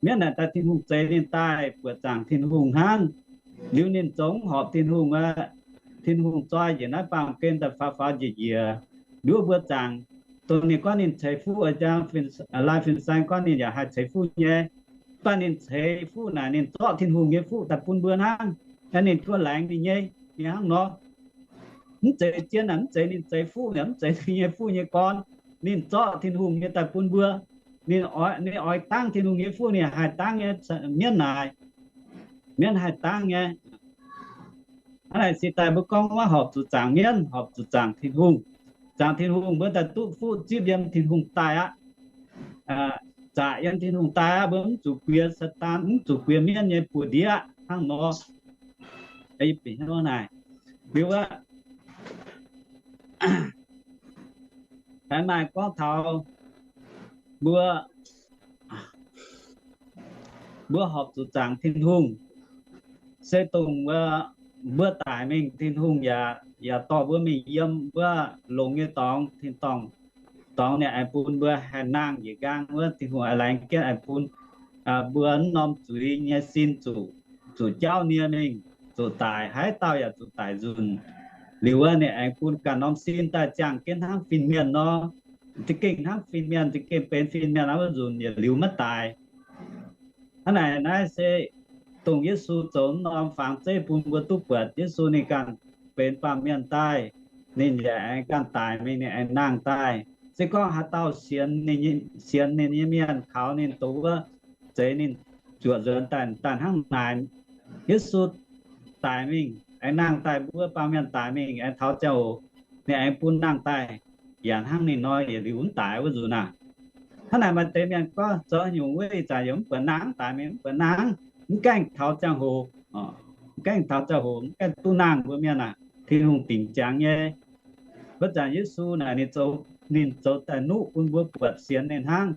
Mienv naaic daaih Tin-Hungh zeix ninh daaih buoqc zaangc Tin-Hungh hnangv. Liuz ninh zoux mv horpc Tin-Hungh aqv. Tin-Hungh zoi njiec naaiv baamh gen daaih faaux faaux njiec njiec nduov mbuo zaangc. Dongh ninh gorngv ninh ceix fuqv, laai fin-saeng gorngv ninh yaac haih ceix fuqv nyei. Mv baac ninh ceix fuqv naaic ninh zorqv Tin-Hungh nyei fuqv daaih bun mbuo hnangv. Ninh guov laengz ninh nyei, ninh hnangv nor. Mv zeiz zien naaic, mv zeiz ninh ceix fuqv naaic, mv zeiz ninh nyei fuqv nyei gorn. ninh zorqv Tin-Hungh nyei daaih bun mbuo. Ninh oix, ninh oix dangv Tin-Hungh nyei fuqv, ninh haih dangv nyei mienv naaic. Mienv haih dangv nyei. Hnangv naaic se daaih mbuo gorngv wuov horpc zuqc zaangc mienv, horpc zuqc zaangc Tin-Hungh. Zaangc Tin-Hungh mbuo daaih duqv fuqv zipv yiem Tin-Hungh daaih aqv. Zaqc yiem Tin-Hungh daaih aqv, mbuo mv zuqc guiex Saadaan, mv zuqc guiex mienv nyei buoz-ndiev hnangv nor. Liuz aqv, aengx maaih gorngv taux mbuo, mbuo horpc zuqc zaangc Tin-Hungh, se dongh mbuo daic mingh Tin-Hungh yaac, yaac dorh mbuo mingh yiem wuov longx nyei dorngx, tin-dorngh, dorngx ninh aengx bun mbuo haih nangh njiec nqaang wuov, Tin-Hungh aengx laengz jienv aengx bun mbuo wuov norm zuiz nyei sin zuqc, zuqc jauv nie mingh, zuqc daic, haaix dauh yaac zuqc daic nzunc. Liuz wuov ninh aengx bun ganh norm sin daaih ziangh jienv hnangv fin-mienh nor. Za'gengh hnangv fin-mienh, za'gengh benx fin-mienh aqv, wuov nzunc yietc liuz maiv daic. Hnangv naaic naaiv se dongh Yesu zoux norm fangx zeiv bun mbuo duqv buatc. Yesu ninh ganh benx baamh mienh daaih, ninh yaac aengx ganh daic mingh, ninh aengx nangh daaih. Se gorngv haaix dauh sienx ninh nyei mienh, kaux ninh, dongh wuov zeix ninh, zuoqc nzuonx daaih, daaih hnangv naaic, Yesu daic mingh aengx nangh daaih, mbuo baamh mienh daic mingh aengx taux ziangh hoc ninh aengx bun nangh daaih, yaac hnangv ninh nor yietc liuz mv daic wuov nzunc aav. Hnangv naaic maaih deix mienh gorngv zoux nyungc wuov ih zanc yaac mv buatc nangh, mv daic mingh mv buatc nangh, mv gaengh taux ziangh hoc, mv gaengh taux ziangh hoc mv gaengh duqv nangh mbuo mienh aav. Tin-Hungh dingc ziangx nyei. Wuov zanc Yesu naaic ninh zoux, ninh zoux daaih nuqv bun mbuo buatc sienx ninh hnangv.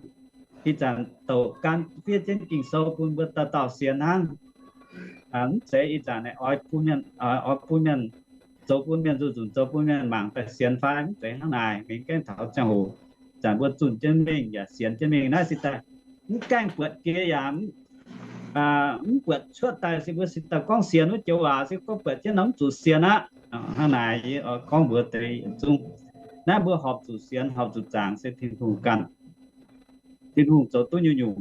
Ih zanc douc gan fiev jienv Ging-Sou bun mbuo dauh dauh sienx hnangv. Mv zeiz ih zanc naaic oix bun mienh, oix bun mienh, zoux bun mienh nzuqc nzunc, zoux bun mienh mangc daaih sienx fai? Mv zeiz hnangv naaic. Mingh gaengh taux ziangh hoc, zanc mbuo zunh jienv mingh yaac sienx jienv mingh naaiv se daaih mv gaengh buatc jiex yaac mv buatc cuotv daaih, se mbuo se daaih gorngv sienx wuov joux waac se gorngv buatc jienv nor mv zuqc sienx aqv. Hnangv naaic gorngv mbuox deix yietc zungv, naaiv mbuo horpc zuqc sienx, horpc zuqc zaangc se Tin-Hungh ganh. Tin-Hungh zoux duqv nyungc-nyungc,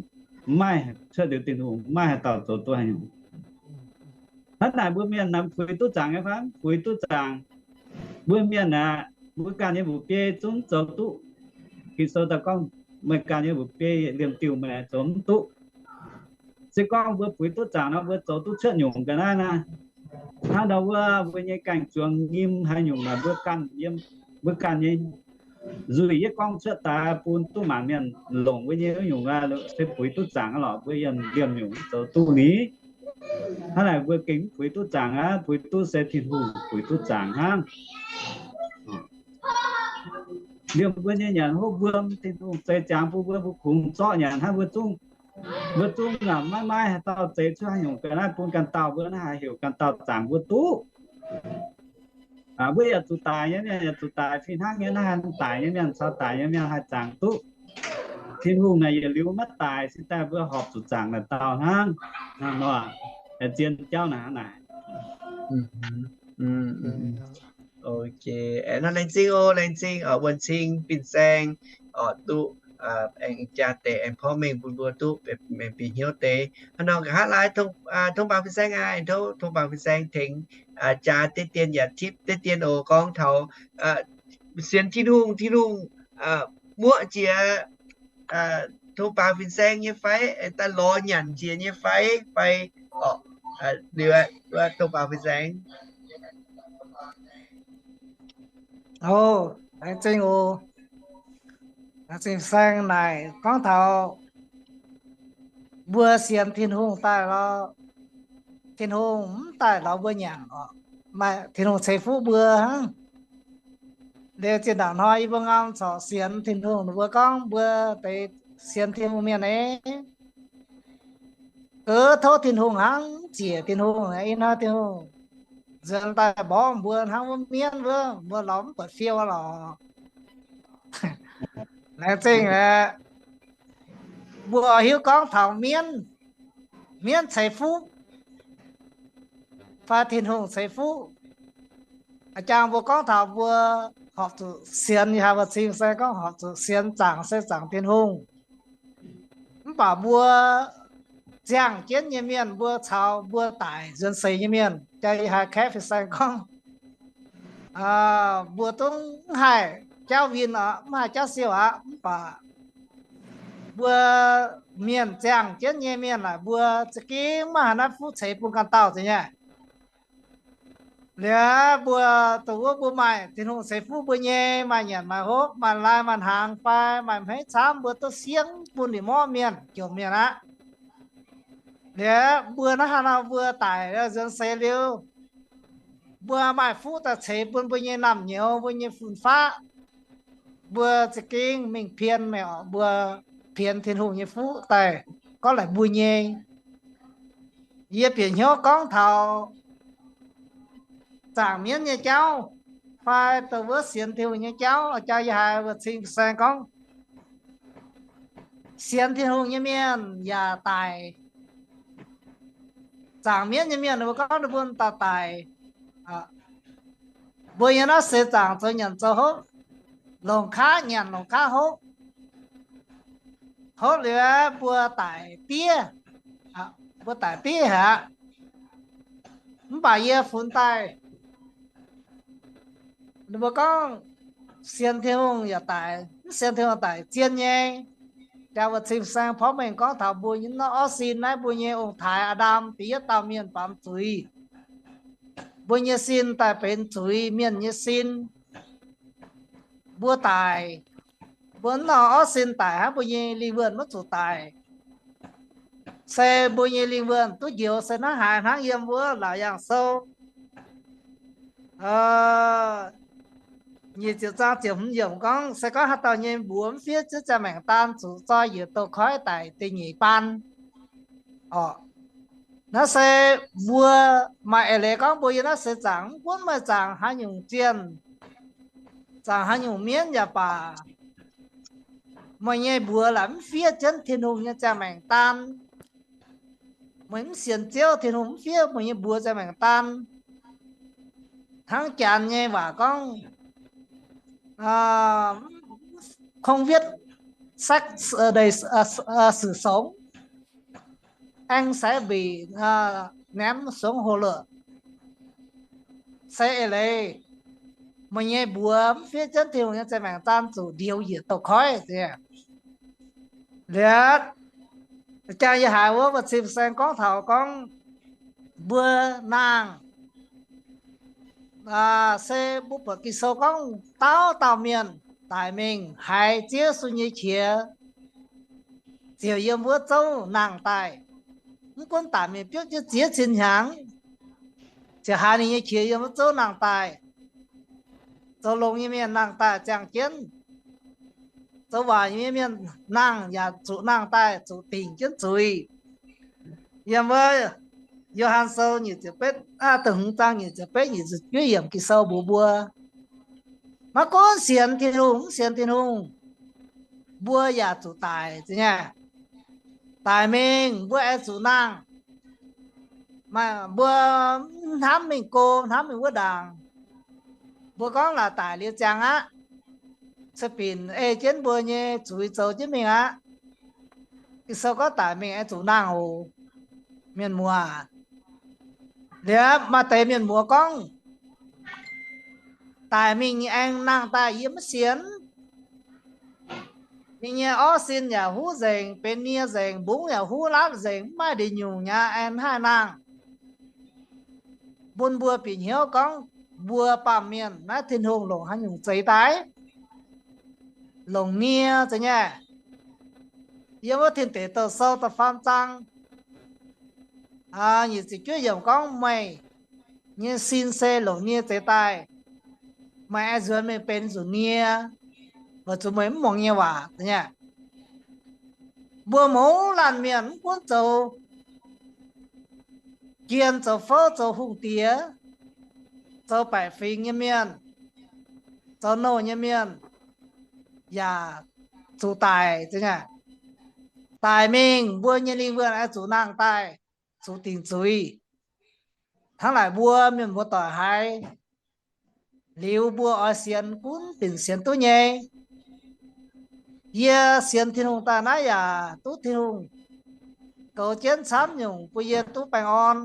mv maaih cuotv liuz Tin-Hungh mv maaih haaix dauh zoux duqv haaix nyungc. Hnangv naaic mbuo mienh naaic puix duqv zaangc nyei fai? Puix duqv zaangc. Mbuo mienh aeqv, mbuo ganh nyei mbuoqc biei zungv zoux duqv. Ging-Sou daaih gorngv meih ganh nyei mbuoqc biei liemh diuh meih zoux mv duqv. Se gorngv mbuo puix duqv zaangc nor, mbuo zoux duqv cuotv nyungc ga'naaiv naaiv. Hnangv ndau wuov mbuo nyei gaeng-zuangx nyim haaix nyungc naaic, mbuo ganh yiem, mbuo ganh nyei nzuih yie gorngv cuotv daaih bun duqv maanc mienh longc mbuo nyei wuov nyungc, se puix duqv zaangc aqv lorqc. Mbuo yiem liemh nyungc zoux duqv ni. Hnangv naaic mbuo gengh mv puix duqv zaangc aqv. Puix duqv se Tin-Hungh puix duqv zaangc hnangv. Liemh mbuo nyei nyanc hopv wuom, Tin-Hungh zeix ziangx bun mbuo, mbuo kungx zorqv nyanc hnangv. Mbuo zungv, mbuo zungv maiv maaih haaix dauh zeix cuotv haaix nyungc ga'naaiv bun ganh dauh, mbuo naaiv haih heuc ganh dauh zaangc mbuo duqv. Mbuo yaac zuqc daic nyei mienh, yaac zuqc daic fih hnangv nyei. Naaiv haih daic nyei mienh caux daic nyei mienh haih zaangc duqv. Tin-Hungh naaic yietc liuz maiv daic, se daaih mbuo horpc zuqc zaangc naaic dauh hnangv. Hnangv nor, zien jauv naaic hnangv naaic. Ok, nor laengz zingh oc, laengz zingh wuonh cing fin-saeng oc, duqv aengx jaa deix aengx porv mengh bun mbuo duqv mengh bieqc hnyouv deix. Hnangv nor nqa'haav lai tong baan fin-saeng aqv, tov tong baan fin-saeng tengx jaa deix dien yaac tipv deix dien oc, gorngv taux sienx Tin-Hungh, Tin-Hungh muoqv jiex tong baan fin-saeng nyei fai, daaih lorz nyanc jiex nyei fai, fai oc, liuz tong baan fin-saeng. O, laengz zingh oc. Laengz zingh saeng naaic gorngv taux mbuo sienx Tin-Hungh daaih lorz, Tin-Hungh mv daaih lorz mbuo nyanc oc. Maaih Tin-Hungh ceix fuqv mbuo hnangv. Liuz zinh ndaangc hnoi yie mbuo ngam corc sienx Tin-Hungh, ninh mbuo gorngv mbuo deix sienx Tin-Hungh mienh aeqv, goux tov Tin-Hungh hnangv, ziec Tin-Hungh. Ih hnoi Tin-Hungh nzuonx daaih mborqv mbuo hnangv wuov mienv wuov, mbuo lorz mv buatc fiou lorqc. Laengz zingh aeqv, mbuo hiuv gorngv taux mienv, mienv ceix fuqv fai Tin-Hungh ceix fuqv. A'jang mbuo gorngv taux mbuo horpc zuqc sienx, yie haiz mbuo cing se gorngv horpc zuqc sienx zaangc se zaangc Tin-Hungh. Mv baac mbuo ziangh jienv nyei mienh, mbuo caux mbuo daic nzuonx seix nyei mienh, jaa yie haiz kaeqv fin-saeng gorngv, mbuo zungv mv haih jauv win oc, mv haih jauv siou aqv. Mv baac mbuo mienh ziangh jienv nyei mienh naaic, mbuo za'gengh maiv haih naaiv fuqv ceix bun ganh dauh zeiz nyei. Liuz mbuo dongh wuov mbuo maaih Tin-Hungh ceix fuqv mbuo nyei, maaih nyanc maaih hopv, maaih lai maaih hnaangx fai maaih hmeiv camv, mbuo duqv siemv bun ninh morv mienh, jomc mienh aqv. Liuz mbuo naaiv haaix nor mbuo daic nzuonx seix liuz, mbuo maaih fuqv daaih ceix bun mbuo nyei naamh nyouz, mbuo nyei fun-faqv, mbuo za'gengh mingh pien meih oc, mbuo pienx Tin-Hungh nyei fuqv daaih gorngv laaic mbuo nyei. Yie bieqc hnyouv gorngv taux zaangc mienv nyei jauv fai dongh wuov sienx Tin-Hungh nyei jauv. Jauv yie haiz wuov cing saeng gorngv, sienx Tin-Hungh nyei mienh yaac daic. Zaangc mienv nyei mienh ninh mbuo gorngv ninh mbuo daaih daic. Mbuo nyei naaiv seix zaangc zoux nyanc zoux hopv, longc kaav nyanc longc kaav hopv. Hopv liuz mbuo daic diev, mbuo daic diev aqv. Mv baac yie funx daaih, ninh mbuo gorngv sienx Tin-Hungh yaac daic, mv sienx Tin-Hungh daic zien nyei. Jaa wuov cing saeng porv mengh gorngv taux mbuo nyei norm orv sin naaiv, mbuo nyei ong-taaix Aa^ndam da'yietv dauh mienh baamz zuiz. Mbuo nyei sin daaih benx zuiz mienh nyei sin. Mbuo daic, mbuo norm orv sin daic hnangv, mbuo nyei lingh wuonh maiv zuqc daic. Se mbuo nyei lingh wuonh duqv njoux se hnangv haaix, hnangv yiem wuov Laauc Yaangh Sou nyic ziepc zaang ziepc hmz yiemc gorngv, se gorngv haaix dauh nyei mbuox mv fiev ziouc ziangh maengc daan zuqc zoi njiec douz-koiv daic da'nyeic baan. Orqc, naaiv se mbuo maaih eix leiz gorngv mbuo yiem naaiv seix zaangc, mv gunv meih zaangc haaix nyungc zienh, zaangc haaix nyungc mienv yaac baac, meih nyei mbuox laaic mv fiev jienv Tin-Hungh nyei ziangh maengc daan, meih mv sienx Ziouv, Tin-Hungh mv fiev meih nyei mbuox ziangh maengc daan, hnangv janx nyei waac gorngv, không biết sách đời, sử sống, aeng saiv mbih ném xuống hồ lửa. Se eix leiz meih nyei mbuox mv fiev jienv Tin-Hungh nyei ziangh maengc daan zuqc ndioux njiec douz-koiv. Liuz, jang yie haiz wuov, wuov cing saeng gorngv taux gorngv mbuo naang se mbuo buatc Ging-Sou gorngv dauh dauh mienh daic mingh haiz Ziouv Yesu nyei qiex ziouc yiem wuov zouv nangh daaih. Mv gunv daic mingh biopv jienv ziex cin hnyangx, ziouc haiz ninh nyei qiex yiem wuov zouv nangh daaih. Zoux longx nyei mienh nangh daaih ziangh jienv, zoux waaic nyei mienh nangh yaac zuqc nangh daaih, zuqc dingc jienv zuiz. Yiem wuov Yo^han Sou nyic ziepc betv, da'hmz zaang nyic ziepc betv, nyic ziepc juov yiemc Ging-Sou mbuox mbuo, maiv gunv sienx Tin-Hungh mv sienx Tin-Hungh, mbuo yaac zuqc daic. Za'gengh daic mingh mbuo aengx zuqc nangh. Mbuo hnamv mingh go, hnamv mingh wuov ndaangc, mbuo gorngv laaix daic liuz ziangx aqv, cuotv binc ei jienv mbuo nyei zuiz zoux jienv mingh aqv. Ging-Sou gorngv daic mingh aengx zuqc nangh oc, mienh muoz. Liuz maaih deix mienh muoz gorngv, daic mingh aengx nangh daaih yie maiv sienx. Ninh nyei orv sin yaac huv nzengc, benx nie nzengc, mbungv yaac huv laapv nzengc, mv maaih ndeic nyungc nyei, aengx haih nangh. Bun mbuo bieqc hnyouv gorngv mbuo baamh mienh naaiv Tin-Hungh longc haaix nyungc zeix daaih? Longc nie za'gengh. Yiem wuov Tin Deic Douh Sou da'faam zaang nyic ziepc juov yiemc gorngv, meih nyei sin se longc nie zeix daaih. Meih aengx nzuonx mingh benx nzunc nie, weic zuqc meih mv muangx nyei waac. Mbuo mouz laanh mienh mv gunv zoux jien zoux fouv, zoux hungh diex, zoux baeqc fingx nyei mienh, zoux nouh nyei mienh, yaac zuqc daic. Daic mingh mbuo nyei lingh wuonh aengx zuqc nangh daaih, zuqc dingc zuiz. Hnangv naaic mbuo mienh muoz-doic haiz liuz mbuo oix sienx gunv dinc sienx duqv nyei. Yie sienx Tin-Hungh daaih naaiv yaac duqv Tin-Hungh goux jienv camv nyungc bun yie duqv baengh orn.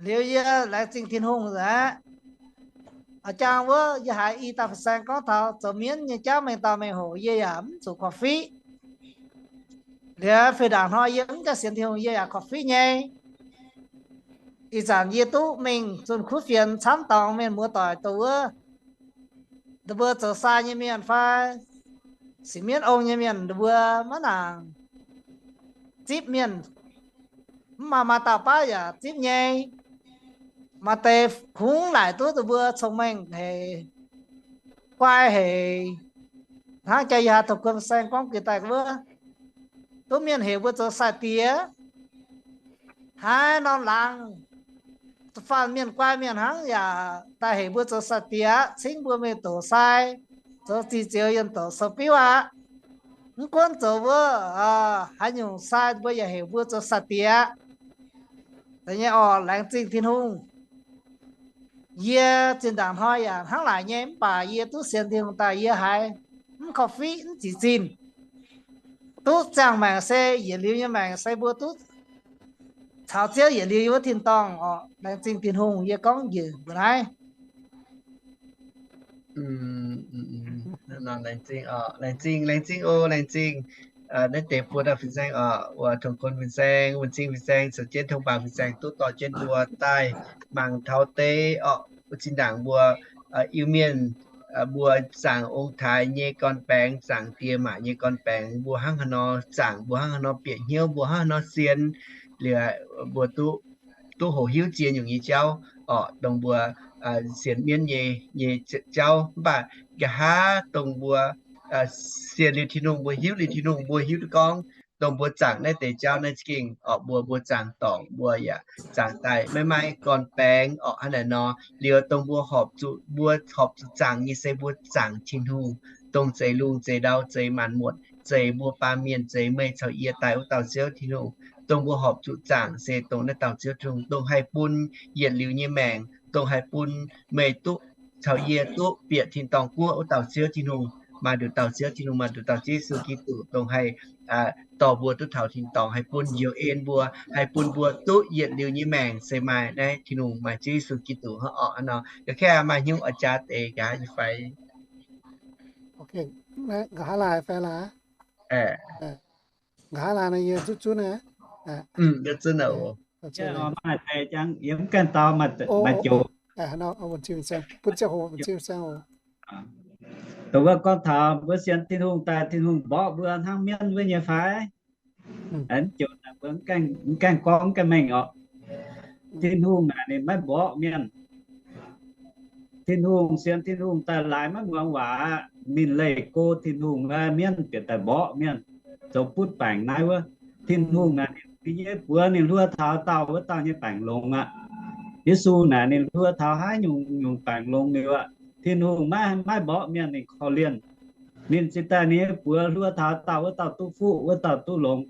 Liuz yie laengz zingh Tin-Hungh aqv. A'jang wuov yie haiz i dauh fin-saeng gorngv taux zoux mienv nyei jauv mengh dauh mengh hoc yie yaac mv zuqc korv-fiqv. Liuz fih ndaangc hnoi yie mv gaengh sienx Tin-Hungh yie yaac korv-fiqv nyei. Ih zanc yie duqv mingh zunh kuv fienx camv dorngx mienh muoz doic dongh wuov, ninh mbuo zoux sai nyei mienh fai sienx mienv ong nyei mienh, ninh mbuo maiv nangc zipv mienh. Mv maaih, maaih dauh baav yaac zipv nyei. Maaih deix kungx laaic duqv ninh mbuo cong-mengh haic, guai haic. Hnangv jaa-yaa tong guon saeng gorngv gux daaih wuov, duqv mienh heuc mbuo zoux sai-diex. Haaix norm laangz, da'faanh mienh guai mienh hnangv yaac daaih heuc mbuo zoux sai-diex aqv, cingv mbuo mingh doqc sai, zoux ziex zioux yiem doqc sou-biuv aqv. Mv gunv zoux wuov haaix nyungc sai, mbuo yaac heuc mbuo zoux sai-diex aqv. Da'nyeic orqc, laengz zingh Tin-Hungh. Yie zinh ndaangc hnoi yaac hnangv naaic nyei, mv baac yie duqv sienx Tin-Hungh daaih yie haiz mv korv-fiqv mv zic zinh. Duqv ziangh maengc se yietc liuz nyei maengc se mbuo duqv caux Ziouv yietc liuz yiem wuov tin-dorngh orqc. Laengz zingh Tin-Hungh, yie gorngv njiec mbuo naaiv. Laengz zingh, laengz zingh oc, laengz zingh. Naaiv deix buo dauh fin-saeng oc, wuov tong guon fin-saeng, wuonh cing fin-saeng, caux jienv tong baangc fin-saeng duqv dorh jienv mbuo daaih mangc taux deix orqc, wuov zinh ndaangc mbuo Iu-Mienh, mbuo zaangc ong-taaix nyei gorn-baengx, zaangc diex maac nyei gorn-baengx, mbuo hnangv haaix nor zaangc, mbuo hnangv haaix nor bieqc hnyouv, mbuo hnangv haaix nor sienx, liuz mbuo duqv, duqv hoqc hiuv ziex nyungc nyei jauv orqc, dongh mbuo sienx mienv nyei, nyei jauv. Mv baac nqa'haav dongh mbuo sienx liuz Tin-Hungh, mbuo hiuv liuz Tin-Hungh, mbuo hiuv duqv gorngv dongh mbuo zaangc naaiv deix jauv naaiv za'gengh orqc, mbuo, mbuo zaangc dorngc, mbuo yaac zaangc daaih maiv maaih gorn-baengx orqc, hnangv naaic nor. Liuz dongh mbuo horpc zuqc, mbuo horpc zuqc zaangc nyei se mbuo zaangc Tin-Hungh, dongh zeix lungh zeix ndau zeix maanc muotc, zeix mbuo baamh mienh, zeix meih caux yie daaih wuov dauh Ziouv Tin-Hungh. Dongh mbuo horpc zuqc zaangc se dongh naaiv dauh Ziouv Tin-Hungh, dongh haih bun yietc liuz nyei maengc, dongh haih bun meih duqv caux yie duqv bieqc tin-dorngh guoqv wuov dauh Ziouv Tin-Hungh. Maaih nduqc dauh Ziouv Tin-Hungh, maaih nduqc dauh Ziouv Yesu Giduc dongh haih dorh mbuo duqv taux tin-dorngh, haih bun njoux en mbuo, haih bun mbuo duqv yietc liuz nyei maengc se maaih naaiv Tin-Hungh, maaih Ziouv Yesu Giduc hnangv orqc. Hnangv nor, yaac kaeqv maaih hnyouv oix jaax deix nqa'haav nyei fai? Nqa'haav laaix fai laaix? Nqa'haav laaix naaiv yie zunv zunv aqv. Maaih deix jangx yie mv gaengh dau, maaih joux. Dongh wuov gorngv taux mbuo sienx Tin-Hungh daaih, Tin-Hungh mborqv mbuo hnangv mienv wuov nyei fai? Mv joux naaic mbuo mv gaengh gorngv, mv gaengh mengh orqc. Tin-Hungh naaic ninh maiv mborqv mienh. Tin-Hungh, sienx Tin-Hungh daaih laaix maiv muangx waac aqv. Ninh leih go Tin-Hungh, mienv bieqc daaih mborqv mienh, zoux butv baengc naaiv wuov. Tin-Hungh naaic ninh nyei buoz ninh hluo taux dauh wuov dauh nyei baengc longx aqv. Yesu naaic ninh hluo taux haaix nyungc nyungc baengc longx liuz aqv. Tin-Hungh maiv, maiv mborqv mienh ninh korv-lienh. Ninh cingx daaih ninh nyei buoz hluo taux dauh wuov dauh duqv fuqv, wuov dauh duqv longx.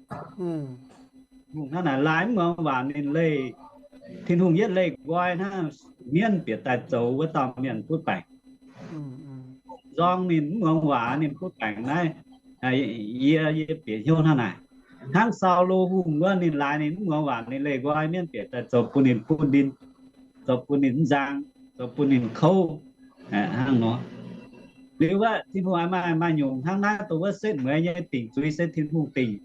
Hungh hnangv naaic laaix mv muangx waac ninh leih, Tin-Hungh yietv leih nqoi hnangv, mienv bieqc daaih zoux wuov dauh mienh butv baengc. Nzorng ninh mv muangx waac ninh butv baengc naaiv, yie, yie bieqc hnyouv hnangv naaic. Hnangv Saulo hungh wuov ninh laaix ninh mv muangx waac ninh leih nqoi mienv bieqc daaih zoux bun ninh butv ndin, zoux bun ninh mv nzang, zoux bun ninh kouv. Hnangv nor. Liuz wuov Tin-Hungh maaih, maaih nyungc hnangv naaiv dongh wuov setv mueiz nyei dingc zuiz se Tin-Hungh dingc.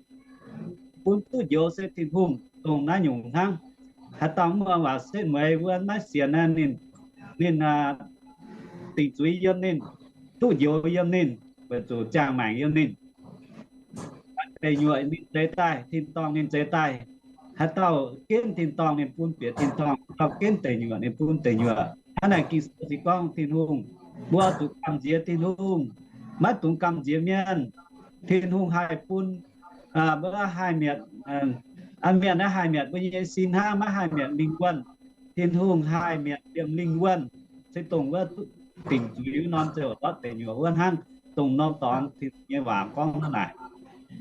Bun duqv njoux se Tin-Hungh, dongh naaiv nyungc hnangv. Haaix dauh mv muangx waac setv mueiz wuov maiv sienx naaiv ninh, ninh dingc zuiz yiem ninh, duqv njoux yiem ninh, weic zuqc ziangh maengc yiem ninh. Deic nyuoqc ninh zeix daaih, tin-dorngh ninh zeix daaih. Haaix dauh ginv tin-dorngh ninh bun bieqc tin-dorngh, haaix dauh ginv deic nyuoqc ninh bun deic nyuoqc. Hnangv naaic Ging-Sou se gorngv Tin-Hungh, mbuo zuqc gamh nziex Tin-Hungh, maiv dungx gamh nziex mienh. Tin-Hungh haih bun, mbuo haih mietc, mienh naaiv haih mietc mbuo nyei sin hnangv, maiv haih mietc lingh wuonh. Tin-Hungh haih mietc liemh lingh wuonh, se dongh wuov dingc zuiz wuov norm ziouc ndortv deic nyuoqc wuov hnangv. Dongh norm dorngx Tin-Hungh nyei waac gorngv hnangv naaic.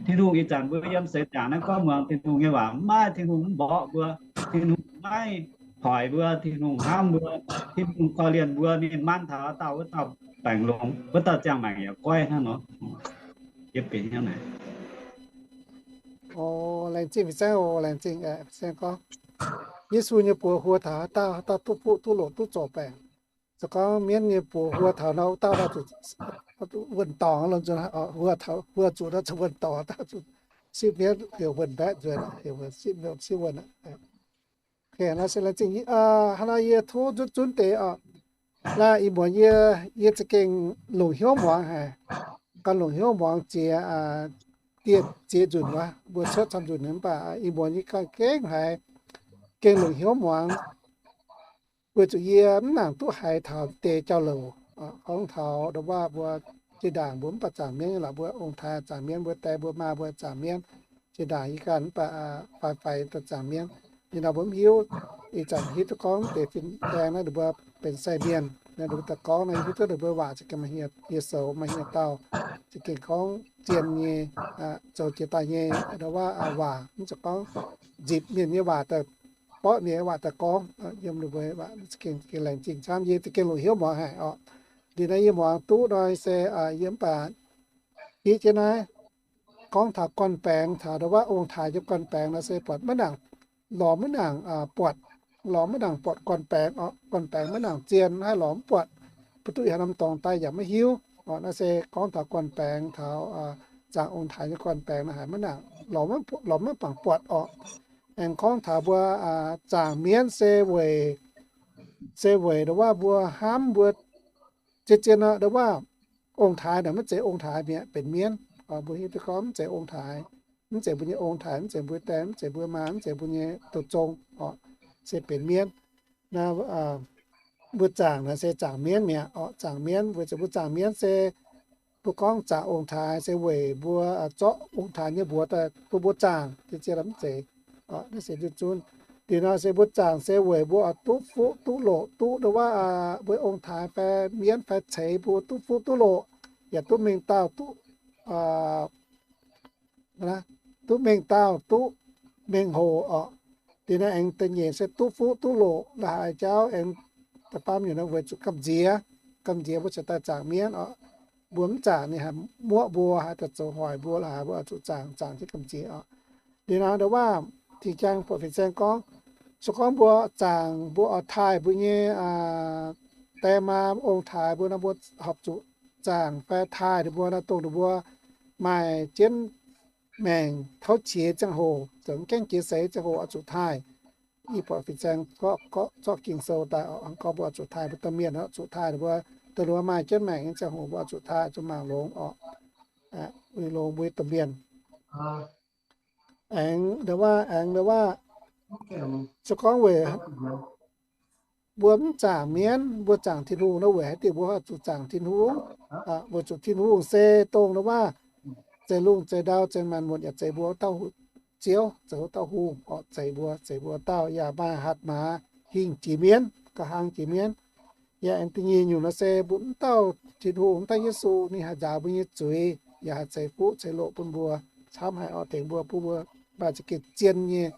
Tin-Hungh ih zanc mbuo yiem seix zaangc naaiv gorngv muangx Tin-Hungh nyei waac, maiv Tin-Hungh mv mborqv mbuo, Tin-Hungh maiv hoic mbuo, Tin-Hungh hnamv mbuo, Tin-Hungh korv-lienh mbuo, ninh manc taux dauh wuov dauh baengc longx, wuov dauh ziangh maengc yaac goiv hnangv nor. Yie benx hnangv naaic. Laengz zingh fin-saeng oc, laengz zingh fin-saeng gorngv, Yesu nyei buoz huo taux haaix dauh, haaix dauh duqv fuqv duqv loc duqv zorc baengc. Se gorngv mienv nyei buoz huo taux nor, wuov dauh zuqc wuonh dorngc, huo zuqc nor zuqc wuonh dorngc, dauh zuqc sipv mienv, heuc wuonh mbaeqv nzuonx, heuc sipv wuonh. Naaiv se laengz zingh hnangv nor yie tov zunv zunv deix oc. Naaiv ih muonz yie, yie za'gengh longc hnyouv muangx haic. Ganh longc hnyouv muangx jiex dieh ziex nzunc wuov, mbuo cuotv camv nzunc mv baac ih muonz yie ganh gengh haiz gengh longc hnyouv muangx, weic zuqc yie mv nangc duqv haiz taux deix jauv-louc, gorngv taux ndongc waac mbuo zinh ndaangc mbuo mv baac zaangc mienv nyei lorqc, mbuo ong-taaix zaangc mienv, mbuo die mbuo maa mbuo zaangc mienv. Zinh ndaangc yie ganh mv baac faix-faix daaih zaangc mienv. Ninh nor mbuo mv hiuv, ih zanc hiuv duqv gorngv deix fin-saeng naaiv ninh mbuo benx sai mienh, ninh mbuo daaih gorngv naaiv hiuv duqv ninh mbuo waac za'gengh maaih hnyouv, yie soux maaih hnyouv dauh, za'gengh gorngv zien nyei, zoux jiex daaih nyei ndongc waac, waac mv zeiz gorngv nzipc mienh nyei waac daaih, borqv mienh nyei waac daaih gorngv, yiem ninh mbuo waac za'gengh laengz zingh camv, yie za'gengh longc hnyouv muangx haic oc. Liuz naaiv yie muangx duqv nor se yie mv baac hiuv jienv naaiv gorngv taux gorn-baengx, taux ndongc waac ong-taaix nyei gorn-baengx nor se buatc maiv nangc, lorz maiv nangc buatc, lorz maiv nangc buatc gorn-baengx oc. Gorn-baengx maiv nangc zien, haih lorz mv buatc, mv duqv haaix norm dorngx daaih yaac maiv hiuv oc. Naaiv se gorngv taux gorn-baengx, taux zaangc ong-taaix nyei gorn-baengx nor haiz maiv nangc, lorz maiv bangc buatc oc. Aengx gorngv taux mbuo zaangc mienv se weic, se weic ndongc waac mbuo hnamv mbuo zien-zien nor, ndongc waac ong-taaix naaic maiv zeiz ong-taaix mi'aqv, benx mienv. Mbuo hiuv duqv gorngv mv zeiz ong-taaix, mv zeiz mbuo nyei ong-taaix, mv zeiz mbuo die, mv zeiz mbuo maa, mv zeiz mbuo nyei douz zong oc, se benx mienv. Naaiv mbuo zaangc naaic se zaangc mienv mi'aqv oc. Zaangc mienv weic zuqc mbuo zaangc mienv se mbuo gorngv zaangc ong-taaix se weic mbuo zorqv ong-taaix nyei mbuox daaih bun mbuo zaangc, zien-zien mv zeiz. Naaiv se duqv zunv. Liuz nor se mbuo zaangc se weic mbuo oix duqv fuqv duqv loqc, duqv ndongc waac mbuo ong-taaix fai mienv fai ceix mbuo duqv fuqv duqv loqc, yaac duqv mengh dauh, duqv duqv mengh dauh, duqv mengh hoc oc. Liuz naaiv aengx da'nyeic se duqv fuqv duqv loqc, la'haaix jauv aengx da'faam nyungc nor weic zuqc gamh nziex. Gamh nziex mbuo cingx daaih zaangc mienv oc. Mbuo mv zaangc ninh haih muoqv mbuo, haih daaih zoux hoic mbuo, la'haaix mbuo oix zuqc zaangc, zaangc jienv gamh nziex oc. Liuz nor ndongc waac, Tin-Hungh jang buatc fin-saeng gorngv, se gorngv mbuo zaangc, mbuo oix taaih mbuo nyei die maa ong-taaix mbuo nor, mbuo horpc zuqc zaangc fai taaih ninh mbuo nor, dongh ninh mbuo maaih jienv maengc tauv qiex ziangh hoc, zoux mv gaengh jiex seix ziangh hoc oix zuqc taaih. Yie buatc fin-saeng zorqv Ging-Sou daaih gorngv mbuo oix zuqc taaih mbuo domh mienh, oix zuqc taaih ninh mbuo, dongh ninh mbuo maaih jienv maengc nyei ziangh hoc mbuo oix zuqc taaih zuqc mangc longx oc. Uix longx mbuo domh mienh. Aengx ndongc waac, aengx ndongc waac, se gorngv weic mbuo mv zaangc mienv, mbuo zaangc Tin-Hungh nor, weic haaix diuc mbuo oix zuqc zaangc Tin-Hungh? Weic zuqc Tin-Hungh se dongh ndongc waac zeix lungh zeix ndau, zeix maanc muotc, yaac zeix mbuo dauh Ziouv, zoux dauh hungh oc, zeix mbuo, zeix mbuo dauh, yaac maaih hatc maaz hingh jiex mienv, gauh hlang jiex mienv. Yaac aengx da'nyeic nyungc nor se mbuo mv dauh Tin-Hungh, mv dauh Yesu, ninh haih nzaaux mbuo nyei zuiz, yaac haih ceix fuqv ceix loqc bun mbuo, camv haic oc, tengx mbuo, bun mbuo maaih za'gengh zien nyei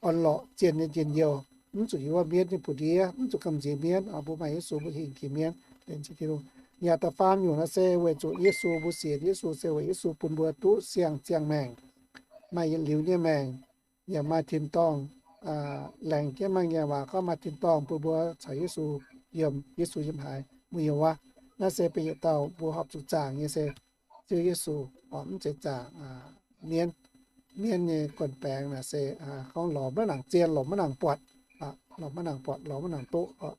orn-lorqc, zien nyei njien-youh, mv zuqc yiem wuov mienv nyei buoz-ndiev, mv zuqc gamh nziex mienv oc. Mbuo maaih Yesu mbuo hingh jiex mienv, laengz zingh Tin-Hungh. Yaac da'faam nyungc nor se weic zuqc Yesu, mbuo sienx Yesu se weic Yesu bun mbuo duqv siang-ziangh maengc, maaih yietc liuz nyei maengc, yaac maaih tin-dorngh, laengz jienv maaih nyanc waac gorngv maaih tin-dorngh bun mbuo caux Yesu yiem, Yesu yiem haaix mbuo yiem wuov. Naaiv se benx yietc dauh mbuo horpc zuqc zaangc nyei se Ziouv Yesu oc, mv zeiz zaangc mienv. Mienv nyei gorn-baengx naaic se gorngv lorz maiv nangc zien, lorz maiv nangc buatc, lorz maiv nangc buatc, lorz maiv nangc duqv oc.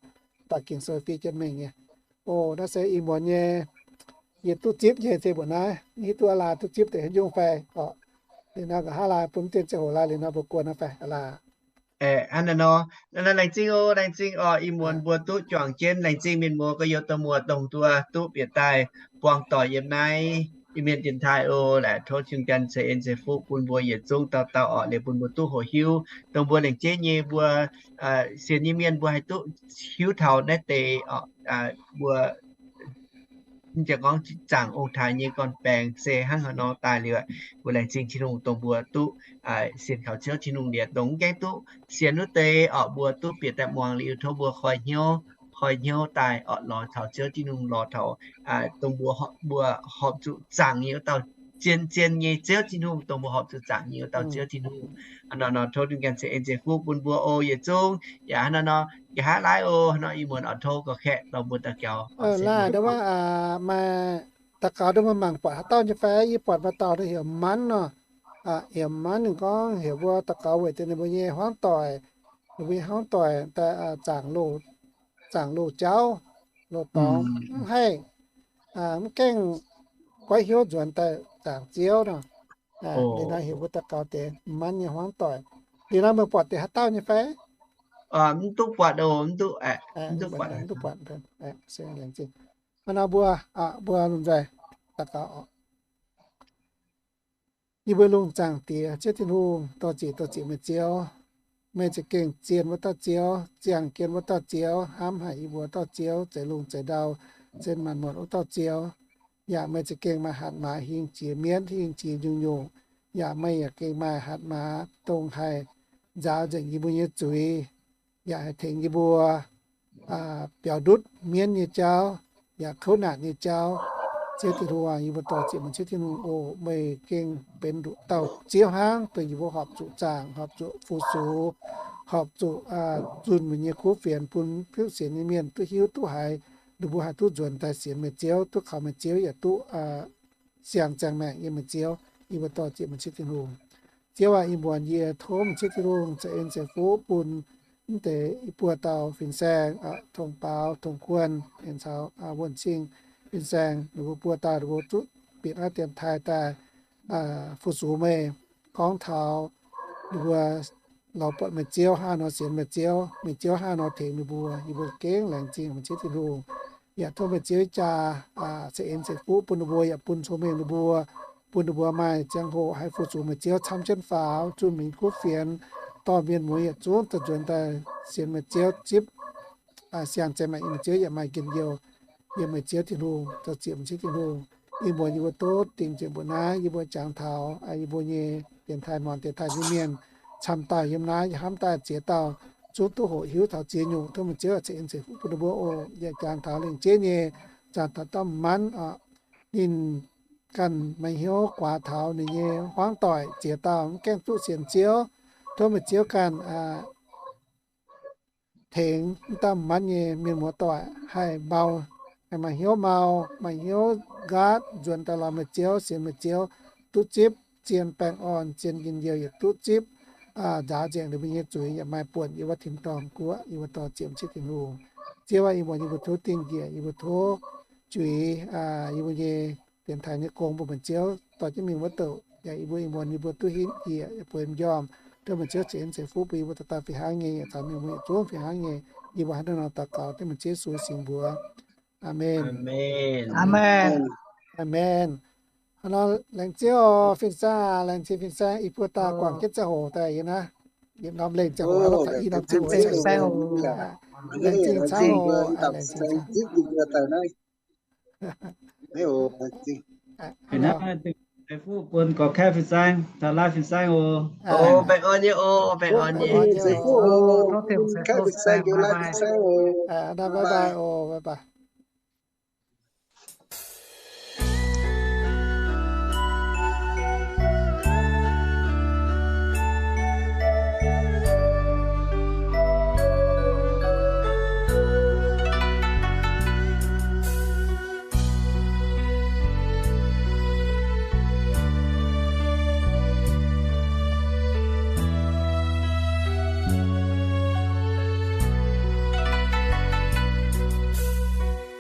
Daaih Ging-Sou fiev jienv mingh nyei. O, naaiv se ih muonz nyei yie duqv zipv nyei se mbuoqc naaiv. Hiuv duqv aa laai duqv zipv deix haaix nyungc fai oc? Liuz nor nqa'haav laai bun mv dien ziangh hoc laai, liuz nor mbuo guon naaiv fai aa laai. Hnangv naaiv nor, laengz zingh oc, laengz zingh oc. Ih muonz mbuo duqv juangc jienv, laengz zingh mienh muoz gorx-youz dorh muoz dongh duqv duqv bieqc daaih buangh doic yiem naaiv Iu-Mienh dienx taaih oc. Laengz tov Tin-Hungh ceix en ceix fuqv bun mbuo yietc zungv dauh dauh oc, liuz bun mbuo duqv hoqc hiuv dongh mbuo lengc jeiv nyei mbuo sienx nyei mienh mbuo haih duqv hiuv taux naaiv deix oc, mbuo mv zeiz gorngv zaangc ong-taaix nyei gorn-baengx se hnangv haaix nor daaih liuz, mbuo laengz zingh Tin-Hungh dongh mbuo duqv sienx kaux Ziouv Tin-Hungh liuz, dongh mv gaengh duqv sienx wuov deix oc, mbuo duqv bieqc daaih muangx liuz tov mbuo koi hnyouv, koi hnyouv daaih oc, lorz taux Ziouv Tin-Hungh, lorz taux dongh mbuo, mbuo horpc zuqc zaangc nyei wuov dauh zien-zien nyei Ziouv Tin-Hungh, dongh mbuo horpc zuqc zaangc nyei wuov dauh Ziouv Tin-Hungh. Hnangv nor nor tov Tin-Hungh gaengh ceix en ceix fuqv bun mbuo oc. Yietc zungv yaac hnangv nor nor, nqa'haav laaiv oc, hnangv nor ih muonz oix tov gorx-kaeqv dorh mbuo daux gaux. Maaih daux gaux dongh mbuo mangc buatc haaix dauh nyei fai? Yie buatc maaih dauh heuc Manv nor. Heuc Manv ninh gorngv heuc mbuo daux gaux weic zuqc ninh mbuo nyei hmuangv doic, ninh mbuo nyei hmuangv doic daaih zaangc loz jauv, loz dorngx, mv haih, mv gaengh goiv hnyouv nzuonx daaih zaangc Ziouv nor. Liuz nor heuc mbuo daux gaux deix Manv nyei hmuangv doic. Liuz nor meih buatc deix haaix dauh nyei fai? Mv duqv buatc oc, mv duqv, mv duqv buatc. Hnangv nor mbuo, mbuo lomh nzoih daux gaux oc. Yie mbuo lungh zaangc Diex, Ziouv Tin-Hungh, dor-ziec dor-ziec meih Ziouv. Meih za'gengh zien wuov dauh Ziouv, ziangh jienv wuov dauh Ziouv, hnamv haic yie mbuo dauh Ziouv, zeix lungh zeix ndau, zien maanc muotc wuov dauh Ziouv. Yaac meih za'gengh maaih hatc maaz hingh jiex mienv, hingh jiex nyungc-nyungc. Yaac meih yaac gengh maaih hatc maaz dongh haih nzaaux nzengc yie mbuo nyei zuiz, yaac haih tengx yie mbuo biaux ndutv mienv nyei jauv, yaac kouv naanc nyei jauv. Ziouv Tin-Hungh, yie mbuo dor-ziec meih Ziouv Tin-Hungh oc. Meih gengh benx nduqc dauh Ziouv hnangv, dongh yie mbuo horpc zuqc zaangc, horpc zuqc fu-sux, horpc zuqc zunh meih nyei kuv fienx bun fiuv sienx nyei mienh duqv hiuv duqv haiz, ninh mbuo haih duqv nzuonx daaih sienx meih Ziouv, duqv kaux meih Ziouv, yaac duqv siang ziangh maengc yiem meih Ziouv. Yie mbuo dor-ziec meih Ziouv Tin-Hungh. Ziouv aac, ih muonz yie tov meih Ziouv Tin-Hungh ceix en ceix fuqv bun mv deix i buo dauh fin-saeng, tong baaux tong kuon, caux wuonh cing fin-saeng, ninh mbuo buo dauh ninh mbuo duqv bieqc naaiv dienx taaih daaih fu-sux meih, gorngv taux ninh mbuo lorz buatc meih Ziouv hnangv nor sienx meih Ziouv, meih Ziouv hnangv nor tengx ninh mbuo. Yie mbuo gengh laengz zingh meih Ziouv Tin-Hungh. Yaac tov meih Ziouv jaa ceix en ceix fuqv bun ninh mbuo, yaac bun cong-mengh ninh mbuo, bun ninh mbuo maaih ziangh hoc haih fu-sux meih Ziouv camv jienv faaux, zunh meih nyei kuv fienx, dorh mienh muoz yietc zungv daaih nzuonx daaih sienx meih Ziouv zipv siang ziangh maengc yiem meih Ziouv yaac maaih njien-youh yiem meih Ziouv Tin-Hungh. Dor-ziec meih Ziouv Tin-Hungh, ih muonz yie mbuo duqv dingh nzengc mbuoqc naaiv, yie mbuo jangx taux yie mbuo nyei dienx taaih muangx dienx taaih nyei mienh camv dauh yiem naaiv, yaac hnamv daaih ziex dauh zungv duqv hoqc hiuv taux ziex nyungc. Tov meih Ziouv ceix en ceix fuqv bun ninh mbuo oc. Yaac jangx taux lengc jeiv nyei, jangx taux dauh Manv oc, ninh maaih hnyouv guaax taux ninh nyei hmuangv doic ziex dauh mv gaengh duqv sienx Ziouv. Tov meih Ziouv ganh tengx dauh Manv nyei mienh muoz doic haih mau, haih maaih hnyouv mau, maaih hnyouv nqaatv nzuonx daaih lorz meih Ziouv, sienx meih Ziouv, duqv zipv zien baengh orn, zien njien-youh, yaac duqv zipv nzaaux nzengc ninh mbuo nyei zuiz, yaac maaih buonc yiem wuov tin-dorngh guoqv. Yie mbuo dor-ziec meih Ziouv Tin-Hungh. Ziouv aac, ih muonz yie mbuo tov dingh njiec, yie mbuo tov juix yie mbuo nyei dienx taaih nyei gong bun meih Ziouv dorh jienv mingh wuov douc. Yaac yie mbuo ih muonz yie mbuo duqv hinv njiec, yaac bueix m'njormh, tov meih Ziouv ceix en ceix fuqv bun yie mbuo dauh dauh fih hnangv nyei, yaac caux mienh mbuo yietc zungv fih hnangv nyei. Yie mbuo hnangv naaiv nor daux gaux dengv meih Ziouv Yesu nyei singx mbuox. Aamen. Aamen. Aamen. Hnangv nor laengz zingh oc, fin-saeng, laengz zingh fin-saeng, ih buo dauh guangc jienv ziangh hoc daaih yiem naaiv, yietc norm lengh ziangh hoc, taux i norm ziangh hoc. Laengz zingh camv oc, laengz zingh camv. Ceix fuqv bun gorx-kaeqv fin-saeng, taux laai fin-saeng oc. Baengh orn nyei oc, baengh orn nyei. Bye bye oc, bye bye.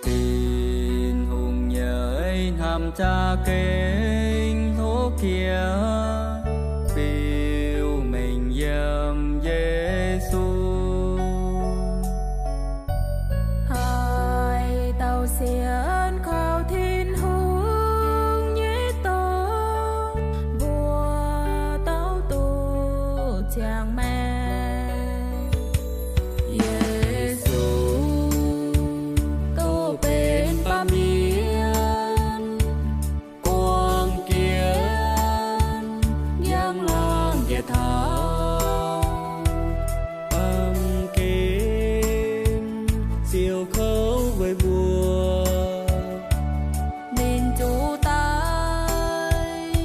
Tin-Hungh nyei hnamv jaa gengh hlo jiex, biux mengh yiem Yesu. Haaix dauh sienx kaux Tin-Hungh nyei dorn, mbuo dauh duqv ziangh maengc. Yesu duqv benx baamh mienh, guangc jienv njang-laangc njiec taux, baamh gen ziouc kouv weic mbuo. Ninh zuqc daaih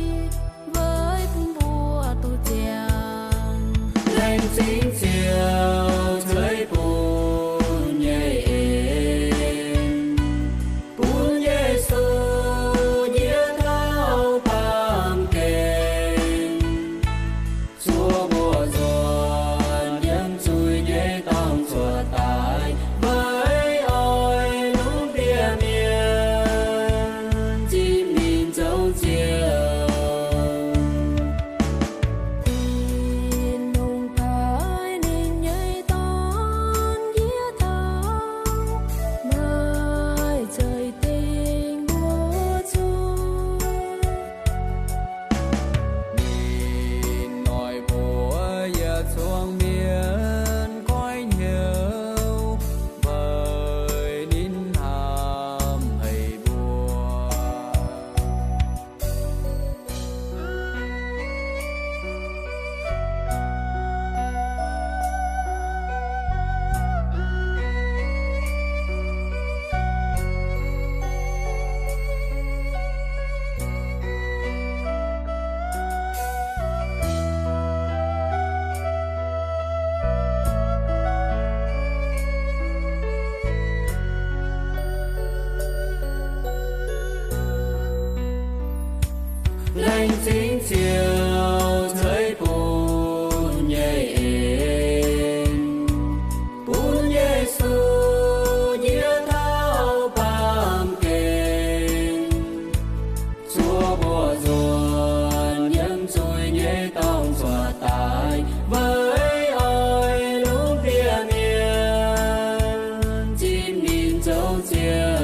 Singx Ziouv ceix bun nyei en, bun Yesu njiec taux baamh gen, zuov mbuo nzuonx yiem zuiz nyei dorngx zuoqc daaih, weic oix lungh ndiev mienh zipv ninh zoux ziec.